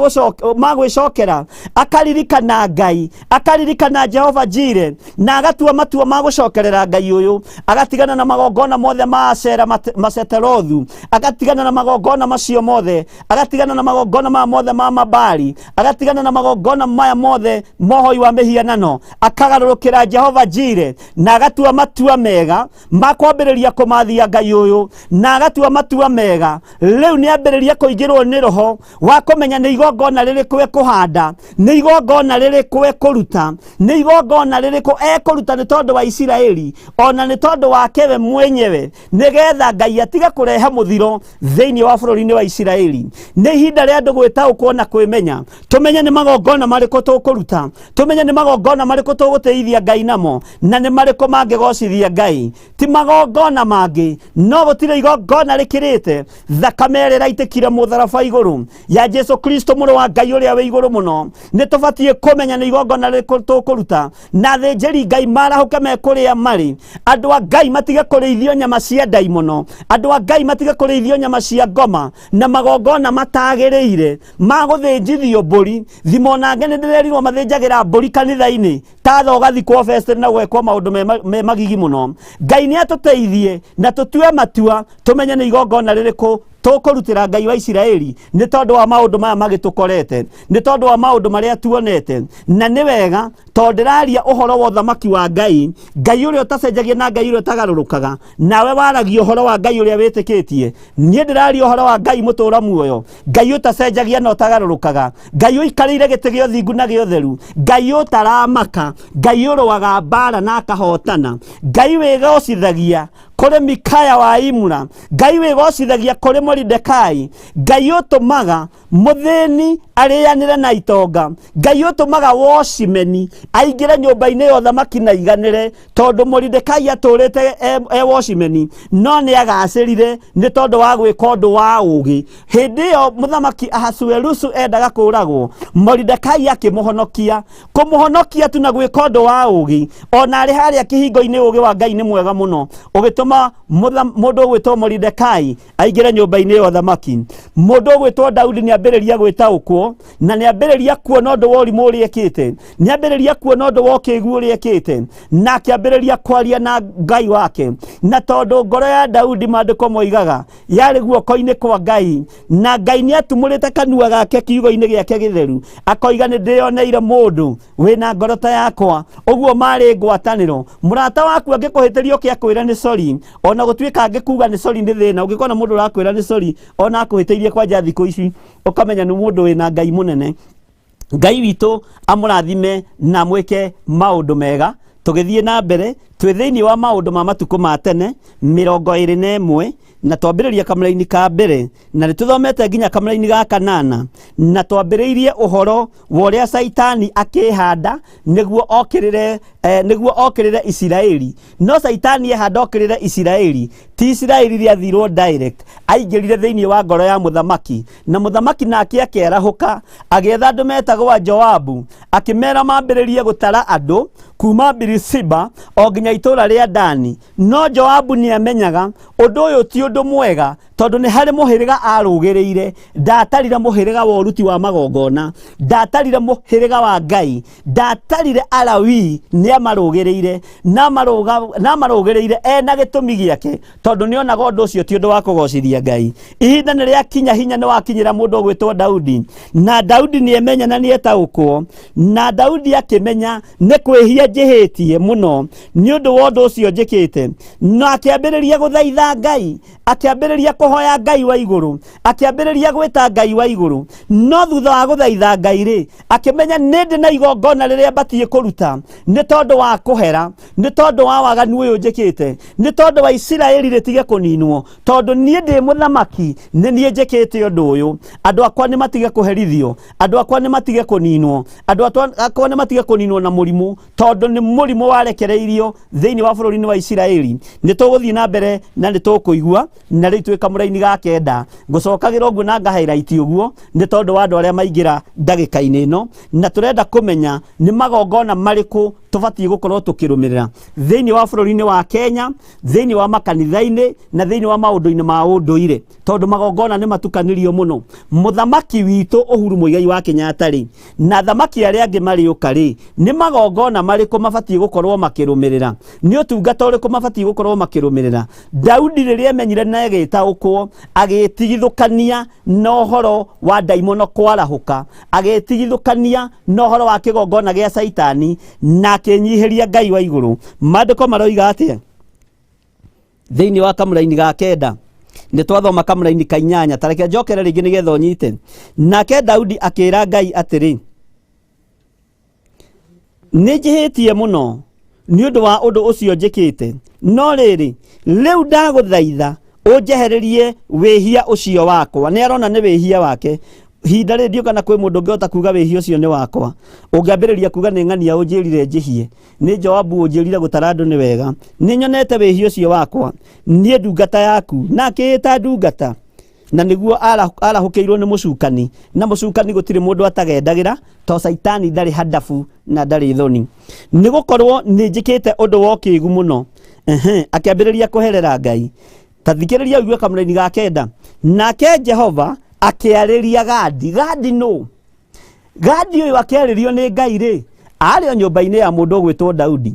gwĩcokera, akaririkana Ngai, akaririkana Jehova Jire, na agatua matua ma gũcokerera Ngai ũyũ, agatigana na magongona mothe ma Ashera maseterothu, agatigana na magongona macio mothe, agatigana na magongona maya mothe ma mabali, agatigana na magongona maya mothe mohoi wa mĩhianano, akagarũrũkĩra Jehova Jire, na agatua matua mega ma kwambĩrĩria kũmathia Ngai ũyũ, na agatua matua mega. Rĩu nĩ ambĩrĩria kũingĩrwo nĩ roho wa kũmenya nĩ igongona rĩrĩkũ ekũhanda, nĩ igongona rĩrĩkũ ekũruta, nĩ igongona rĩrĩkũ ekũruta nĩ tondũ wa Isiraeli, ona nĩ tondũ wake we mwenyewe, nĩgetha Ngai atige kũrehe mũthiro thĩinĩ wa bũrũri-inĩ wa Isiraeli. Nĩ ihinda rĩa andũ gwĩtaũkwo na kwĩmenya, tũmenye nĩ magongona marĩkũ tũkũruta, tũmenye nĩ magongona marĩkũ tũgũtĩithia Ngai namo, na nĩ marĩkũ mangĩgocithia Ngai. Ti magongona mangĩ, no gũtirĩ igongona rĩkĩrĩte thakame ĩrĩa ĩraitĩkire mũtharaba igũrũ ya Jesu Kristo mũrũ wa Ngai ũrĩa wĩ igũrũ mũno. Nĩ tũbatiĩ kũmenya nĩ igongona rĩrĩkũ tũkũruta, na athĩnjĩri Ngai marahũke me kũrĩa marĩ. Andũ a Ngai matige kũrĩithio nyama cia ndaimono, andũ a Ngai matige kũrĩithio nyama cia ngoma na magongona matagĩrĩire ma gũthĩnjithio mbũri. Thimo nange nĩ ndĩrerirwo mathĩnjagĩra mbũri kanitha-inĩ ta tha ũgathikwo fest na gwekwo maũndũ me magigi mũno. Ngai nĩ atũteithie na tũtue matua, tũmenye nĩ igongona rĩrĩkũ tũkũrutĩra Ngai wa Isiraeli nĩ tondũ wa maũndũ maya magĩtũkorete, nĩ tondũ wa maũndũ marĩa tuonete. Na nĩ wega tondũ ndĩraria ũhoro wa ũthamaki wa Ngai, Ngai ũrĩa ũtacenjagia na Ngai ũrĩa ũtagarũrũkaga. Nawe waragia ũhoro wa Ngai ũrĩa wĩtĩkĩtie. Niĩ ndĩraria ũhoro wa Ngai mũtũũra muoyo, Ngai ũtacenjagia na ũtagarũrũkaga, Ngai ũikarĩire gĩtĩ gĩa ũthingu na gĩa ũtheru, Ngai ũtaramaka, Ngai ũrũaga mbara na akahotana, Ngai wĩgocithagia kũrĩ Mikaya wa Imura, Ngai wĩgocithagia kũrĩ Moridekai, Ngai ũtũmaga mũthĩni arĩanĩre na itonga, Ngai ũtũmaga wocimeni aingĩre nyũmba-inĩ ya ũthamaki na iganĩre, tondũ Moridekai atũrĩte e wocimeni, no nĩ agacĩrire nĩ tondũ wa gwĩka ũndũ wa ũũgĩ. Hĩndĩ ĩyo mũthamaki Ahasuerusu endaga kũũragwo, Moridekai akĩmũhonokia. Kũmũhonokia tu na gwĩka ũndũ wa ũũgĩ, ona arĩ harĩa kĩhingo-inĩ, ũũgĩ wa Ngai nĩ mwega mũno, ũgĩtũma mũndũ ũgwĩtwo Moridekai aingĩre nyũmba-inĩ ya ũthamaki. Mũndũ ũgwĩtwo Daudi nĩ ambĩrĩria gwĩtaũkwo, na nĩ ambĩrĩria kuona ũndũ wa ũrimũ ũrĩa ekĩte, nĩ ambĩrĩria kuona ũndũ wa ũkĩgu ũrĩa ekĩte, na akĩambĩrĩria kwaria na Ngai wake. Na tondũ ngoro ya Daudi, maandĩko moigaga, yarĩ guoko-inĩ kwa Ngai, na Ngai nĩ atumũrĩte kanua gake kiugo-inĩ gĩake gĩtheru, akoiga nĩ ndĩyoneire mũndũ wĩna ngoro ta yakwa. Ũguo marĩ ngwatanĩro. Mũrata waku angĩkũhĩtĩria ũke akwĩre nĩ sorry, Ona gũtuĩka angĩkuga nĩ sorry nĩ thĩna, ũngĩkona mũndũ ũrakwĩra nĩ sorry ona akũhĩtĩirie kwanja thikũ ici, ũkamenya nĩ mũndũ wĩna Ngai mũnene. Ngai witũ amũrathime na mwĩke maũndũ mega. Tũgĩthiĩ na mbere twĩ thĩinĩ wa maũndũ ma matukũ ma tene 21, na twambĩrĩria kamũraini ka mbere, na nĩ tũthomete nginya kamũraini ga kanana, na twambĩrĩirie ũhoro wa ũrĩa Caitani akĩhanda nĩguo okĩrĩre, nĩguo okĩrĩre Isiraeli. No Caitani ehanda okĩrĩre Isiraeli, ti Isiraeli rĩathirwo direct, aingĩrire thĩinĩ wa ngoro ya mũthamaki, na mũthamaki nake akĩarahũka agĩetha andũ metagwo Joabu, akĩmera mambĩrĩrie gũtara andũ kuma Birisiba o nginya itũũra rĩa Dani. No Joabu nĩamenyaga ũndũ ũyũ ti ũndũ mwega, tondũ nĩ harĩ mũhĩrĩga arũgĩrĩire. Ndatarire mũhĩrĩga wa ũruti wa magongona, ndatarire mũhĩrĩga wa Ngai, ndatarire Alawii, nĩamarũgĩrĩire, na amarũgĩrĩire ena gĩtũmi gĩake, tondũ nĩonaga ũndũ ũcio ti ũndũ wa kũgocithia Ngai. Ihinda nĩ rĩakinya, hinya nĩ wakinyĩra mũndũ ũgwĩtwo Daudi, na Daudi nĩemenya na nĩetaũkwo, na Daudi akĩmenya nĩ kwĩhia njĩhĩtie mũno nĩ ũndũ wa ũndũ ũcio njĩkĩte, na akĩambĩrĩria gũthaitha Ngai, akĩambĩrĩria kũhoya Ngai wa igũrũ, akĩambĩrĩria gwĩta Ngai wa igũrũ. No thutha wa gũthaitha Ngai rĩ, akĩmenya nĩ ndĩ na igongona rĩrĩa mbatiĩ kũruta nĩ tondũ wa kũhera, nĩ tondũ wa waganu ũyũ njĩkĩte, nĩ tondũ wa Isiraeli rĩtige kũninwo, tondũ niĩ ndĩ mũthamaki, nĩ niĩ njĩkĩte ũndũ ũyũ. Andũ akwa nĩ matige kũherithio, andũ akwa nĩ matige kũninwo, andũ akwa nĩ matige kũninwo na mũrimũ, tondũ nĩ mũrimũ warekereirio thĩinĩ wa bũrũri-inĩ wa Isiraeli. Nĩ tũgũthiĩ na mbere na nĩ tũkũigua, na rĩu twĩ kamũraini ga kenda. Ngũcokagĩra ũguo na ngahighlight ũguo nĩ tondũ wa andũ arĩa maingĩra ndagĩka-inĩ ĩno, na tũrenda kũmenya nĩ magongona marĩkũ tũbatiĩ gũkorwo tũkĩrũmĩrĩra thĩinĩ wa bũrũri-inĩ wa Kenya, thĩinĩ wa makanitha-inĩ, na thĩinĩ wa maũndũ-inĩ ma ũndũire, tondũ magongona nĩ matukanĩrio mũno. Mũthamaki witũ Uhuru Muigai wa Kenyatta rĩ, na athamaki arĩa angĩ marĩũka rĩ, nĩ magongona marĩkũ mabatiĩ gũkorwo makĩrũmĩrĩra? Nĩ ũtungata ũrĩkũ mabatiĩ gũkorwo makĩrũmĩrĩra? Daudi rĩrĩa emenyire na agĩtaũkwo, agĩtigithũkania na ũhoro wa ndaimono kwarahũka, agĩtigithũkania na ũhoro wa kĩgongona gĩa Caitani, na akĩnyihĩria Ngai wa igũrũ. Maandĩko maroiga atĩa? Thĩinĩ wa kamũraini ga kenda, nĩ twathoma kamũraini ka inyanya, ta reke njokere rĩngĩ nĩgetha ũnyite. Nake Daudi akĩra Ngai atĩrĩ, nĩ njĩhĩtie mũno nĩ ũndũ wa ũndũ ũcio njĩkĩte, no rĩrĩ, rĩu ndagũthaitha ũnjehererie wĩhia ũcio wakwa. Nĩ arona nĩ wĩhia wake. Ihinda rĩrĩ ndiũĩ kana kwĩ mũndũ ũngĩhota kuga wĩhia ũcio nĩ wakwa. Ũngĩambĩrĩria kuga nĩ ng'ania ũnjĩrire njĩhie, nĩ Joabu ũnjĩrire gũtara andũ nĩ wega, nĩ nyonete wĩhia ũcio wakwa, niĩ ndungata yaku, na akĩĩta ndungata, na nĩguo arahũkĩirwo nĩ mũcukani, na mũcukani gũtirĩ mũndũ atagendagĩra, to Caitani ndarĩ handabu na ndarĩ thoni, nĩ gũkorwo nĩ njĩkĩte ũndũ wa ũkĩgu mũno. Akĩambĩrĩria kũherera Ngai. Ta thikĩrĩria ũigue kamũraini ga kenda. Nake Jehova akĩarĩria Gadi. Gadi nũ? Gadi ũyũ akĩarĩrio nĩ Ngai rĩ, arĩ o nyũmba-inĩ ya mũndũ ũgwĩtwo Daudi.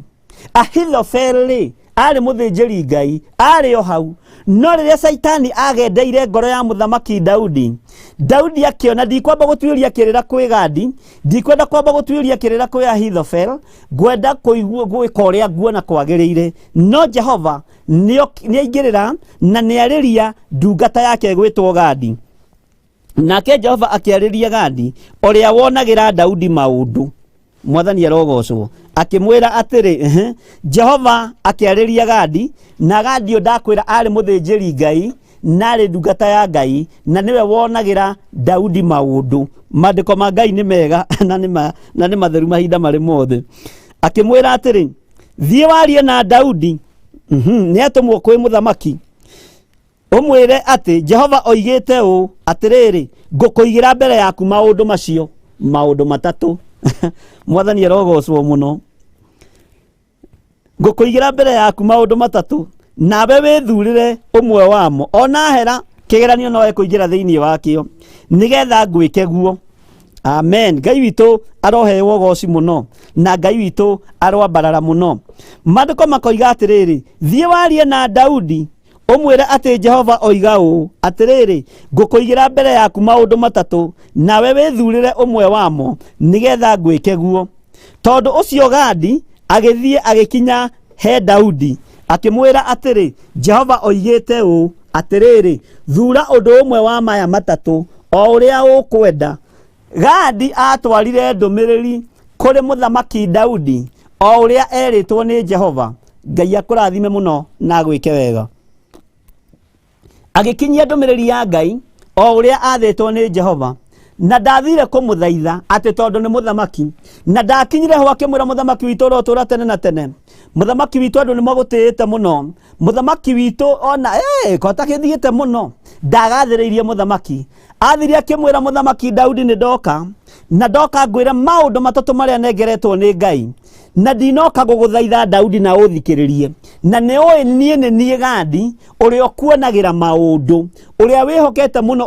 Ahithofel rĩ, arĩ mũthĩnjĩri Ngai, arĩ o hau. No rĩrĩa Caitani agendeire ngoro ya mũthamaki Daudi, Daudi akĩona ndikwamba gũtuĩria kĩrĩra kwĩ Gadi, ndikwenda kwamba gũtuĩria kĩrĩra kwĩ Ahithofel, ngwenda kũigua gwĩka ũrĩa nguona kwagĩrĩire. No Jehova nĩaingĩrĩra na nĩarĩria ndungata yake ĩgwĩtwo Gadi. Nake Jehova akĩarĩria Gadi ũrĩa wonagĩra Daudi maũndũ. Mwathani arogocwo. Akĩmwĩra atĩrĩ, Jehova akĩarĩria Gadi, na Gadi ũyũ ndakwĩra arĩ mũthĩnjĩri Ngai na arĩ ndungata ya Ngai, na nĩwe wonagĩra Daudi maũndũ. Maandĩko ma Ngai nĩ mega na nĩ matheru mahinda marĩ mothe. Akĩmwĩra atĩrĩ, thiĩ warie na Daudi. Nĩ atũmwo kwĩ mũthamaki. Ũmwĩre atĩ Jehova oigĩte ũũ, atĩrĩrĩ, ngũkũigĩra mbere yaku maũndũ macio, maũndũ matatũ. Mwathani arogocwo mũno. Ngũkũigĩra mbere yaku maũndũ matatũ, nawe wĩthurĩre ũmwe wamo. Ona hera kĩgeranio no ekũingĩra thĩinĩ wakĩo, nĩgetha ngwĩke guo. Amen. Ngai witũ aroheo ũgoci mũno, na Ngai witũ aroambarara mũno. Maandĩko makoiga atĩrĩrĩ, thiĩ warie na Daudi ũmwĩre atĩ Jehova oiga ũũ, atĩrĩrĩ, ngũkũigĩra mbere yaku maũndũ matatũ, nawe wĩthurĩre ũmwe wamo, nĩgetha ngwĩke guo. Tondũ ũcio Gadi agĩthiĩ agĩkinya he Daudi, Akĩmwĩra atĩrĩ, Jehova oigĩte ũũ, atĩrĩrĩ, thura ũndũ ũmwe wa maya matatũ, o ũrĩa ũkwenda. Gadi atwarire ndũmĩrĩri kũrĩ mũthamaki Daudi o ũrĩa erĩtwo nĩ Jehova. Ngai akũrathime mũno na agwĩke wega. Agĩkinyia ndũmĩrĩri ya Ngai o ũrĩa athĩtwo nĩ Jehova, na ndathire kũmũthaitha atĩ tondũ nĩ mũthamaki, na ndakinyire ho akĩmwĩra mũthamaki witũ ũrĩa ũtũũra tene na tene, mũthamaki witũ andũ nĩ magũtĩĩte mũno, mũthamaki witũ ona ko atakĩthiĩte mũno. Ndagathĩrĩirie mũthamaki, athire akĩmwĩra mũthamaki Daudi, nĩ ndoka na ndoka ngwĩre maũndũ matatũ marĩa nengeretwo nĩ Ngai, na ndinoka gũgũthaitha Daudi na ũthikĩrĩrie, na nĩ ũĩ niĩ nĩ niĩ Gadi ũrĩa ũkuonagĩra maũndũ, ũrĩa wĩhokete mũno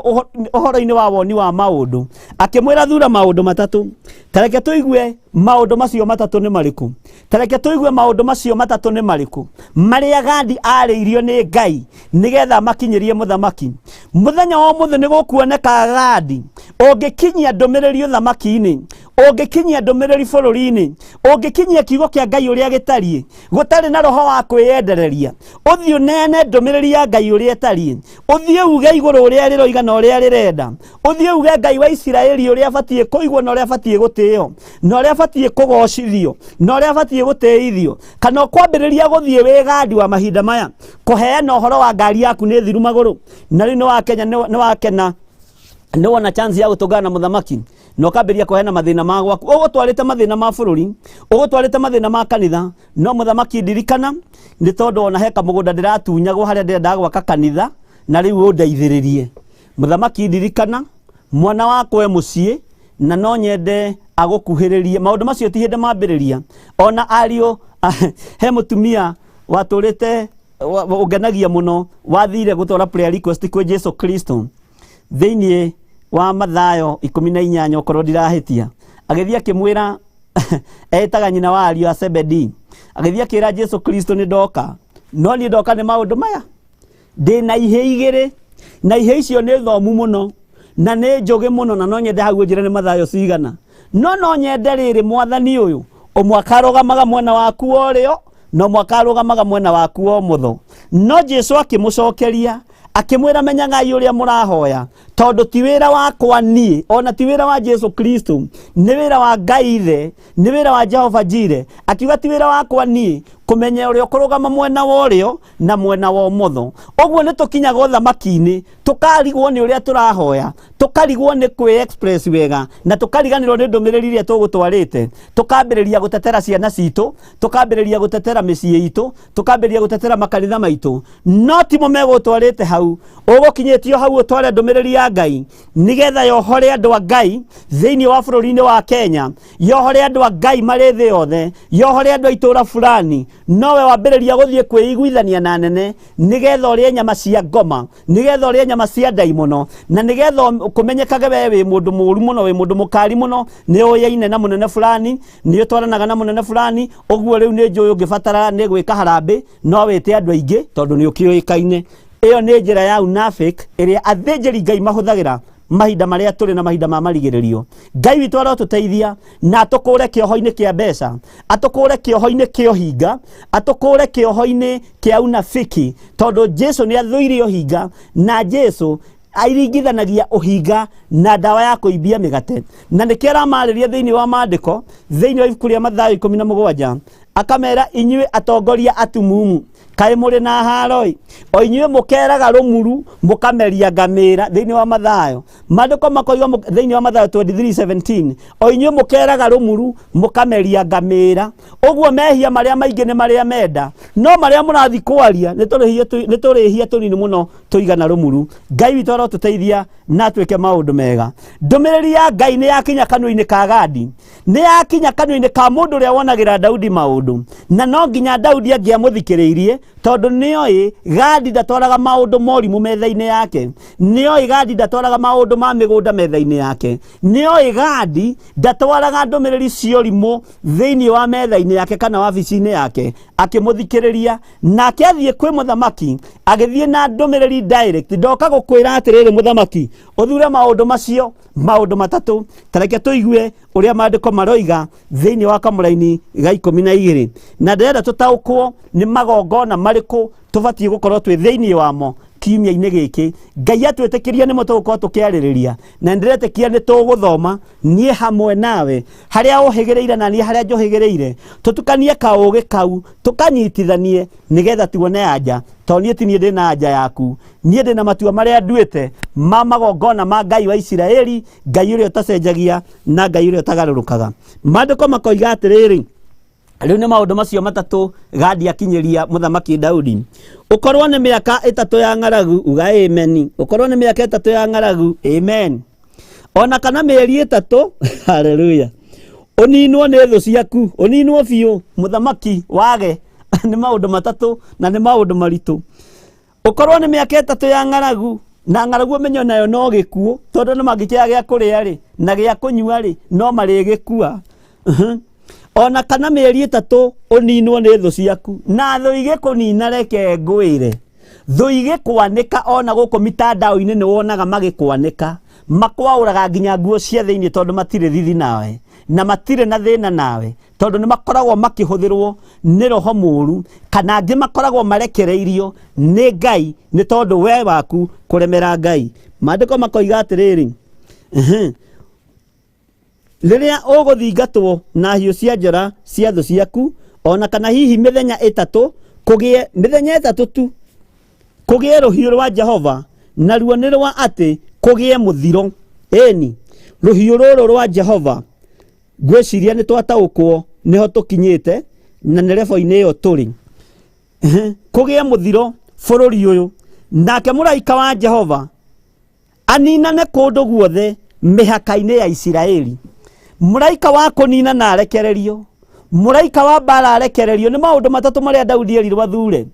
ũhoro-inĩ wa woni wa maũndũ. Akĩmwĩra thura maũndũ matatũ. Tareke tũigue maũndũ macio matatũ nĩ marĩkũ. Tareke tũigue maũndũ macio matatũ nĩ marĩkũ marĩa Gadi arĩirio nĩ Ngai nĩgetha makinyĩrie mũthamaki. Mũthenya wa ũmũthĩ nĩ gũkuoneka Gadi ũngĩkinyia ndũmĩrĩri ũthamaki-inĩ, ũngĩkinyia ndũmĩrĩri bũrũri-inĩ, ũngĩkinyia kiugo kĩa Ngai ũrĩa gĩtariĩ, gũtarĩ na roho wa kwĩyendereria, ũthiĩ ũneane ndũmĩrĩri ya Ngai ũrĩa ĩtariĩ, ũthiĩ uge igũrũ ũrĩa rĩroiga na ũrĩa rĩrenda, ũthiĩ uge Ngai wa Isiraeli ũrĩa abatiĩ kũigwo na ũrĩa abatiĩ gũtĩo na ũrĩa abatiĩ kũgocithio na ũrĩa abatiĩ gũtĩithio, kana ũkwambĩrĩria gũthiĩ wĩ Gadi wa mahinda maya kũheana ũhoro wa ngari yaku nĩ thiru magũrũ, na rĩu nĩ wakena nĩ wona chance ya gũtũngana na mũthamaki na ũkambĩrĩria kũheana mathĩna ma gwaku, ũgũtwarĩte mathĩna ma bũrũri, ũgũtwarĩte mathĩna ma kanitha, no mũthamaki ndirikana nĩ tondũ ona he kamũgũnda ndĩratunyagwo harĩa ndĩrenda gwaka kanitha na rĩu ũndeithĩrĩrie. Mũthamaki ndirikana mwana wakwa e mũciĩ na no nyende agũkuhĩrĩrie. Maũndũ macio ti hĩndĩ mambĩrĩria. Ona ariũ he mũtumia watũrĩte ũngenagia mũno, wathire gũtwara prayer request kwĩ Jesu Kristo thĩinĩ wa Mathayo 18, okorwo ndirahĩtia, agĩthiĩ akĩmwĩra, etaga nyina wa ariũ a Zebedee, agĩthiĩ akĩra Jesu Kristo, nĩ ndoka, no niĩ ndoka nĩ maũndũ maya, ndĩna ihĩ igĩrĩ na ihĩ icio nĩ thomu mũno na nĩ njũgĩ mũno, na no nyende hau ũnjĩre nĩ Mathayo cigana, no nyende rĩrĩ mwathani ũyũ ũmwe akarũgamaga mwena waku wa ũrĩo na ũmwe akarũgamaga mwena waku wa ũmotho. No Jesu akĩmũcokeria akĩmwĩra, menyagai ũrĩa mũrahoya, tondũ ti wĩra wakwa niĩ, ona ti wĩra wa Jesu Kristo, nĩ wĩra wa Ngai Ithe, nĩ wĩra wa Jehova Jire. Akiuga ti wĩra wakwa niĩ kũmenya ũrĩa ũkũrũgama mwena wa ũrĩo na mwena wa ũmotho. Ũguo nĩ tũkinyaga ũthamaki-inĩ tũkarigwo nĩ ũrĩa tũrahoya, tũkarigwo nĩ kwĩ express wega, na tũkariganĩrwo nĩ ndũmĩrĩri ĩrĩa tũgũtwarĩte, tũkambĩrĩria gũtetera ciana citũ, tũkambĩrĩria gũtetera mĩciĩ itũ, tũkambĩrĩria gũtetera makanitha maitũ, no timo megũtwarĩte hau. Ũgũkinyĩtio hau ũtware ndũmĩrĩri ya Ngai nĩgetha yohore andũ a Ngai thĩinĩ wa bũrũri-inĩ wa Kenya, yohore andũ a Ngai marĩ thĩ yothe, yohore andũ a itũũra fulani, nowe wambĩrĩria gũthiĩ kwĩiguithania na nene nĩgetha ũrĩe nyama cia ngoma, nĩgetha ũrĩe nyama cia ndaimono, na nĩgetha kũmenyekage we wĩ mũndũ mũũru mũno, wĩ mũndũ mũkari mũno, nĩ ũyaine na mũnene fulani, nĩ ũtwaranaga na mũnene fulani, ũguo rĩu nĩ njũĩ ũngĩbatara nĩ gwĩka harambĩ no wĩte andũ aingĩ tondũ nĩ ũkĩũĩkaine. Ĩyo nĩ njĩra ya unafik ĩrĩa athĩnjĩri Ngai mahũthagĩra mahinda marĩa tũrĩ na mahinda ma marigĩrĩrio. Ngai witũ arotũteithia na atũkũre kĩoho-inĩ kĩa mbeca, atũkũre kĩoho-inĩ kĩa ũhinga, atũkũre kĩoho-inĩ kĩa unafiki, tondũ Jesu nĩ athũire ũhinga, na Jesu airingithanagia ũhinga na ndawa ya kũimbia mĩgate, na nĩkĩo aramarĩria thĩinĩ wa maandĩko thĩinĩ wa ibuku rĩa Mathayo 17, akamera inyuĩ atongoria atumumu, kaĩ mũrĩ na haroi, o inyuĩ mũkeraga rũmuru mũkameria ngamĩra. Thĩinĩ wa Mathayo maandĩko makoiga thĩinĩ wa Mathayo 23:17, o inyuĩ mũkeraga rũmuru mũkameria ngamĩra. Ũguo mehia marĩa maingĩ nĩ marĩa menda, no marĩa mũrathiĩ kwaria nĩ tũrĩhia tũnini mũno tũigana rũmuru. Ngai witũ arotũteithia na atuĩke maũndũ mega. Ndũmĩrĩri ya Ngai nĩ yakinya kanua-inĩ ka Gadi, nĩ yakinya kanua-inĩ ka mũndũ ũrĩa wonagĩra Daudi maũndũ, na no nginya Daudi angĩamũthikĩrĩirie, tondũ nĩoĩ Gadi ndatwaraga maũndũ morimũ metha-inĩ yake, nĩoĩ Gadi ndatwaraga maũndũ ma mĩgũnda metha-inĩ yake, nĩoĩ Gadi ndatwaraga ndũmĩrĩri cia ũrimũ thĩinĩ wa metha-inĩ yake kana wabici-inĩ yake. Akĩmũthikĩrĩria nake athiĩ kwĩ mũthamaki, agĩthiĩ na ndũmĩrĩri direct. Ndoka gũkwĩra atĩrĩrĩ, mũthamaki, ũthure maũndũ macio, maũndũ matatũ. Tareke tũigue ũrĩa maandĩko maroiga thĩinĩ wa kamũraini ga 12, na ndĩrenda tũtaũkwo nĩ magongona marĩkũ tũbatiĩ gũkorwo twĩ thĩinĩ wamo kiumia-inĩ gĩkĩ. Ngai atwĩtĩkĩria nĩmo tũgũkorwo tũkĩarĩrĩria, na nĩndĩretĩkia nĩ tũgũthoma niĩ hamwe nawe harĩa ũhĩgĩrĩire na niĩ harĩa njũhĩgĩrĩire, tũtukanie kaũgĩ kau, tũkanyitithanie nĩgetha tuone anja, tondũ niĩ ti niĩ ndĩna anja yaku. Niĩ ndĩna matua marĩa nduĩte ma magongona ma Ngai wa Isiraeli, Ngai ũrĩa ũtacenjagia na Ngai ũrĩa ũtagarũrũkaga. Maandĩko makoiga atĩrĩrĩ, rĩu nĩ maũndũ macio matatũ Gadi akinyĩria mũthamaki Daudi. Ũkorwo nĩ mĩaka 3 ya ng'aragu, uga amen. Ũkorwo nĩ mĩaka 3 ya ng'aragu, amen. Ona kana mĩeri 3, haleluya, ũninwo nĩ thũ ciaku, ũninwo biũ, mũthamaki wage. Nĩ maũndũ matatũ na nĩ maũndũ maritũ. Ũkorwo nĩ mĩaka 3 ya ng'aragu, na ng'aragu ũmenye nayo no gĩkuũ, tondũ nĩ mangĩkĩaga gĩa kũrĩa rĩ na gĩa kũnyua rĩ, no marĩgĩkua. Ona kana mĩeri 3 ũninwo nĩ thũ ciaku, na thũ igĩkũnina, reke ngwĩre, thũ igĩkwanĩka ona gũkũ mitandao-inĩ nĩ wonaga magĩkwanĩka, makwaũraga nginya nguo cia thĩinĩ, tondũ matirĩ thithi nawe na matirĩ na thĩna nawe, tondũ nĩ makoragwo makĩhũthĩrwo nĩ roho mũũru, kana angĩ makoragwo marekereirio nĩ Ngai nĩ tondũ we waku kũremera Ngai. Maandĩko makoiga atĩrĩrĩ, rĩrĩa ũgũthingatwo na hiũ cia njora cia thũ ciaku, ona kana hihi mĩthenya 3 kũgĩe mĩthenya 3 tu kũgĩe rũhiũ rwa Jehova, naruo nĩ rwa atĩ kũgĩe mũthiro. Ĩni, rũhiũ rũrũ rwa Jehova, ngwĩciria nĩ twataũkwo nĩho tũkinyĩte na nĩ rebo-inĩ ĩyo tũrĩ. Kũgĩe mũthiro bũrũri ũyũ, nake mũraika wa Jehova aninane kũndũ guothe mĩhaka-inĩ ya Isiraeli. Mũraika wa kũnina na arekererio, mũraika wa mbara arekererio. Nĩ maũndũ matatũ marĩa Daudi erirwo athure,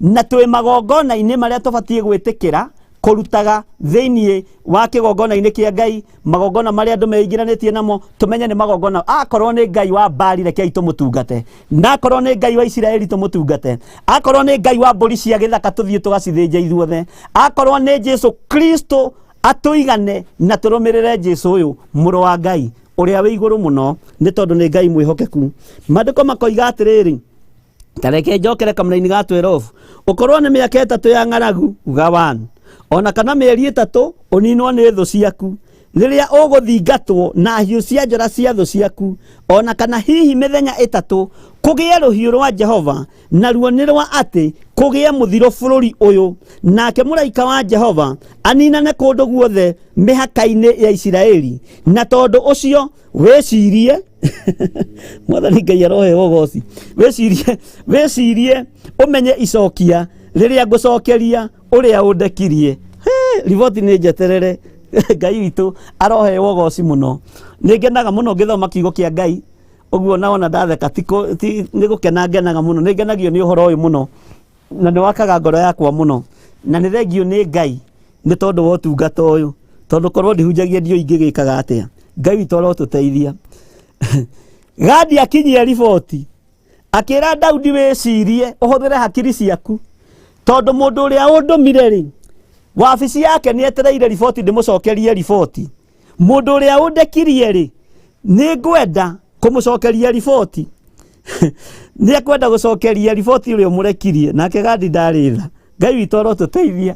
na twĩ magongona-inĩ marĩa tũbatiĩ gwĩtĩkĩra kũrutaga thĩinĩ wa kĩgongona-inĩ kĩa Ngai, magongona marĩa andũ meingĩranĩtie namo, tũmenye nĩ magongona. Akorwo nĩ Ngai wa Baali, rekei tũmũtungate, na akorwo nĩ Ngai wa Isiraeli tũmũtungate, akorwo nĩ Ngai wa mbũri cia gĩthaka tũthiĩ tũgacithĩnje ithuothe, akorwo nĩ Jesu Kristo atũigane na tũrũmĩrĩre Jesu ũyũ mũrũ wa Ngai ũrĩa wĩ igũrũ mũno, nĩ tondũ nĩ Ngai mwĩhokeku. Maandĩko makoiga atĩrĩrĩ, ta reke njokere kamũraini ga 12. Ũkorwo nĩ mĩaka 3 ya ng'aragu, uga 1, ona kana mĩeri 3 ũninwo nĩ thũ ciaku, rĩrĩa ũgũthingatwo na hiũ cia njora cia thũ ciaku, ona kana hihi mĩthenya 3 kũgĩe rũhiũ rwa Jehova, naruo nĩ rwa atĩ kũgĩe mũthiro bũrũri ũyũ, nake mũraika wa Jehova aninane kũndũ guothe mĩhaka-inĩ ya Isiraeli. Na tondũ ũcio wĩcirie, Mwathani Ngai aroheo ũgoci, wĩcirie, wĩcirie ũmenye icokia rĩrĩa ngũcokeria ũrĩa ũndekirie. Riboti nĩ njeterere. Ngai witũ aroheo ũgoci mũno. Nĩ ngenaga mũno ngĩthoma kiugo kĩa Ngai ũguo, na ona ndatheka nĩ gũkena ngenaga mũno. Nĩ ngenagio nĩ ũhoro ũyũ mũno, na nĩ wakaga ngoro yakwa mũno, na nĩ thengio nĩ Ngai nĩ tondũ wa ũtungata ũyũ, tondũ korwo ndihunjagia ndiũĩ ingĩgĩkaga atĩa. Ngai witũ arotũteithia. Gadi akinyia riboti akĩra Daudi, wĩcirie ũhũthĩre hakiri ciaku, tondũ mũndũ ũrĩa ũndũmire rĩ, wabici yake nĩ etereire riboti ndĩmũcokerie riboti. Mũndũ ũrĩa ũndekirie rĩ, nĩ ngwenda kũmũcokeria riboti, nĩ ekwenda gũcokeria riboti ũrĩa ũmũrekirie. Nake Gadi ndarĩ tha. Ngai witũ arotũteithia.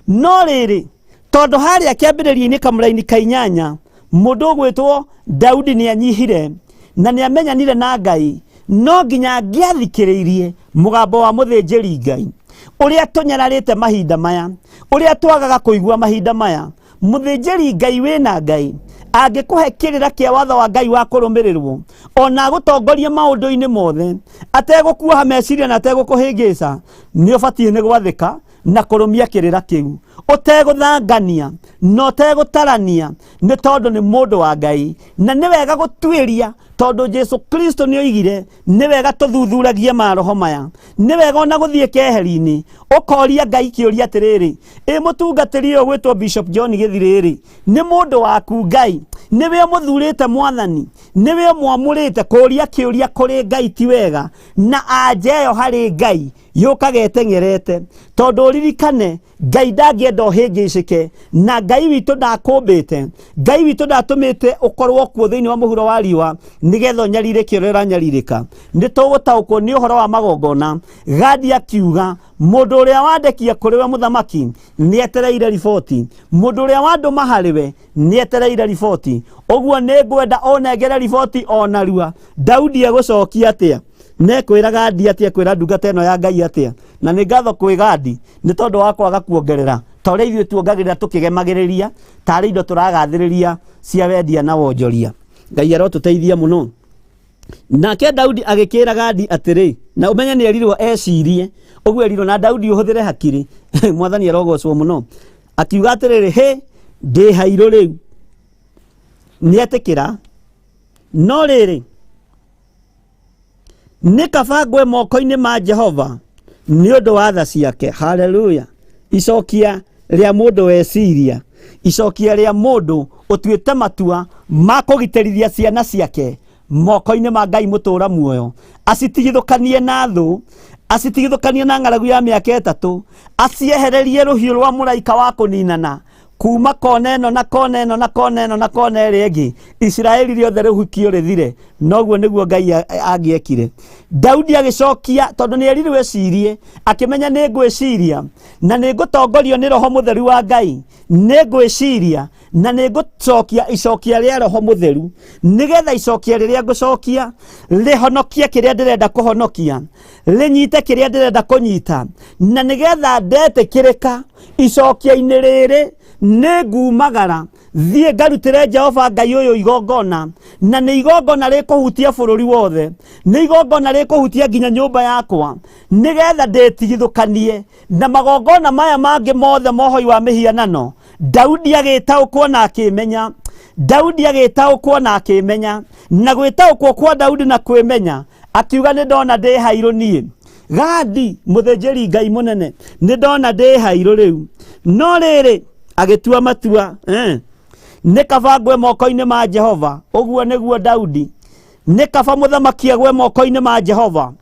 No rĩrĩ, tondũ harĩa kĩambĩrĩria-inĩ kamũraini ka 8, mũndũ ũgwĩtwo Daudi nĩ anyihire na nĩ amenyanire na Ngai, no nginya angĩathikĩrĩirie mũgambo wa mũthĩnjĩri Ngai ũrĩa tũnyararĩte mahinda maya, ũrĩa twagaga kũigua mahinda maya. Mũthĩnjĩri Ngai wĩna Ngai angĩkũhe kĩrĩra kĩa watho wa Ngai wa kũrũmĩrĩrwo, ona agũtongorie maũndũ-inĩ mothe ategũkuoha meciria na ategũkũhĩngĩca, nĩ ũbatiĩ nĩ gwathĩka na kũrũmia kĩrĩra kĩu ũtegũthangania na ũtegũtarania, nĩ tondũ nĩ mũndũ wa Ngai. Na nĩ wega gũtuĩria, tondũ Jesu Kristo nĩ oigire nĩ wega tũthuthuragie maroho maya. Nĩ wega ona gũthiĩ keheri-inĩ ũkoria Ngai kĩũria atĩrĩrĩ, ĩ mũtungatĩri ũyũ gwĩtwo Bishop John Gĩthirĩ rĩ, nĩ mũndũ waku Ngai? Nĩwe ũmũthurĩte mwathani, nĩwe ũmwamũrĩte. Kũria kĩũria kũrĩ Ngai ti wega, na anja ĩyo harĩ Ngai yũkaga ĩteng'erete, tondũ ũririkane Ngai ndangĩenda ũhĩngĩcĩke, na Ngai witũ ndakũmbĩte, Ngai witũ ndatũmĩte ũkorwo kuo thĩinĩ wa mũhuro wa riũa nĩgetha ũnyarirĩke ũrĩa ũranyarirĩka. Nĩ tũgũtaũkwo nĩ ũhoro wa magongona. Gadi akiuga, mũndũ ũrĩa wandekia kũrĩ we mũthamaki nĩetereire riboti, mũndũ ũrĩa wandũma harĩ we nĩetereire riboti, ũguo nĩ ngwenda ũnengere riboti o narua. Daudi egũcokia atĩa? Nekwĩra Gadi atĩa? Kwĩra ndungata ĩno ya Ngai atĩa? Na nĩ ngatho kwĩ Gadi nĩ tondũ wa kwaga kuongerera ta ũrĩa ithuĩ tuongagĩrĩra tũkĩgemagĩrĩria tarĩ indo tũragathĩrĩria cia wendia na wonjoria. Ngai arotũteithia mũno. Nake Daudi agĩkĩra Gadi atĩrĩ, na ũmenye nĩ erirwo ecirie ũguo erirwo na Daudi ũhũthĩre hakiri. Mwathani arogocwo mũno. Akiuga atĩrĩrĩ, hĩ, ndĩ hairũ rĩu, nĩetĩkĩra, no rĩrĩ, nĩ kaba ngwe moko-inĩ ma Jehova nĩ ũndũ wa tha ciake. Haleluya! Icokia rĩa mũndũ weciria, icokia rĩa mũndũ ũtuĩte matua ma kũgitĩrithia ciana ciake moko-inĩ ma Ngai mũtũũra muoyo, acitigithũkanie na thũ, acitigithũkanie na ng'aragu ya mĩaka 3, aciehererie rũhiũ rwa mũraika wa kũninana kuma kona ĩno na kona ĩno na kona ĩno na kona ĩrĩa ĩngĩ, Isiraeli rĩothe rĩhukio rĩthire. Noguo nĩguo Ngai angĩekire. Daudi agĩcokia, tondũ nĩ erirwo ecirie, akĩmenya nĩ ngwĩciria na nĩ ngũtongorio nĩ Roho Mũtheru wa Ngai, nĩ ngwĩciria na nĩ ngũcokia icokia rĩa Roho Mũtheru, nĩgetha icokia rĩrĩa ngũcokia rĩhonokie kĩrĩa ndĩrenda kũhonokia, rĩnyite kĩrĩa ndĩrenda kũnyita, na nĩgetha ndetĩkĩrĩka icokia-inĩ rĩrĩ nĩ ngumagara thiĩ ngarutĩre Jehova Ngai ũyũ igongona, na nĩ igongona rĩkũhutia bũrũri wothe, nĩ igongona rĩkũhutia nginya nyũmba yakwa, nĩgetha ndĩtigithũkanie na magongona maya mangĩ mothe mohoi wa mĩhianano. Daudi agĩtaũkwo na akĩmenya, Daudi agĩtaũkwo na akĩmenya, na gwĩtaũkwo kwa Daudi na kwĩmenya, akiuga nĩ ndona ndĩ hairũ niĩ Gadi mũthĩnjĩri Ngai mũnene, nĩ ndona ndĩ hairũ rĩu. No rĩrĩ, agĩtua matua, nĩ kaba ngwe moko-inĩ ma Jehova. Ũguo nĩguo Daudi, nĩ kaba mũthamaki agwe moko-inĩ ma Jehova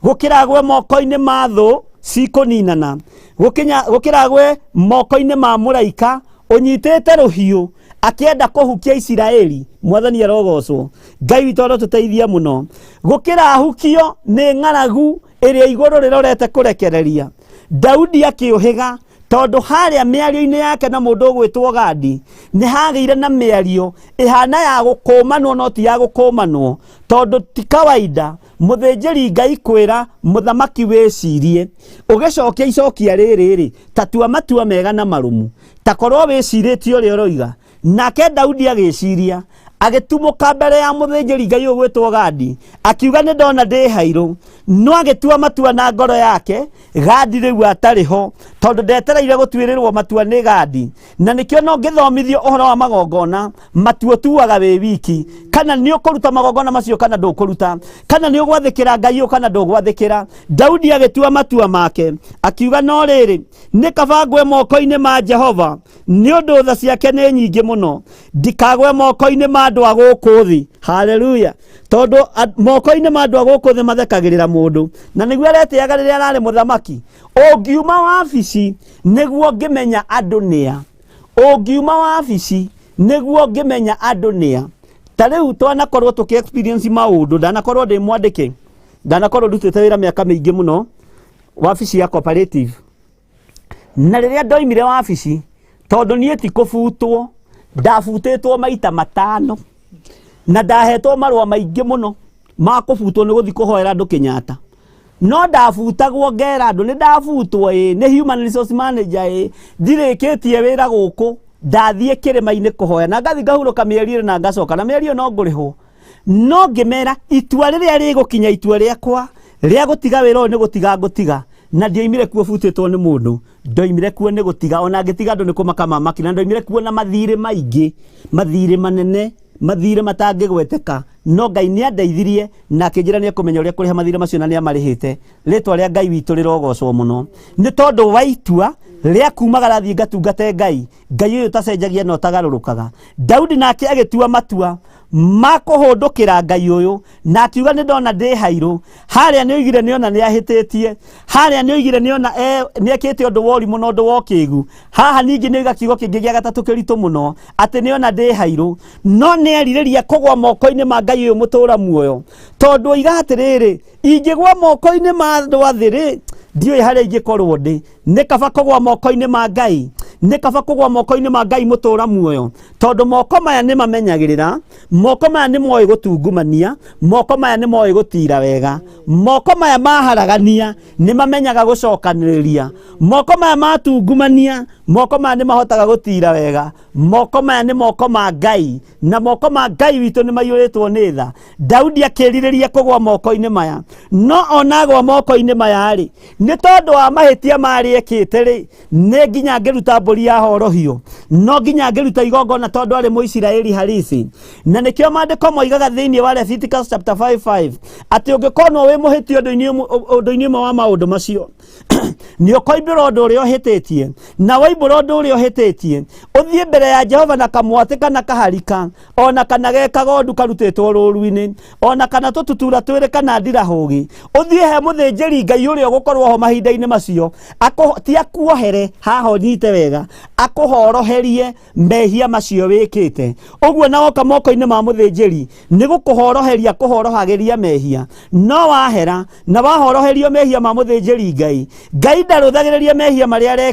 gũkĩra agwe moko-inĩ ma thũ cikũninana, gũkĩra agwe moko-inĩ ma mũraika ũnyitĩte rũhiũ akĩenda kũhukia Isiraeli. Mwathani arogocwo. Ngai witũ arotũteithia mũno. Gũkĩra ahukio nĩ ng'aragu ĩrĩa igũrũ rĩrorete kũrekereria. Daudi akĩũhĩga, tondũ harĩa mĩario-inĩ yake na mũndũ ũgwĩtwo Gadi nĩ hagĩire na mĩario ĩhana ya gũkũmanwo no ti ya gũkũmanwo, tondũ ti kawaida mũthĩnjĩri Ngai kwĩra mũthamaki wĩcirie. Ũgĩcokia icokia rĩrĩ rĩ, ta tua matua mega na marũmu, ta korwo wĩcirĩtie ũrĩa ũroiga. Nake Daudi agĩciria, agĩtumũka mbere ya mũthĩnjĩri Ngai ũgwĩtwo Gadi, akiuga nĩ ndona ndĩ hairũ. No agĩtua matua na ngoro yake, Gadi rĩu atarĩ ho, tondũ ndetereire gũtuĩrĩrwo matua nĩ Gadi. Na nĩkĩo no ngĩthomithio ũhoro wa magongona, matua ũtuaga wĩ wiki, kana nĩ ũkũruta magongona macio kana ndũkũruta, kana nĩ ũgwathĩkĩra Ngai ũyũ kana ndũgwathĩkĩra. Daudi agĩtua matua make, akiuga no rĩrĩ, nĩ kaba ngwe moko-inĩ ma Jehova, nĩ ũndũ tha ciake nĩ nyingĩ mũno, ndikagwe moko-inĩ ma andũ a gũkũ thĩ. Haleluya! Tondũ moko-inĩ ma andũ a gũkũ thĩ mathekagĩrĩra mũndũ, na nĩguo aretĩaga rĩrĩa ararĩ mũthamaki. Ũngiuma wabici nĩguo ngĩmenya andũ nĩa, ũngiuma wabici nĩguo ngĩmenya andũ nĩa. Ta rĩu twanakorwo tũkĩ experience maũndũ, ndanakorwo ndĩ mwandĩke, ndanakorwo ndutĩte wĩra mĩaka mĩingĩ mũno wabici ya cooperative, na rĩrĩa ndoimire wabici, tondũ niĩ ti kũbutwo, ndabutĩtwo maita 5, na ndahetwo marũa maingĩ mũno ma kũbutwo nĩ gũthiĩ kũhoera andũ Kenyatta. No ndabutagwo ngera andũ nĩ ndabutwo, ĩ nĩ human resource manager, ĩ ndirĩkĩtie wĩra gũkũ, ndathiĩ kĩrĩma-inĩ kũhoya na ngathiĩ ngahurũka mĩeri ĩrĩ na ngacoka, na mĩeri ĩyo no ngũrĩhwo. No ngĩmera itua rĩrĩa rĩgũkinya, itua rĩakwa rĩa gũtiga wĩra ũyũ nĩ gũtiga ngũtiga, na ndioimire kuo butĩtwo nĩ mũndũ, ndoimire kuo nĩ gũtiga, ona ngĩtiga andũ nĩ kũmaka mamaki, na ndoimire kuo na mathirĩ maingĩ, mathirĩ manene, mathirĩ matangĩgweteka. No Ngai nĩ andeithirie na akĩnjĩra nĩ ekũmenya ũrĩa kũrĩha mathirĩ macio, na nĩ amarĩhĩte. Rĩtwa rĩa Ngai witũ rĩrogocwo mũno nĩ tondũ wa itua Rĩa kumagara thiĩ ngatungate Ngai, Ngai ũyũ ũtacenjagia na ũtagarũrũkaga. Daudi nake agĩtua matua ma kũhũndũkĩra Ngai ũyũ, na akiuga nĩ ndona ndĩ hairũ. Harĩa nĩ oigire nĩ ona nĩ ahĩtĩtie, harĩa nĩ oigire nĩ ona nĩ ekĩte ũndũ wa ũrimũ na ũndũ wa ũkĩgu. Haha ningĩ nĩ oiga kiugo kĩngĩ gĩa gatatũ kĩritũ mũno, atĩ nĩ ona ndĩ hairũ. No nĩ erirĩria kũgwa moko-inĩ ma Ngai ũyũ mũtũra muoyo, tondũ oiga atĩrĩrĩ, ingĩgwa moko-inĩ ma andũ a thĩ rĩ, ndiũĩ harĩa ingĩkorwo ndĩ. Nĩ kaba kũgwa moko-inĩ ma Ngai, nĩ kaba kũgwa moko-inĩ ma Ngai mũtũra muoyo, tondũ moko maya nĩ mamenyagĩrĩra, moko maya nĩ moĩ gũtungumania, moko maya nĩ moĩ gũtira wega, moko maya maharagania nĩ mamenyaga gũcokanĩrĩria, moko maya matungumania, moko maya nĩ mahotaga gũtira wega, moko maya nĩ moko ma Ngai, na moko ma Ngai witũ nĩ maiyũrĩtwo nĩ tha. Daudi akĩrirĩria kũgwa moko-inĩ maya, no ona agwa moko-inĩ maya rĩ, nĩ tondũ wa mahĩtia marĩa ekĩte rĩ, nĩ nginya angĩruta mbũri ya horohio, no nginya angĩruta igongona tondũ arĩ Mũisiraeli halisi. Na nĩkĩo maandĩko moigaga thĩinĩ wa Leviticus chapter 5:5 atĩ ũngĩkonwo wĩ mũhĩtia ũndũ-inĩ ũmwe wa maũndũ macio, nĩ ũkoimbũra ũndũ ũrĩa ũhĩtĩtie, na waimbũra ũndũ ũrĩa ũhĩtĩtie, ũthiĩ mbere ya Jehova na kamwatĩ kana kaharika, ona kana ge kagondu karutĩtwo rũru-inĩ, ona kana tũtutura twĩrĩ kana ndirahũgĩ, ũthiĩ he mũthĩnjĩri Ngai ũrĩa ũgũkorwo ho mahinda-inĩ macio, ti akuohere, haha ũnyite wega, akũhoroherie mehia macio wĩkĩte. Ũguo na woka moko-inĩ ma mũthĩnjĩri, nĩ gũkũhoroheria kũhorohagĩria mehia. No wahera na wahoroherio mehia ma mũthĩnjĩri Ngai, Ngai ndarũthagĩrĩria mehia marĩa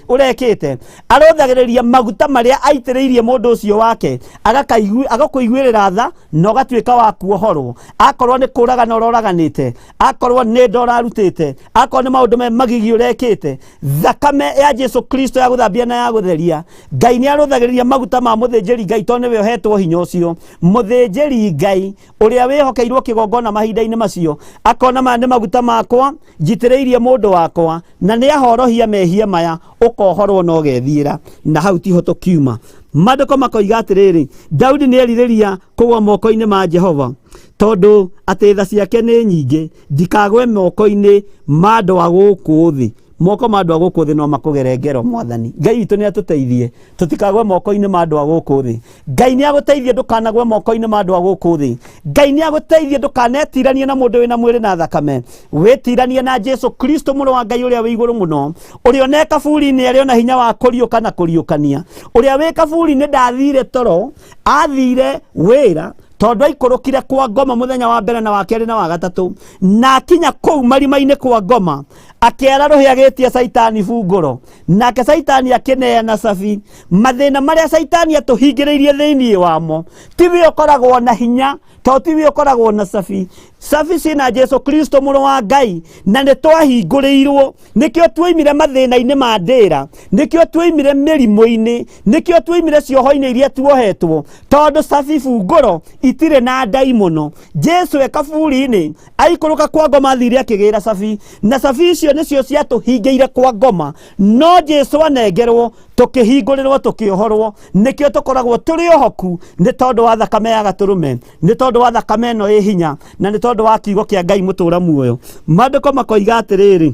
ũrekĩte, arũthagĩrĩria maguta marĩa aitĩrĩirie mũndũ ũcio wake, agakũiguĩrĩra tha na ũgatuĩka wa kuohorwo. Akorwo nĩ kũragana ũroraganĩte, akorwo nĩ nda ũrarutĩte, akorwo nĩ maũndũ me magigi ũrekĩte, thakame ya Jesu Kristo ya gũthambia na ya gũtheria, Ngai nĩ arũthagĩrĩria maguta ma mũthĩnjĩri Ngai tondũ nĩwe ũhetwo hinya ũcio. Mũthĩnjĩri Ngai ũrĩa wĩhokeirwo kĩgongona mahinda-inĩ macio akona maya nĩ maguta makwa njitĩrĩirie mũndũ wakwa, na nĩ ahorohia mehia maya, ũkohorwo na ũgethiĩra. Na hau tiho tũkiuma. Maandĩko makoiga atĩrĩrĩ, Daudi nĩ erirĩria kũgwa moko-inĩ ma Jehova, tondũ atĩ tha ciake nĩ nyingĩ, ndikagwe moko-inĩ ma andũ a gũkũ thĩ. Moko ma andũ a gũkũ thĩ no makũgere ngero. Mwathani Ngai witũ nĩ atũteithie tũtikagwe moko-inĩ ma andũ a gũkũ thĩ. Ngai nĩ agũteithie ndũkanagwe moko-inĩ ma andũ a gũkũ thĩ. Ngai nĩ agũteithie ndũkanetiranie na mũndũ wĩna mwĩrĩ na thakame, wĩtiranie na Jesu Kristo mũrũ wa Ngai ũrĩa wĩ igũrũ mũno, ũrĩa one kaburi-inĩ arĩ ona hinya wa kũriũka na kũriũkania. Ũrĩa wĩ kaburi-inĩ ndathire toro, athire wĩra, tondũ aikũrũkire kwa ngoma mũthenya wa mbere na wa kerĩ na wa gatatũ, na akinya kũu marima-inĩ kwa ngoma akĩara rũhĩ agĩtia Caitani bungũro, nake Caitani akĩneana cabi. Mathĩna marĩa Caitani atũhingĩrĩirie thĩinĩ wamo, tiwe ũkoragwo na hinya, to tiwe ũkoragwo na cabi. Cabi cina Jesu Kristo mũrũ wa Ngai, na nĩ twahingũrĩirwo. Nĩkĩo tuoimire mathĩna-inĩ ma ndĩra, nĩkĩo tuoimire mĩrimũ-inĩ, nĩkĩo tuoimire cioho-inĩ iria tuohetwo, tondũ cabi bungũro itirĩ na ndaimono. Jesu e kaburi-inĩ aikũrũka kwa ngoma athire akĩgĩra cabi, na cabi icio nĩcio ciatũhingĩire kwa ngoma. No Jesu anengerwo, tũkĩhingũrĩrwo, tũkĩohorwo. Nĩkĩo tũkoragwo tũrĩ ohoku, nĩ tondũ wa thakame ya gatũrũme, nĩ tondũ wa thakame ĩno ĩ hinya, na nĩ tondũ wa kiugo kĩa Ngai mũtũra muoyo. Maandĩko makoiga atĩrĩrĩ,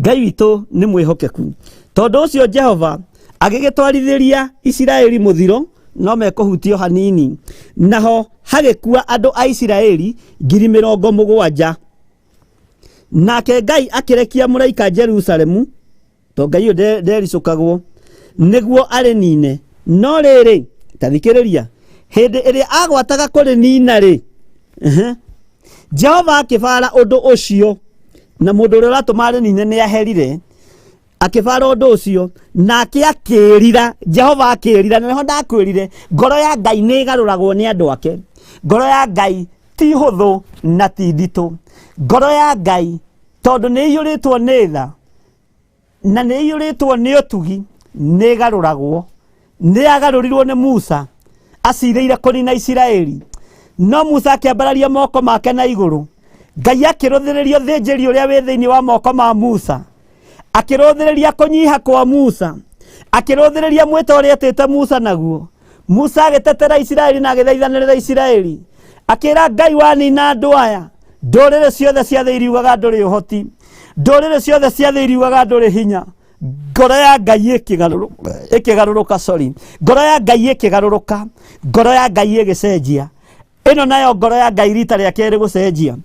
Ngai witũ nĩ mwĩhokeku. Tondũ ũcio Jehova agĩgĩtwarithĩria Isiraeli mũthiro, no mekũhutio hanini, naho hagĩkua andũ a Isiraeli 70,000. Nake Ngai akĩrekia mũraika Jerusalemu, to Ngai ũyũ ndericũkagwo, nĩguo arĩnine. No rĩrĩ, ta thikĩrĩria, hĩndĩ ĩrĩa agwataga kũrĩnina rĩ, Jehova akĩbara ũndũ ũcio, na mũndũ ũrĩa ũratũma arĩnine nĩ aherire, akĩbara ũndũ ũcio, nake akĩĩrira. Jehova akĩĩrira, na nĩho ndakwĩrire, ngoro ya Ngai nĩ ĩgarũragwo nĩ andũ ake. Ngoro ya Ngai ti hũthũ na ti nditũ. Ngoro ya Ngai tondũ nĩ ĩiyũrĩtwo nĩ tha na nĩ ĩiyũrĩtwo nĩ ũtugi, nĩ ĩgarũragwo. Nĩ yagarũrirwo nĩ Musa acirĩire kũnina Isiraeli, no Musa akĩambararia moko make na igũrũ. Ngai akĩrũthĩrĩria ũthĩnjĩri ũrĩa wĩ thĩinĩ wa moko ma Musa, akĩrũthĩrĩria kũnyiha kwa Musa, akĩrũthĩrĩria mwĩto ũrĩa etĩte Musa naguo. Musa agĩtetera Isiraeli na agĩthaithanĩrĩra Isiraeli, akĩra Ngai, wanina andũ aya, ndũrĩrĩ ciothe cia thĩ iriugaga ndũrĩ ũhoti. Ndũrĩrĩ ciothe cia thĩ iriugaga ndũrĩ hinya. Ngoro ya Ngai ĩkĩgarũrũka, sorry, ngoro ya Ngai ĩkĩgarũrũka, ngoro ya Ngai ĩgĩcenjia. Ĩno nayo ngoro ya Ngai rita rĩa kerĩ gũcenjia.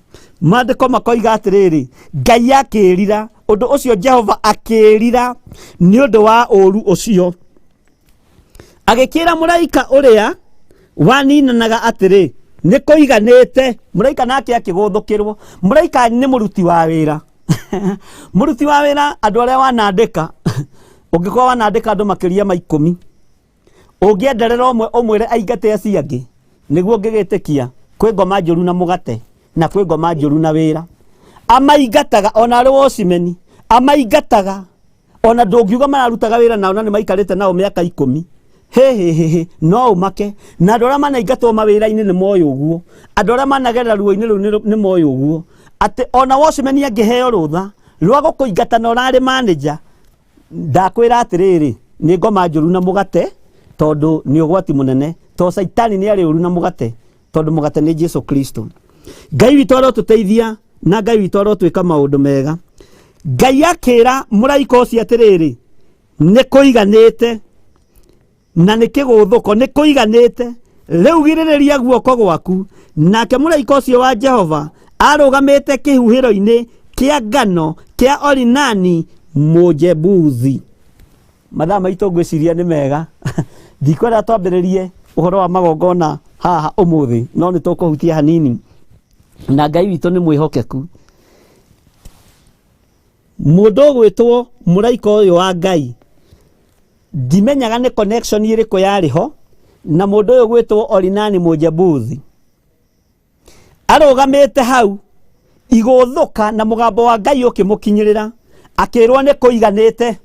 Maandĩko makoiga atĩrĩrĩ, Ngai akĩĩrira ũndũ ũcio, Jehova akĩĩrira nĩ ũndũ wa ũũru ũcio, agĩkĩra mũraika ũrĩa waninanaga atĩrĩ, nĩ kũiganĩte. Mũraika nake akĩgũthũkĩrwo. Mũraika nĩ mũruti wa wĩra, mũruti wa wĩra. Andũ arĩa wanandĩka, ũngĩkorwo wanandĩka andũ makĩria ma 10, ũngĩenderera ũmwe ũmwĩre aingate acio angĩ nĩguo ngĩgĩtĩkia kwĩ ngoma njũru na mũgate na kwĩ ngoma njũru na wĩra. Amaingataga ona arĩ wocimeni, amaingataga ona ndũngiuga mararutaga wĩra nao na nĩ maikarĩte nao mĩaka 10. Hĩ hĩ hĩ hĩ, no ũmake. Na andũ arĩa manaingatwo mawĩra-inĩ nĩ moĩ ũguo, andũ arĩa managerera ruo-inĩ rũu nĩ moĩ ũguo, atĩ ona wocimeni angĩheo rũtha rwa gũkũingata na ũrarĩ manager, ndakwĩra atĩrĩrĩ, nĩ ngoma njũru na mũgate, tondũ nĩ ũgwati mũnene, to Caitani nĩ arĩ ũru na mũgate, tondũ mũgate nĩ Jesu Kristo. Ngai witũ arotũteithia na Ngai witũ arotwĩka maũndũ mega. Ngai akĩra mũraika ũcio atĩrĩrĩ, nĩ kũiganĩte, na nĩ kĩgũthũko, nĩ kũiganĩte, rĩu girĩrĩria guoko gwaku. Nake mũraika ũcio wa Jehova arũgamĩte kĩhuhĩro-inĩ kĩa ngano kĩa Orinani Mũjebusi. Mathaa maitũ ngwĩciria nĩ mega. Ndikwenda twambĩrĩrie ũhoro wa magongona haha ũmũthĩ, no nĩ tũkũhutia hanini, na Ngai witũ nĩ mwĩhokeku. Mũndũ ũgwĩtwo mũraika ũyũ wa Ngai, ndimenyaga nĩ connection ĩrĩkũ yarĩ ho na mũndũ ũyũ gwĩtwo Orinani Mũjebusi. Arũgamĩte hau igũthũka na mũgambo wa Ngai ũkĩmũkinyĩrĩra, akĩrwo nĩ kũiganĩte,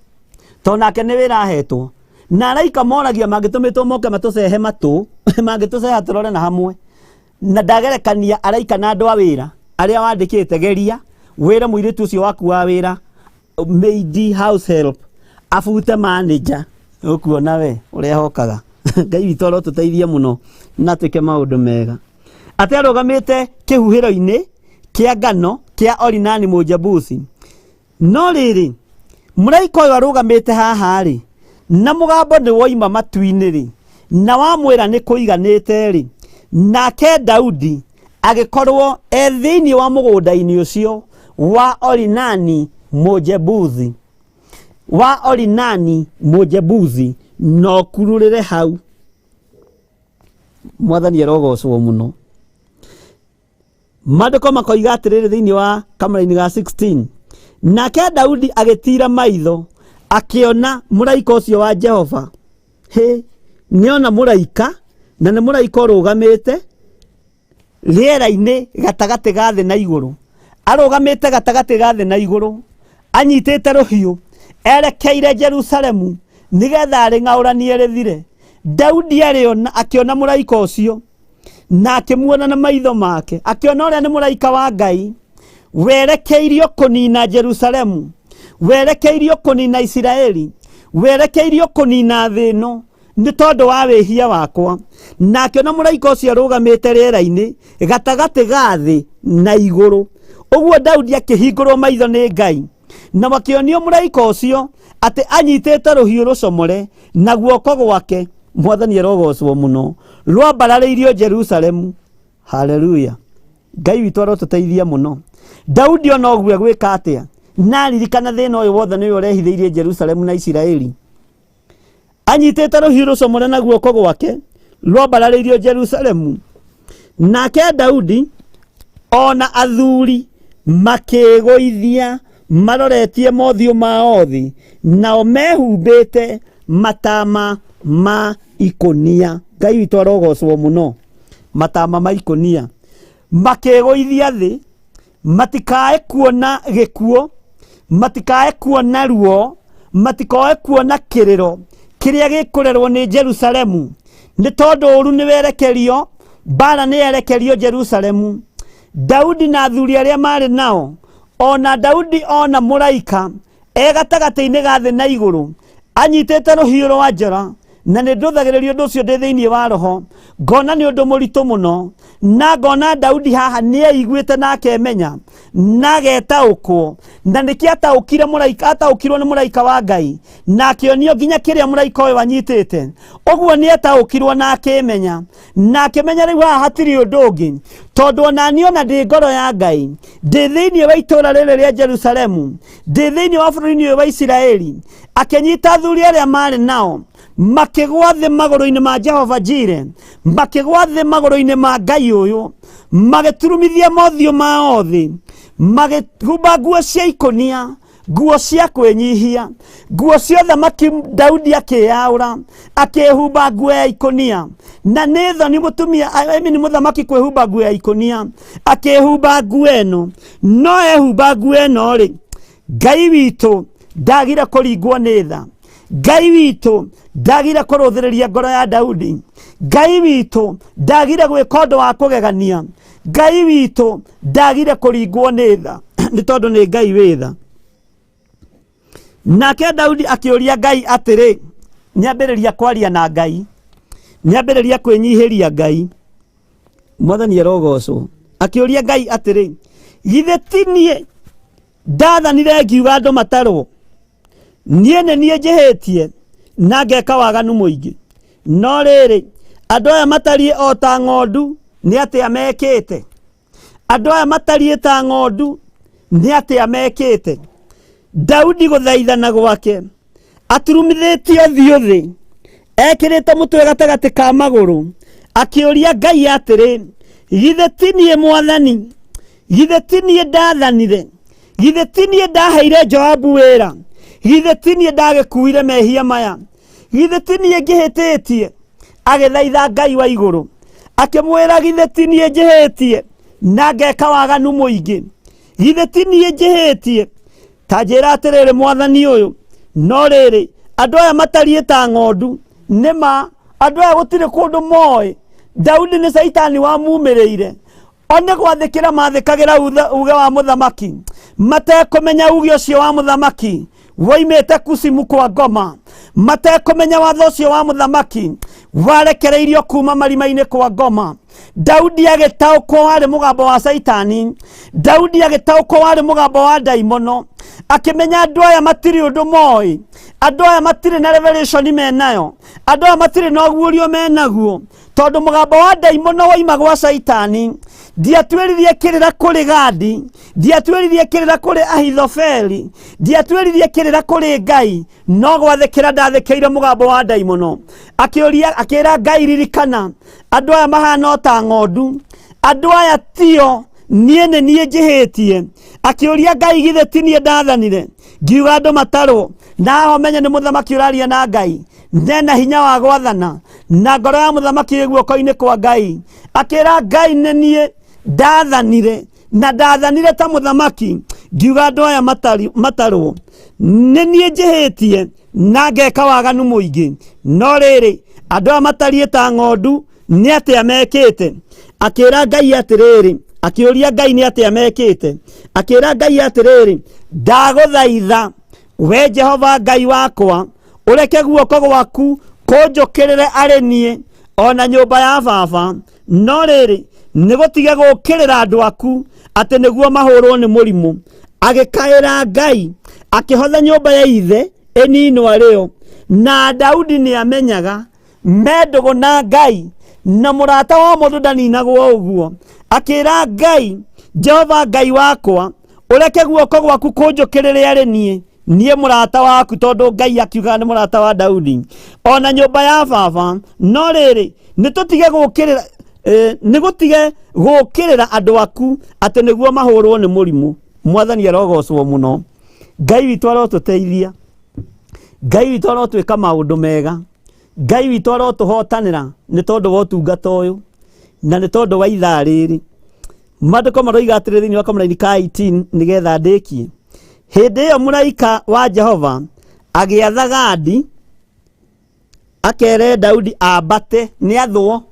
tondũ nake nĩ wĩra ahetwo. Na araika moragia mangĩtũmĩtwo moke matũcehe matũ, mangĩtũceha tũrore na hamwe. Na ndagerekania araika na andũ a wĩra arĩa wandĩkĩte. Geria wĩre mũirĩtu ũcio waku wa wĩra, maid, house help, abute manager, ũkuona we ũrĩa hokaga. Ngai witũ arotũteithia mũno na twĩke maũndũ mega. Atĩ arũgamĩte kĩhuhĩro-inĩ kĩa ngano kĩa Orinani Mũjebusi. No rĩrĩ, mũraika ũyũ arũgamĩte haha rĩ, na mũgambo nĩ woima matu-inĩ rĩ, na wamwĩra nĩ kũiganĩte rĩ, nake Daudi agĩkorwo e thĩinĩ wa mũgũnda-inĩ ũcio wa Orinani Mũjebusi, wa Orinani Mũjebusi, no kururĩre hau. Mwathani arogocwo mũno. Maandĩko makoiga atĩrĩrĩ thĩinĩ wa kamũraini ga 16, nake Daudi agĩtiira maitho akĩona mũraika ũcio wa Jehova. Hĩ, nĩona mũraika, na nĩ mũraika ũrũgamĩte rĩera-inĩ gatagatĩ ga thĩ na igũrũ, arũgamĩte gatagatĩ ga thĩ na igũrũ, anyitĩte rũhiũ erekeire Jerusalemu nĩgetha arĩng'aũranie rĩthire. Daudi arĩona, akĩona mũraika ũcio na akĩmuona na maitho make, akĩona ũrĩa nĩ mũraika wa Ngai werekeirio kũnina Jerusalemu, werekeirio kũnina Isiraeli, werekeirio kũnina thĩ ĩno nĩ tondũ wa wĩhia wakwa. Na akĩona mũraika ũcio arũgamĩte rĩera-inĩ gatagatĩ ga thĩ na igũrũ. Ũguo Daudi akĩhingũrwo maitho nĩ Ngai na makĩonio mũraika ũcio atĩ anyitĩte rũhiũ rũcomore na guoko gwake. Mwathani arogocwo mũno. Rwambararĩirio Jerusalemu. Haleluya! Ngai witũ arotũteithia mũno. Daudi ona ũguo egwĩka atĩa na aririkana thĩna ũyũ wothe nĩwe ũrehithĩirie Jerusalemu na Isiraeli, anyitĩte rũhiũ rũcomore na guoko gwake rwambararĩirio Jerusalemu. Nake Daudi ona athuri makĩĩgũithia maroretie mothiũ mao thĩ, nao mehumbĩte matama ma ikũnia. Ngai witũ arogocwo mũno. Matama ma ikũnia, makĩĩgũithia thĩ matikae kuona gĩkuũ, matikae kuona ruo, matikae kuona kĩrĩro kĩrĩa gĩkũrerwo nĩ Jerusalemu, nĩ tondũ ũru nĩ werekerio, mbara nĩ yerekerio Jerusalemu. Daudi na athuri arĩa marĩ nao, ona Daudi ona mũraika e gatagatĩ-inĩ ga thĩ na igũrũ anyitĩte rũhiũ rwa njora, na nĩ ndũthagĩrĩria ũndũ ũcio ndĩ thĩinĩ wa roho, ngona nĩ ũndũ mũritũ mũno. Na ngona Daudi haha nĩ aiguĩte na akemenya na agetaũkwo, na nĩkĩo ataũkire mũraika, ataũkirwo nĩ mũraika wa Ngai na akĩonio nginya kĩrĩa mũraika ũyũ anyitĩte. Ũguo nĩ ataũkirwo na akĩmenya, na akĩmenya rĩu haha hatirĩ ũndũ ũngĩ, tondũ ona niĩ ona ndĩ ngoro ya Ngai, ndĩ thĩinĩ wa itũũra rĩrĩ rĩa Jerusalemu, ndĩ thĩinĩ wa bũrũri-inĩ ũyũ wa Isiraeli. Akĩnyita athuri arĩa marĩ nao, makĩgwa thĩ magũrũ-inĩ ma Jehova Jire, makĩgwa thĩ magũrũ-inĩ ma Ngai ũyũ, magĩturumithia mothiũ mao thĩ, magĩhumba nguo cia ikũnia, nguo cia kwĩnyihia, nguo cia ũthamaki. Daudi akĩyaũra, akĩhumba nguo ya ikũnia. Na nĩ thoni mũtumia, I mean mũthamaki kwĩhumba nguo ya ikũnia, akĩhumba nguo ĩno. No ehumba nguo ĩno rĩ, Ngai witũ ndagire kũringwo nĩ tha. Ngai witũ ndagire kũrũthĩrĩria ngoro ya Daudi. Ngai witũ ndagire gwĩka ũndũ wa kũgegania. Ngai witũ ndagire kũringwo nĩ tha, nĩ tondũ nĩ Ngai wĩ tha. Nake Daudi akĩũria Ngai atĩrĩ, nĩambĩrĩria kwaria na Ngai, nĩambĩrĩria kwĩnyihĩria Ngai. Mwathani arogocwo. Akĩũria Ngai atĩrĩ, githĩ ti niĩ ndathanire ngiuga andũ matarwo? Niĩ nĩ niĩ njĩhĩtie na ngeka waganu mũingĩ. No rĩrĩ, andũ aya matariĩ o ta ng'ondu, nĩ atĩa mekĩte? Andũ aya matariĩ ta ng'ondu, nĩ atĩa mekĩte? Daudi gũthaithana gwake aturumithĩtio thiũ thĩ, ekĩrĩte mũtwe gatagatĩ ka magũrũ, akĩũria Ngai atĩrĩ, githĩ ti niĩ Mwathani? Githĩ ti niĩ ndathanire? Githĩ ti niĩ ndaheire Joabu wĩra? Githĩ ti niĩ ndagĩkuire mehia maya? Githĩ ti niĩ ngĩhĩtĩtie? Agĩthaitha Ngai wa igũrũ, akĩmwĩra, githĩ ti niĩ njĩhĩtie na ngeka waganu mũingĩ? Githĩ ti niĩ njĩhĩtie? Ta njĩra atĩrĩrĩ, Mwathani ũyũ, no rĩrĩ, andũ aya matariĩ ta ng'ondu. Nĩ ma, andũ aya gũtirĩ kũndũ moĩ. Daudi nĩ Caitani wamumĩrĩire. O nĩ gwathĩkĩra mathĩkagĩra uge wa mũthamaki, matekũmenya uge ũcio wa mũthamaki woimĩte Kusimu kwa ngoma, matekũmenya watho ũcio wa mũthamaki warekereirio kuma marima-inĩ kwa ngoma. Daudi agĩtaũkwo warĩ mũgambo wa Caitani. Daudi agĩtaũkwo warĩ mũgambo wa ndaimono. Akĩmenya andũ aya matirĩ ũndũ moĩ, andũ aya matirĩ na revelation menayo, andũ aya matirĩ na ũguũrio menaguo, tondũ mũgambo wa ndaimono woima gwa Caitani. Ndiatuĩririe kĩrĩra kũrĩ Gadi, ndiatuĩririe kĩrĩra kũrĩ Ahithofeli, ndiatuĩririe kĩrĩra kũrĩ Ngai, no gwathĩkĩra ndathĩkĩire mũgambo wa ndaimono. Akĩũria, akĩra Ngai, ririkana andũ aya mahana o ta ng'ondu, andũ aya tio niĩ nĩ niĩ njĩhĩtie. Akĩũria Ngai, githĩ ti niĩ ndathanire ngiuga andũ matarwo? Na aho menye nĩ mũthamaki ũraria na Ngai, nena hinya wa gwathana, na ngoro ya mũthamaki ĩ guoko-inĩ kwa Ngai. Akĩra Ngai, nĩ niĩ ndathanire, na ndathanire ta mũthamaki ngiuga andũ aya matarwo. Nĩ niĩ njĩhĩtie na ngeka waganu mũingĩ. No rĩrĩ, andũ aya matariĩ ta ng'ondu, nĩ atĩa mekĩte? Akĩra Ngai atĩrĩrĩ, akĩũria Ngai nĩ atĩa mekĩte. Akĩra Ngai atĩrĩrĩ, ndagũthaitha we Jehova Ngai wakwa, ũreke guoko gwaku kũnjũkĩrĩre arĩ niĩ o na nyũmba ya baba, no rĩrĩ, nĩ gũtige gũũkĩrĩra andũ aku atĩ nĩguo mahũrwo nĩ mũrimũ. Agĩkaĩra Ngai, akĩhotha nyũmba ya ithe ĩninwo arĩo. Na Daudi nĩ amenyaga me ndũgũ na Ngai, na mũrata wa mũndũ ndaninagwo ũguo. Akĩra Ngai, Jehova Ngai wakwa, ũreke guoko gwaku kũnjũkĩrĩre arĩ niĩ, niĩ mũrata waku, tondũ Ngai akiuga nĩ mũrata wa Daudi, o na nyũmba ya baba. No rĩrĩ, nĩ tũtige gũũkĩrĩra, nĩ gũtige gũũkĩrĩra andũ aku atĩ nĩguo mahũrwo nĩ mũrimũ. Mwathani arogocwo mũno. Ngai witũ arotũteithia, Ngai witũ arotwĩka maũndũ mega, Ngai witũ arotũhotanĩra nĩ tondũ wa ũtungata ũyũ na nĩ tondũ wa ithaa rĩrĩ. Maandĩko maroiga atĩrĩ thĩinĩ wa kamũraini ka 18, nĩgetha ndĩkie. Hĩndĩ ĩyo mũraika wa Jehova agĩatha Gadi akere Daudi ambate, nĩ athwo.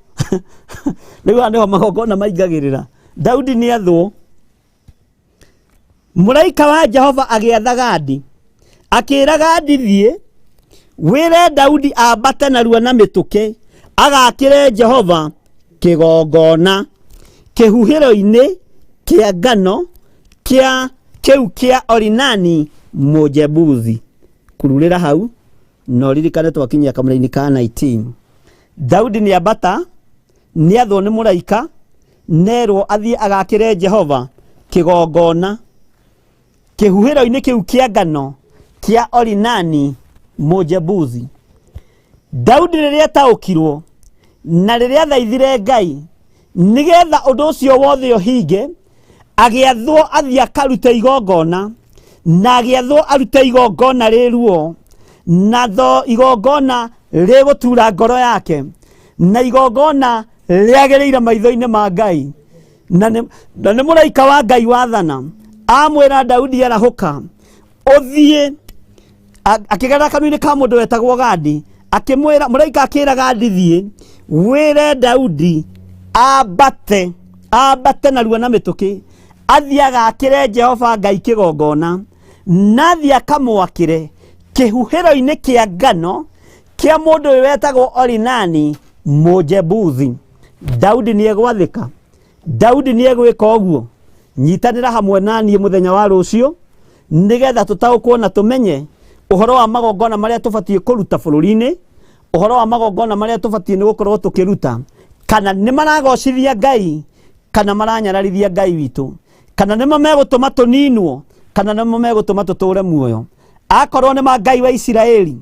Rĩu haha nĩho magongona maingagĩrĩra. Daudi nĩ athwo. Mũraika wa Jehova agĩatha Gadi, akĩra Gadi, thiĩ wĩre Daudi ambate narua na mĩtũkĩ agakĩre Jehova kĩgongona. Kĩhuhĩro-inĩ kĩa ngano kĩa kĩu kĩa Orinani Mũjebusi. Kururĩra hau na ũririkane twakinyia kamũra-inĩ ka 19. Daudi nĩ ambata, nĩ athwo nĩ mũraika, nerwo athiĩ agakĩre Jehova kĩgongona kĩhuhĩro-inĩ kĩu kĩa ngano kĩa Orinani Mũjebusi. Daudi rĩrĩa ataũkirwo na rĩrĩa athaithire Ngai nĩgetha ũndũ ũcio wothe ũhinge, agĩathwo athiĩ akarute igongona, na agĩathwo arute igongona rĩ ruo, na tho igongona rĩgũtura ngoro yake, na igongona rĩagĩrĩire maitho-inĩ ma Ngai. Na nĩ mũraika wa Ngai wathana amwĩra Daudi arahũka ũthiĩ. Akĩgerera kanua-inĩ ka mũndũ wetagwo Gadi, akĩmwĩra, mũraika akĩra Gadi, thiĩ wĩre Daudi ambate, ambate narua na mĩtũkĩ, athiĩ agakĩre Jehova Ngai kĩgongona, na athiĩ akamwakĩre kĩhuhĩro-inĩ kĩa ngano kĩa mũndũ ũyũ wetagwo Orinani Mũjebuthi. Daudi nĩ egwathĩka, Daudi nĩ egwĩka ũguo. Nyitanĩra hamwe na niĩ mũthenya wa rũciũ nĩgetha tũtaũkwo na tũmenye ũhoro wa magongona marĩa tũbatiĩ kũruta bũrũri-inĩ, ũhoro wa magongona marĩa tũbatiĩ nĩ gũkorwo tũkĩruta, kana nĩ maragocithia Ngai kana maranyararithia Ngai witũ, kana nĩmo megũtũma tũninwo kana nĩmo megũtũma tũtũre muoyo. Akorwo nĩ ma Ngai wa Isiraeli,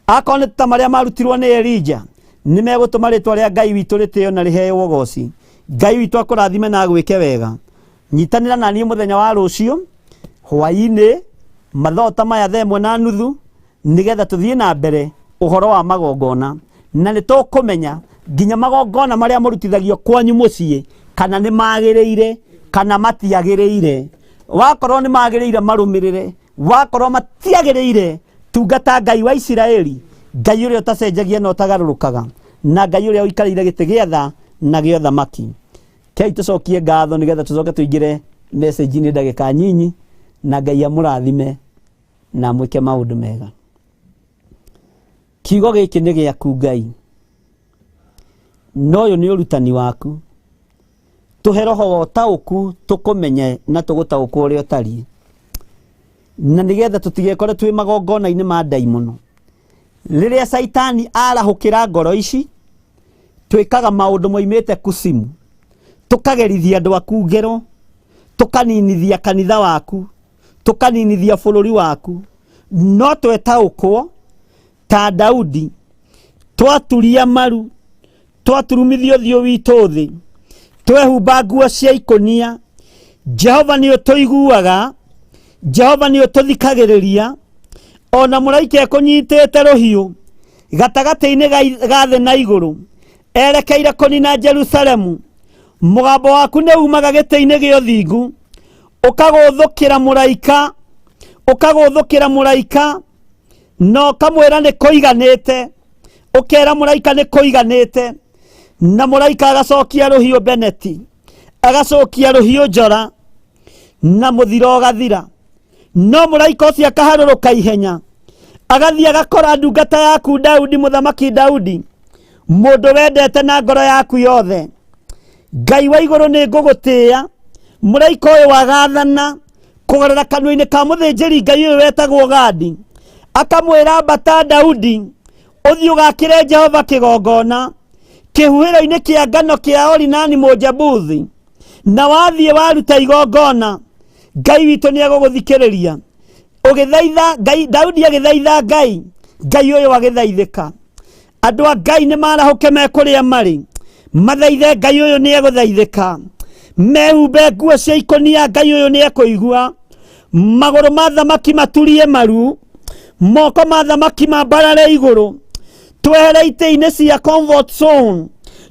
akorwo nĩ ta marĩa marutirwo nĩ Elija, nĩ megũtũma rĩtwa rĩa Ngai witũ rĩtĩo na rĩheo ũgoci. Ngai witũ akũrathime na agwĩke wega. Nyitanĩra na niĩ mũthenya wa rũciũ hwaĩ-inĩ mathaa ta maya 1:30, nĩgetha tũthiĩ na mbere ũhoro wa magongona, na nĩ tũkũmenya nginya magongona marĩa mũrutithagio kwanyu mũciĩ kana nĩ magĩrĩire kana matiagĩrĩire. Wakorwo nĩ magĩrĩire, marũmĩrĩre; wakorwo matiagĩrĩire, tungata Ngai wa Isiraeli, Ngai ũrĩa ũtacenjagia na ũtagarũrũkaga, na Ngai ũrĩa ũikarĩire gĩtĩ gĩa tha na gĩa ũthamaki. Kei tũcokie ngatho nĩgetha tũcoke tũingĩre message-inĩ ndagĩka nyinyi, na Ngai amũrathime na amwĩke maũndũ mega. Kiugo gĩkĩ nĩ gĩaku Ngai, na ũyũ nĩ ũrutani waku. Tũhe roho wa ũtaũku tũkũmenye na tũgũtaũkwo ũrĩa ũtariĩ, na nĩgetha tũtigekore twĩ magongona-inĩ ma ndaimono. Rĩrĩa Caitani arahũkĩra ngoro ici, twĩkaga maũndũ moimĩte kucimu, tũkagerithia andũ aku ngero, tũkaninithia kanitha waku, tũkaninithia bũrũri waku. No twetaũkwo ta Daudi, twaturia maru, twaturumithia ũthiũ witũ thĩ, twehumba nguo cia ikũnia, Jehova nĩ ũtũiguaga, Jehova nĩ ũtũthikagĩrĩria. Ona mũraika ekũnyitĩte rũhiũ gatagatĩ-inĩ ga thĩ na igũrũ, erekeire kũnina Jerusalemu, mũgambo waku nĩ umaga gĩtĩ-inĩ gĩa ũthingu, ũkagũthũkĩra mũraika, ũkagũthũkĩra mũraika, na ũkamwĩra nĩ kũiganĩte, ũkera mũraika nĩ kũiganĩte, na mũraika agacokia rũhiũ Beneti, agacokia rũhiũ njora, na mũthiro ũgathira. No mũraika ũcio akaharũrũka ihenya, agathiĩ agakora ndungata yaku Daudi, mũthamaki Daudi, mũndũ wendete na ngoro yaku yothe. Ngai wa igũrũ, nĩ ngũgũtĩĩa. Mũraika ũyũ wagathana kũgerera kanua-inĩ ka mũthĩnjĩri Ngai ũyũ wetagwo Gadi, akamwĩra, ambata Daudi, ũthiĩ ũgakĩre Jehova kĩgongona kĩhuhĩro-inĩ kĩa ngano kĩa Orinani Mũjebuthi, na wathiĩ waruta igongona, Ngai witũ nĩ egũgũthikĩrĩria. Ũgĩthaitha Ngai, Daudi agĩthaitha Ngai, Ngai ũyũ agĩthaithĩka. Andũ a Ngai nĩ marahũke me kũrĩa marĩ, mathaithe Ngai ũyũ nĩ egũthaithĩka. Mehumbe nguo cia ikũnia, Ngai ũyũ nĩ ekũigua. Magũrũ ma thamaki maturie maru, moko ma thamaki mambarare igũrũ. Twehere itĩ-inĩ cia comfort zone,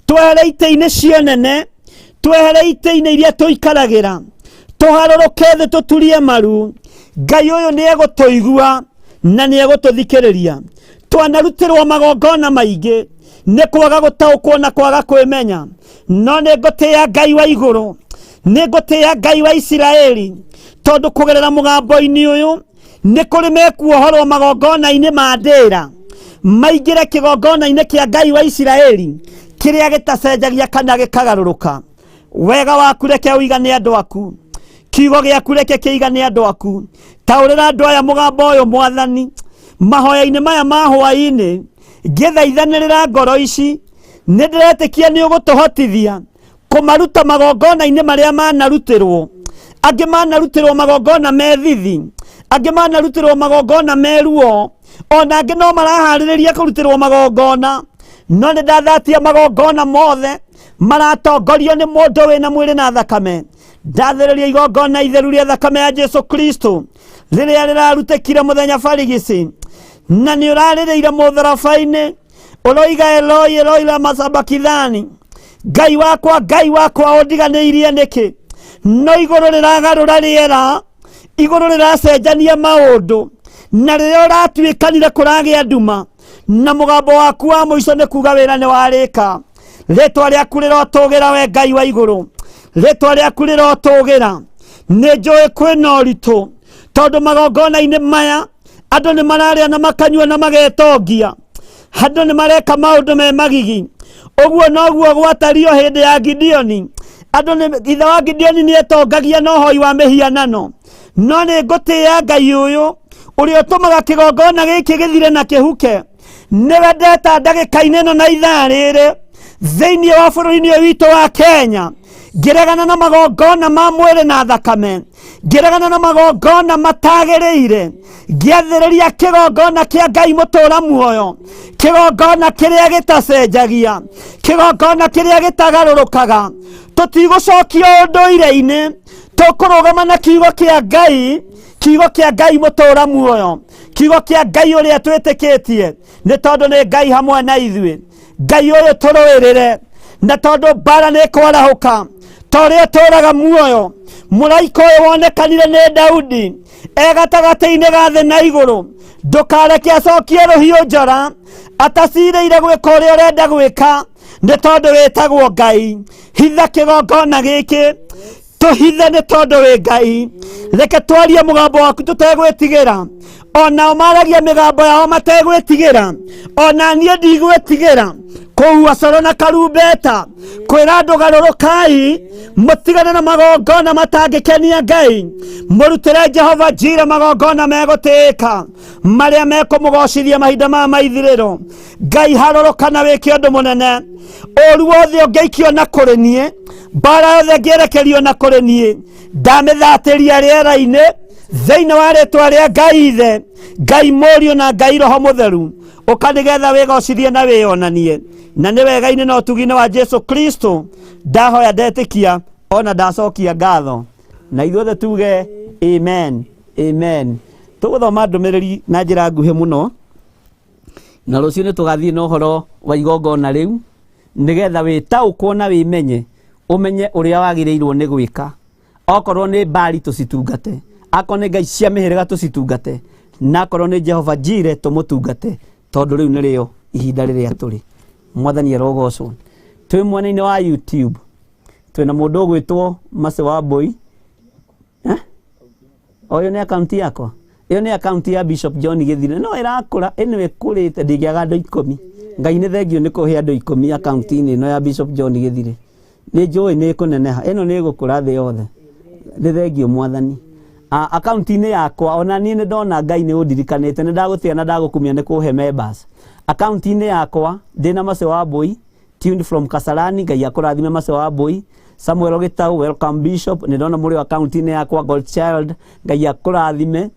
twehere itĩ-inĩ cia nene, twehere itĩ-inĩ iria tũikaragĩra, tũharũrũke thĩ, tũturie maru. Ngai ũyũ nĩ egũtũigua na nĩ egũtũthikĩrĩria. Twanarutĩrwo magongona maingĩ nĩ kwaga gũtaũkwo na kwaga kwĩmenya, no nĩ ngũtĩĩa Ngai wa igũrũ, nĩ ngũtĩĩa Ngai wa Isiraeli, tondũ kũgerera mũgambo-inĩ ũyũ nĩ kũrĩ mekuohorwo magongona-inĩ ma ndĩra, maingĩre kĩgongona-inĩ kĩa Ngai wa Isiraeli kĩrĩa gĩtacenjagia kana gĩkagarũrũka. Wega waku reke ũigane andũ aku, kiugo gĩaku reke kĩigane andũ aku. Taũrĩra andũ aya mũgambo ũyũ Mwathani, mahoya-inĩ maya ma hwaĩ-inĩ, ngĩthaithanĩrĩra ngoro ici, nĩ ndĩretĩkia nĩ ũgũtũhotithia kũmaruta magongona-inĩ marĩa manarutĩrwo. Angĩ manarutĩrwo magongona me thithi, angĩ manarutĩrwo magongona me ruo, ona angĩ no maraharĩrĩria kũrutĩrwo magongona. No nĩ ndathatia magongona mothe maratongorio nĩ mũndũ wĩna mwĩrĩ na thakame. Ndathĩrĩria igongona itheru rĩa thakame ya Jesu Kristo rĩrĩa rĩrarutĩkire mũthenya barigici, na nĩ ũrarĩrĩire mũtharaba-inĩ, ũroiga Eloi Eloi lama sabakithani, Ngai wakwa Ngai wakwa ũndiganĩirie nĩkĩ? No igũrũ rĩragarũra rĩera, igũrũ rĩracenjania maũndũ, na rĩrĩa ũratuĩkanire kũragĩa nduma, na mũgambo waku wa mũico nĩ kuga wĩra nĩ warĩka. Rĩtwa rĩaku rĩrotũgĩra we Ngai wa igũrũ, rĩtwa rĩaku rĩrotũgĩra. Nĩ njũĩ kwĩna ũritũ, tondũ magongona-inĩ maya andũ nĩ mararĩa na makanyua na magetongia, andũ nĩ mareka maũndũ me magigi. Ũguo noguo gwatario hĩndĩ ya Gideoni. Andũ nĩ, ithe wa Gideoni nĩ etongagia na ũhoi wa mĩhianano. No nĩ ngũtĩĩa Ngai ũyũ ũrĩa ũtũmaga kĩgongona gĩkĩ gĩthire na kĩhuke. Nĩwe ndeta ndagĩka-inĩ ĩno na ithaa rĩrĩ thĩinĩ wa bũrũri-inĩ ũyũ witũ wa Kenya, ngĩregana na magongona ma mwĩrĩ na thakame, ngĩregana na magongona matagĩrĩire, ngĩathĩrĩria kĩgongona kĩa Ngai mũtũra muoyo, kĩgongona kĩrĩa gĩtacenjagia, kĩgongona kĩrĩa gĩtagarũrũkaga. Tũtigũcokio ũndũire-inĩ, tũkũrũgama na kiugo kĩa Ngai, kiugo kĩa Ngai mũtũra muoyo, kiugo kĩa Ngai ũrĩa twĩtĩkĩtie, nĩ tondũ nĩ Ngai hamwe na ithuĩ. Ngai ũyũ tũrũĩrĩre, na tondũ mbara nĩ ĩkwarahũka, ta ũrĩa tũraga muoyo. Mũraika ũyũ wonekanire nĩ Daudi e gatagatĩ-inĩ ga thĩ na igũrũ, ndũkareke acokie rũhiũ njora atacirĩire gwĩka ũrĩa ũrenda gwĩka, nĩ tondũ wĩtagwo Ngai. Hitha kĩgongona gĩkĩ, tũhithe, nĩ tondũ wĩ Ngai. Reke twarie mũgambo waku tũtegwĩtigĩra, onao maragia mĩgambo yao mategwĩtigĩra, ona niĩ ndigwĩtigĩra kũhua coro na karumbeta kwĩra andũ garũrũkai, mũtigane na magongona matangĩkenia Ngai, mũrutĩre Jehova Jire magongona megũtĩĩka, marĩa mekũmũgocithia mahinda ma maithirĩro. Ngai harũrũka na wĩke ũndũ mũnene. Ũru wothe ũngĩikio na kũrĩ niĩ, mbara yothe ĩngĩerekerio na kũrĩ niĩ, ndamĩthatĩria rĩera-inĩ thĩinĩ wa rĩtwa rĩa Ngai Ithe, Ngai Mũriũ na Ngai Roho Mũtheru. Ũka nĩgetha wĩgocithie na wĩyonanie, na nĩ wega-inĩ na ũtugi-inĩ wa Jesu Kristo ndahoya, ndetĩkia ona ndacokia ngatho, na ithuothe tuge amen, amen. Tũgũthoma ndũmĩrĩri na njĩra nguhĩ mũno, na rũciũ nĩ tũgathiĩ na ũhoro wa igongona rĩu, nĩgetha wĩtaũkwo na wĩmenye, ũmenye ũrĩa wagĩrĩirwo nĩ gwĩka. Okorwo nĩ Mbari tũcitungate, akorwo nĩ ngai cia mĩhĩrĩga tũcitungate, na akorwo nĩ Jehova Jire tũmũtungate, tondũ rĩu nĩrĩo ihinda rĩrĩa tũrĩ. Mwathani arogocwo. Twĩ mwena-inĩ wa YouTube twĩna mũndũ ũgwĩtwo Mercy Wambui. Eh? O ĩyo nĩ akaunti yakwa, ĩyo nĩ akaunti ya Bishop John Gĩthire, no ĩrakũra, ĩno ĩkũrĩte ndĩngĩaga andũ 10. Ngai nĩ thengio nĩ kũhe andũ 10 akaunti-inĩ ĩno ya Bishop John Gĩthire. Nĩ njũĩ nĩ ĩkũneneha, ĩno nĩ ĩgũkũra thĩ yothe. Nĩ thengio Mwathani. Akaunti-inĩ yakwa ona niĩ nĩ ndona Ngai nĩ ũndirikanĩte, nĩ ndagũtĩa na ndagũkumia nĩ kũhe members. Akaunti-inĩ yakwa ndĩna Mercy Wambui tuned from Kasarani, Ngai akũrathime Mercy Wambui. Samuel Gitau, welcome Bishop, nĩ ndona mũrĩ akaunti-inĩ yakwa. God Child, Ngai akũrathime.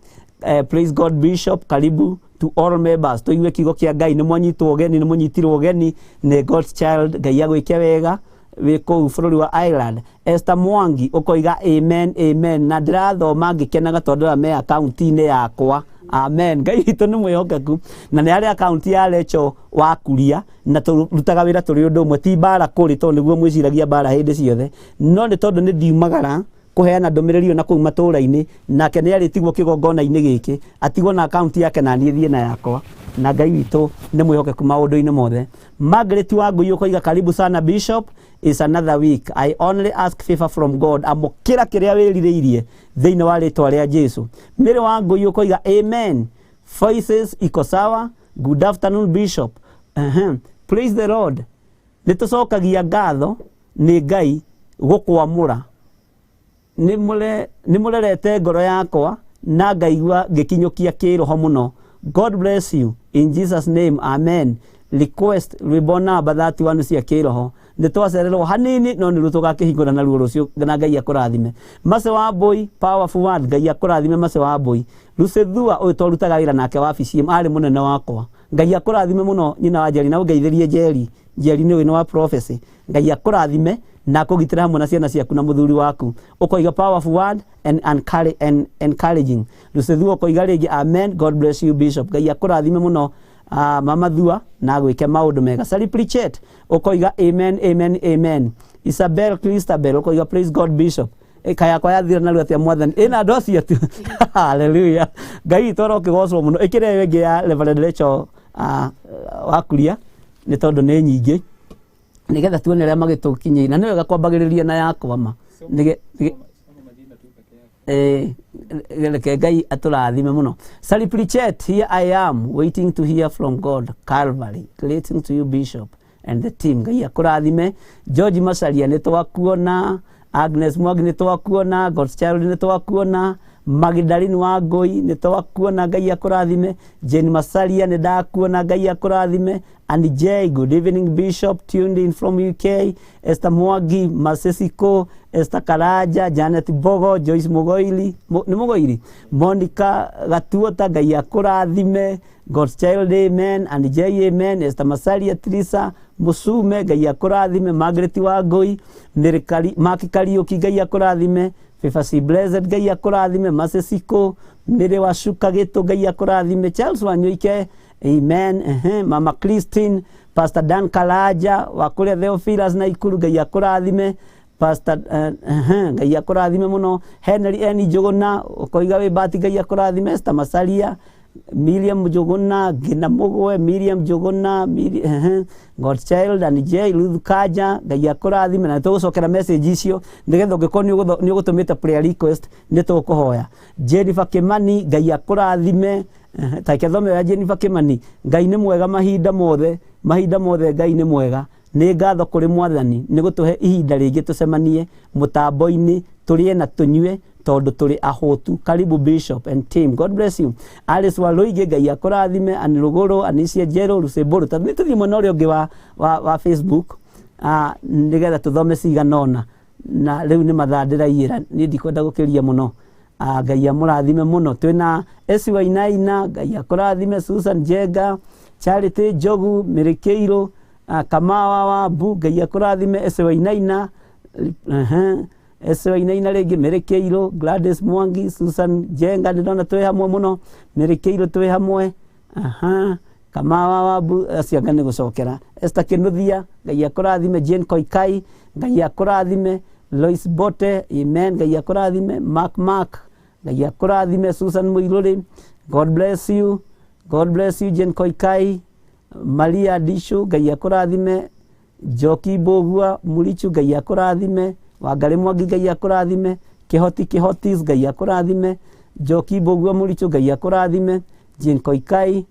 Praise God Bishop, karibu to all members. Tũigue kiugo kĩa Ngai, nĩ mwanyitwo ũgeni, nĩ mũnyitirwo ũgeni nĩ God Child. Ngai agwĩke wega wĩ kũu bũrũri wa Ireland. Esther Mwangi ũkoiga amen, amen, na ndĩrathoma ngĩkenaga tondũ aya me akaunti-inĩ yakwa. Amen. Ngai witũ nĩ mwĩhokeku, na nĩ harĩ akaunti ya Rachel wa Kuria, na tũrutaga wĩra tũrĩ ũndũ ũmwe, ti mbara kũrĩ, tondũ nĩguo mwĩciragia mbara hĩndĩ ciothe, no nĩ tondũ nĩ ndiumagara kũheana ndũmĩrĩri ĩyo na kũu matũũra-inĩ, nake nĩ arĩtigwo kĩgongona-inĩ gĩkĩ, atigwo na akaunti yake na niĩ thiĩ na yakwa. Na Ngai witũ nĩ mwĩhokeku maũndũ-inĩ mothe. Margaret Wangui ũkoiga karibu sana Bishop, is another week, I only ask favor from God. Amũkĩra kĩrĩa wĩrirĩirie thĩinĩ wa rĩtwa rĩa Jesu. Mary Wangui ũkoiga amen, voices iko sawa, good afternoon Bishop. Praise the Lord. Nĩ tũcokagia ngatho nĩ Ngai Gũkwamũra. Nĩ mũrerete ngoro yakwa na ngaigua ngĩkinyũkia kĩroho mũno. God bless you in Jesus name, amen. Request rwĩmbo namba 31 cia kĩroho. Nĩ twacererwo hanini no nĩruo tũgakĩhingũra naruo rũciũ na Ngai akũrathime. Mace wa Mbũi, powerful word, Ngai akũrathime Mace wa Mbũi. Lucethua ũyũ twarutaga wĩra nake wabici ĩmwe, arĩ mũnene wakwa. Ngai akũrathime mũno nyina wa Njeri na ũngeithĩrie Njeri. Njeri nĩ ũyũ nĩ wa prophecy. Ngai akũrathime na akũgitĩre hamwe na ciana ciaku na mũthuri waku. Ũkoiga powerful word and encouraging. Lucethua ũkoiga rĩngĩ amen, God bless you bishop. Ngai akũrathime mũno mama Thua na agwĩke maũndũ mega. Sally Pritchett ũkoiga amen, amen, amen. Isabel Christabel ũkoiga praise God bishop. Ĩka yakwa yathira narua atĩa mwathani ĩna andũ acio tu. Hallelujah. Ngai witũ arokĩgocwo mũno. Ĩkĩra ĩyo ĩngĩ ya Reverend Rachel Wakuria nĩ tondũ nĩ nyingĩ nĩgetha tuone ũrĩa magĩtũkinyĩire, na nĩ wega kwambagĩrĩria na yakwa ma. Reke Ngai atũrathime mũno. Sally Pritchett, here I am waiting to hear from God Calvary. Greeting to you bishop and the team. Ngai akũrathime. George Macharia nĩ twakuona, Agnes Mwangi nĩ twakuona, God's Child nĩ twakuona, Magdalene Wangũi nĩ twakuona, Ngai akũrathime. Jane Macharia nĩ ndakuona, Ngai akũrathime. Andy J, good evening Bishop, tuned in from UK. Esther Mwangi, Masesiko, Esther Karaja, Janet Bogo, Joyce Mugoili, nĩ Mugoili, Monica Gatuota, Ngai akũrathime. God's Child, amen. Andy J, amen. Esther Masaria, Teresa Musume, Ngai akũrathime. Margaret Wangũi, Mark Kariũki, Ngai akũrathime. Favor C Blessed, Ngai akũrathime. Masesiko, Mary wa Shuka Gĩtũ, Ngai akũrathime. Charles Wanyoike, amen. Mama Christine, Pastor Dan Karaja wa kũrĩa Theophilus na Ikuru, Ngai akũrathime. Pastor, Ngai akũrathime mũno. Henry N Njũgũna, ũkoiga wĩ Bahati, Ngai akũrathime. Esther Masaria, Miriam Njũgũna, Ngina Mũgwe, Miriam Njũgũna, God's Child and J, Ruth Kanja, Ngai akũrathime. Na nĩtũgũcokera message icio nĩgetha ũngĩkorwo nĩ ũgũtũmĩte prayer request nĩ tũkũhoya. Jennifer Kimani, Ngai akũrathime. Ta reke thome ya Jennifer Kimani. Ngai nĩ mwega mahinda mothe, mahinda mothe Ngai nĩ mwega. Nĩ ngatho kũrĩ mwathani nĩ gũtũhe ihinda rĩngĩ tũcemanie mũtambo-inĩ, tũrĩe na tũnyue tondũ tũrĩ ahũtu. Karibu Bishop and team. God bless you. Alice Waluigi, Ngai akũrathime. Anne Ruguru, Anicia Njerũ, Luceburu. Ta nĩ tũthiĩ mwena ũrĩa ũngĩ wa Facebook, nĩgetha tũthome cigana ũna. Na rĩu nĩ mathaa ndĩraiyĩra, niĩ ndikwenda gũkĩria mũno. Ngai amũrathime mũno. Twĩna Esi Wainaina, Ngai akũrathime. Susan Njenga, Charity Njogu, Mĩrĩkĩirũ, Kamawa wa Mbu, Ngai akũrathime. Esi Wainaina, Esi Wainaina rĩngĩ, Mĩrĩkĩirũ, Gladys Mwangi, Susan Njenga, ndĩrona twĩ hamwe mũno. Mĩrĩkĩirũ twĩ hamwe. Kamawa wa Mbu, acio anga nĩ gũcokera. Esther Kĩnuthia, Ngai akũrathime. Jane Koikai, Ngai akũrathime. Lois Bote, amen, Ngai akũrathime. Mark Mark, Ngai akũrathime. Susan Mũirũrĩ, God bless you. God bless you Jane Koikai. Maria Dishu, Ngai akũrathime. Njoki Mbũgua Mũrichu, Ngai akũrathime. Wangarĩ Mwangi, Ngai akũrathime. Kĩhoti Kĩhotis, Ngai akũrathime. Njoki Mbũgua Mũrichu, Ngai akũrathime. Jane Koikai,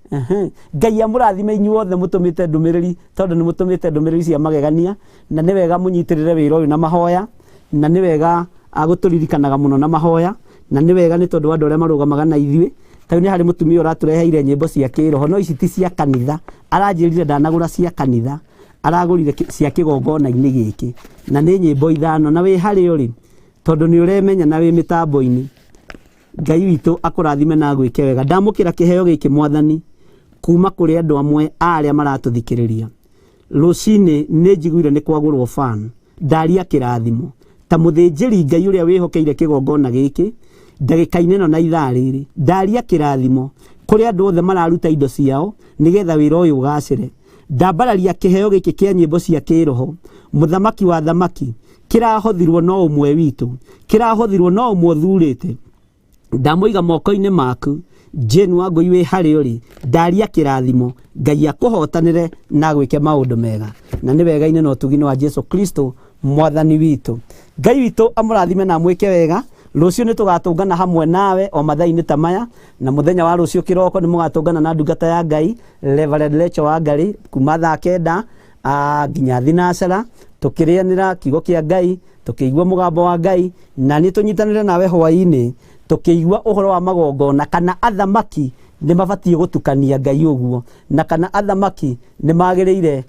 Ngai amũrathime inyuothe mũtũmĩte ndũmĩrĩri, tondũ nĩ mũtũmĩte ndũmĩrĩri cia magegania, na nĩ wega mũnyitĩrĩre wĩra ũyũ na mahoya, na nĩ wega gũtũririkanaga mũno na mahoya, na nĩ wega nĩ tondũ wa andũ arĩa marũgamaga na ithuĩ. Ta rĩu nĩ harĩ mũtumia ũratũreheire nyĩmbo cia kĩroho, no ici ti cia kanitha. Aranjĩrire ndanagũra cia kanitha, aragũrire cia kĩgongona-inĩ gĩkĩ, na nĩ nyĩmbo 5. Na wĩ harĩa ũrĩ, tondũ nĩ ũremenya na wĩ mĩtambo-inĩ, Ngai witũ akũrathime na agwĩke wega. Ndamũkĩra kĩheo gĩkĩ mwathani kuma kũrĩ andũ amwe a arĩa maratũthikĩrĩria. Rũcinĩ nĩ njiguire nĩ kwagũrwo fan, ndaria kĩrathimo ta mũthĩnjĩri Ngai ũrĩa wĩhokeire kĩgongona gĩkĩ ndagĩka-inĩ ĩno na ithaa rĩrĩ. Ndaria kĩrathimo kũrĩ andũ othe mararuta indo ciao nĩgetha wĩra ũyũ ũgacĩre. Ndambararia kĩheo gĩkĩ kĩa nyĩmbo cia kĩroho, mũthamaki wa thamaki, kĩrahothirwo no ũmwe witũ, kĩrahothirwo no ũmwe ũthurĩte. Ndamũiga moko-inĩ maku, Jane Wangũi wĩ harĩa ũrĩ, ndaria kĩrathimo, Ngai akũhotanĩre na agwĩke maũndũ mega. Na nĩ wega-inĩ na ũtugi-inĩ wa Jesu Kristo mwathani witũ. Ngai witũ amũrathime na amwĩke wega. Rũciũ nĩ tũgatũngana hamwe nawe o mathaa-inĩ ta maya, na mũthenya wa rũciũ kĩroko nĩ mũgatũngana na ndungata ya Ngai Reverend Rachel Wangari kuma thaa 9 nginya thinacara, tũkĩrĩanĩra kiugo kĩa Ngai, Tũkĩigua mũgambo wa Ngai, na nĩ tũnyitanĩre nawe hwaĩ-inĩ tũkĩigua ũhoro wa magongona, kana athamaki nĩ mabatiĩ gũtukania Ngai ũguo, na kana athamaki nĩ magĩrĩire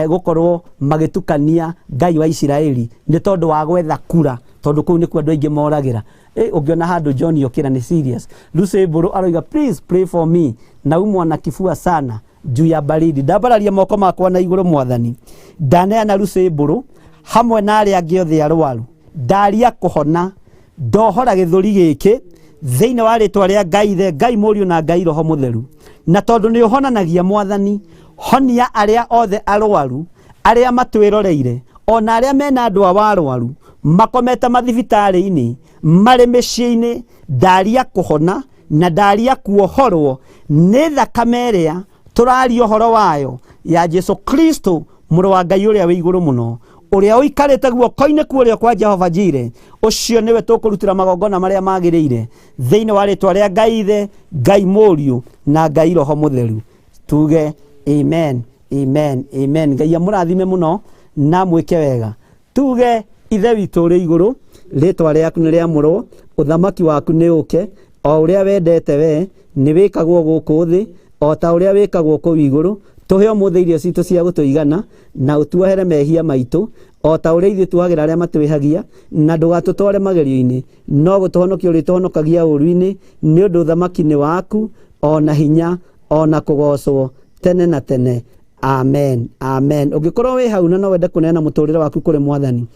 gũkorwo magĩtukania Ngai wa Isiraeli nĩ tondũ wa gwetha kura, tondũ kũu nĩkuo andũ aingĩ moragĩra. Ũngĩona handũ John okĩra nĩ serious. Lucy Mbũrũ aroiga, "Please pray for me, naumwa na kifua sana juu ya baridi." Ndambararia moko makwa na igũrũ, Mwathani, ndaneana Lucy Mbũrũ hamwe na arĩa angĩ othe arwaru. Ndaria kũhona, ndohora gĩthũri gĩkĩ thĩinĩ wa rĩtwa rĩa Ngai Ithe, Ngai Mũriũ na Ngai Roho Mũtheru. Na tondũ nĩ ũhonanagia, Mwathani, honia arĩa othe arwaru, arĩa matwĩroreire, ona arĩa mena andũ ao arwaru makomete mathibitarĩ-inĩ, marĩ mĩciĩ-inĩ. Ndaria kũhona na ndaria kuohorwo nĩ thakame ĩrĩa tũraria ũhoro wayo ya Jesu Kristo, mũrũ wa Ngai ũrĩa wĩ igũrũ mũno, ũrĩa ũikarĩte guoko-inĩ kuũrĩo kwa Jehova Jire. Ũcio nĩwe tũkũrutĩra magongona marĩa magĩrĩire thĩinĩ wa rĩtwa rĩa Ngai Ithe, Ngai Mũriũ na Ngai Roho Mũtheru. Tuge amen, amen, amen. Ngai amũrathime mũno na mwĩke wega. Tuge, Ithe witũ ũrĩ igũrũ, rĩtwa rĩaku nĩ rĩamũrwo, ũthamaki waku nĩ ũke, o ũrĩa wendete we nĩ wĩkagwo gũkũ thĩ o ta ũrĩa wĩkagwo kũu igũrũ. Tũhe ũmũthĩ irio citũ cia gũtũigana, na ũtuohere mehia maitũ o ta ũrĩa ithuĩ tuohagĩra arĩa matwĩhagia, na ndũgatũtware magerio-inĩ, no gũtũhonokia ũrĩtũhonokagia ũũru-inĩ, nĩ ũndũ ũthamaki nĩ waku, o na hinya, o na kũgoocwo tene na tene. Amen, amen. Ũngĩkorwo wĩ hau na no wende kũneana mũtũrĩre waku kũrĩ Mwathani,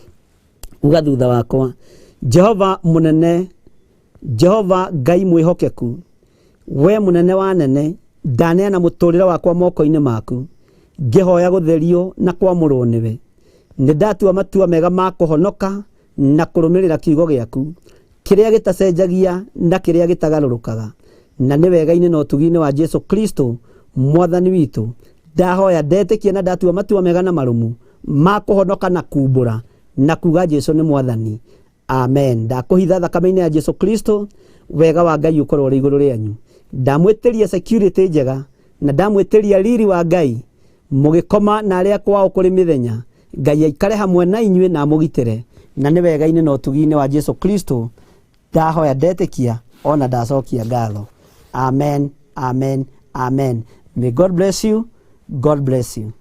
uga thutha wakwa: Jehova mũnene, Jehova Ngai mwĩhokeku, we mũnene wa nene, ndaneana mũtũrĩre wakwa moko-inĩ maku, ngĩhoya gũtherio na kwamũrwo nĩwe. Nĩ ndatua matua mega ma kũhonoka na kũrũmĩrĩra kiugo gĩaku kĩrĩa gĩtacenjagia na kĩrĩa gĩtagarũrũkaga. Na nĩ wega-inĩ na ũtugi-inĩ wa Jesu Kristo Mwathani witũ, ndahoya, ndetĩkia na ndatua matua mega na marũmu ma kũhonoka na kumbũra na kuga Jesu nĩ Mwathani. Amen. Ndakũhitha thakame-inĩ ya Jesu Kristo. Wega wa Ngai ũkorwo ũrĩ igũrũ rĩanyu. Ndamwĩtĩria security njega na ndamwĩtĩria riri wa Ngai mũgĩkoma na arĩa kwao kũrĩ mĩthenya. Ngai aikare hamwe na inyuĩ na amũgitĩre. Na nĩ wega-inĩ na ũtugi-inĩ wa Jesu Kristo ndahoya, ndetĩkia, ona ndacokia ngatho. Amen, amen, amen. May God bless you. God bless you.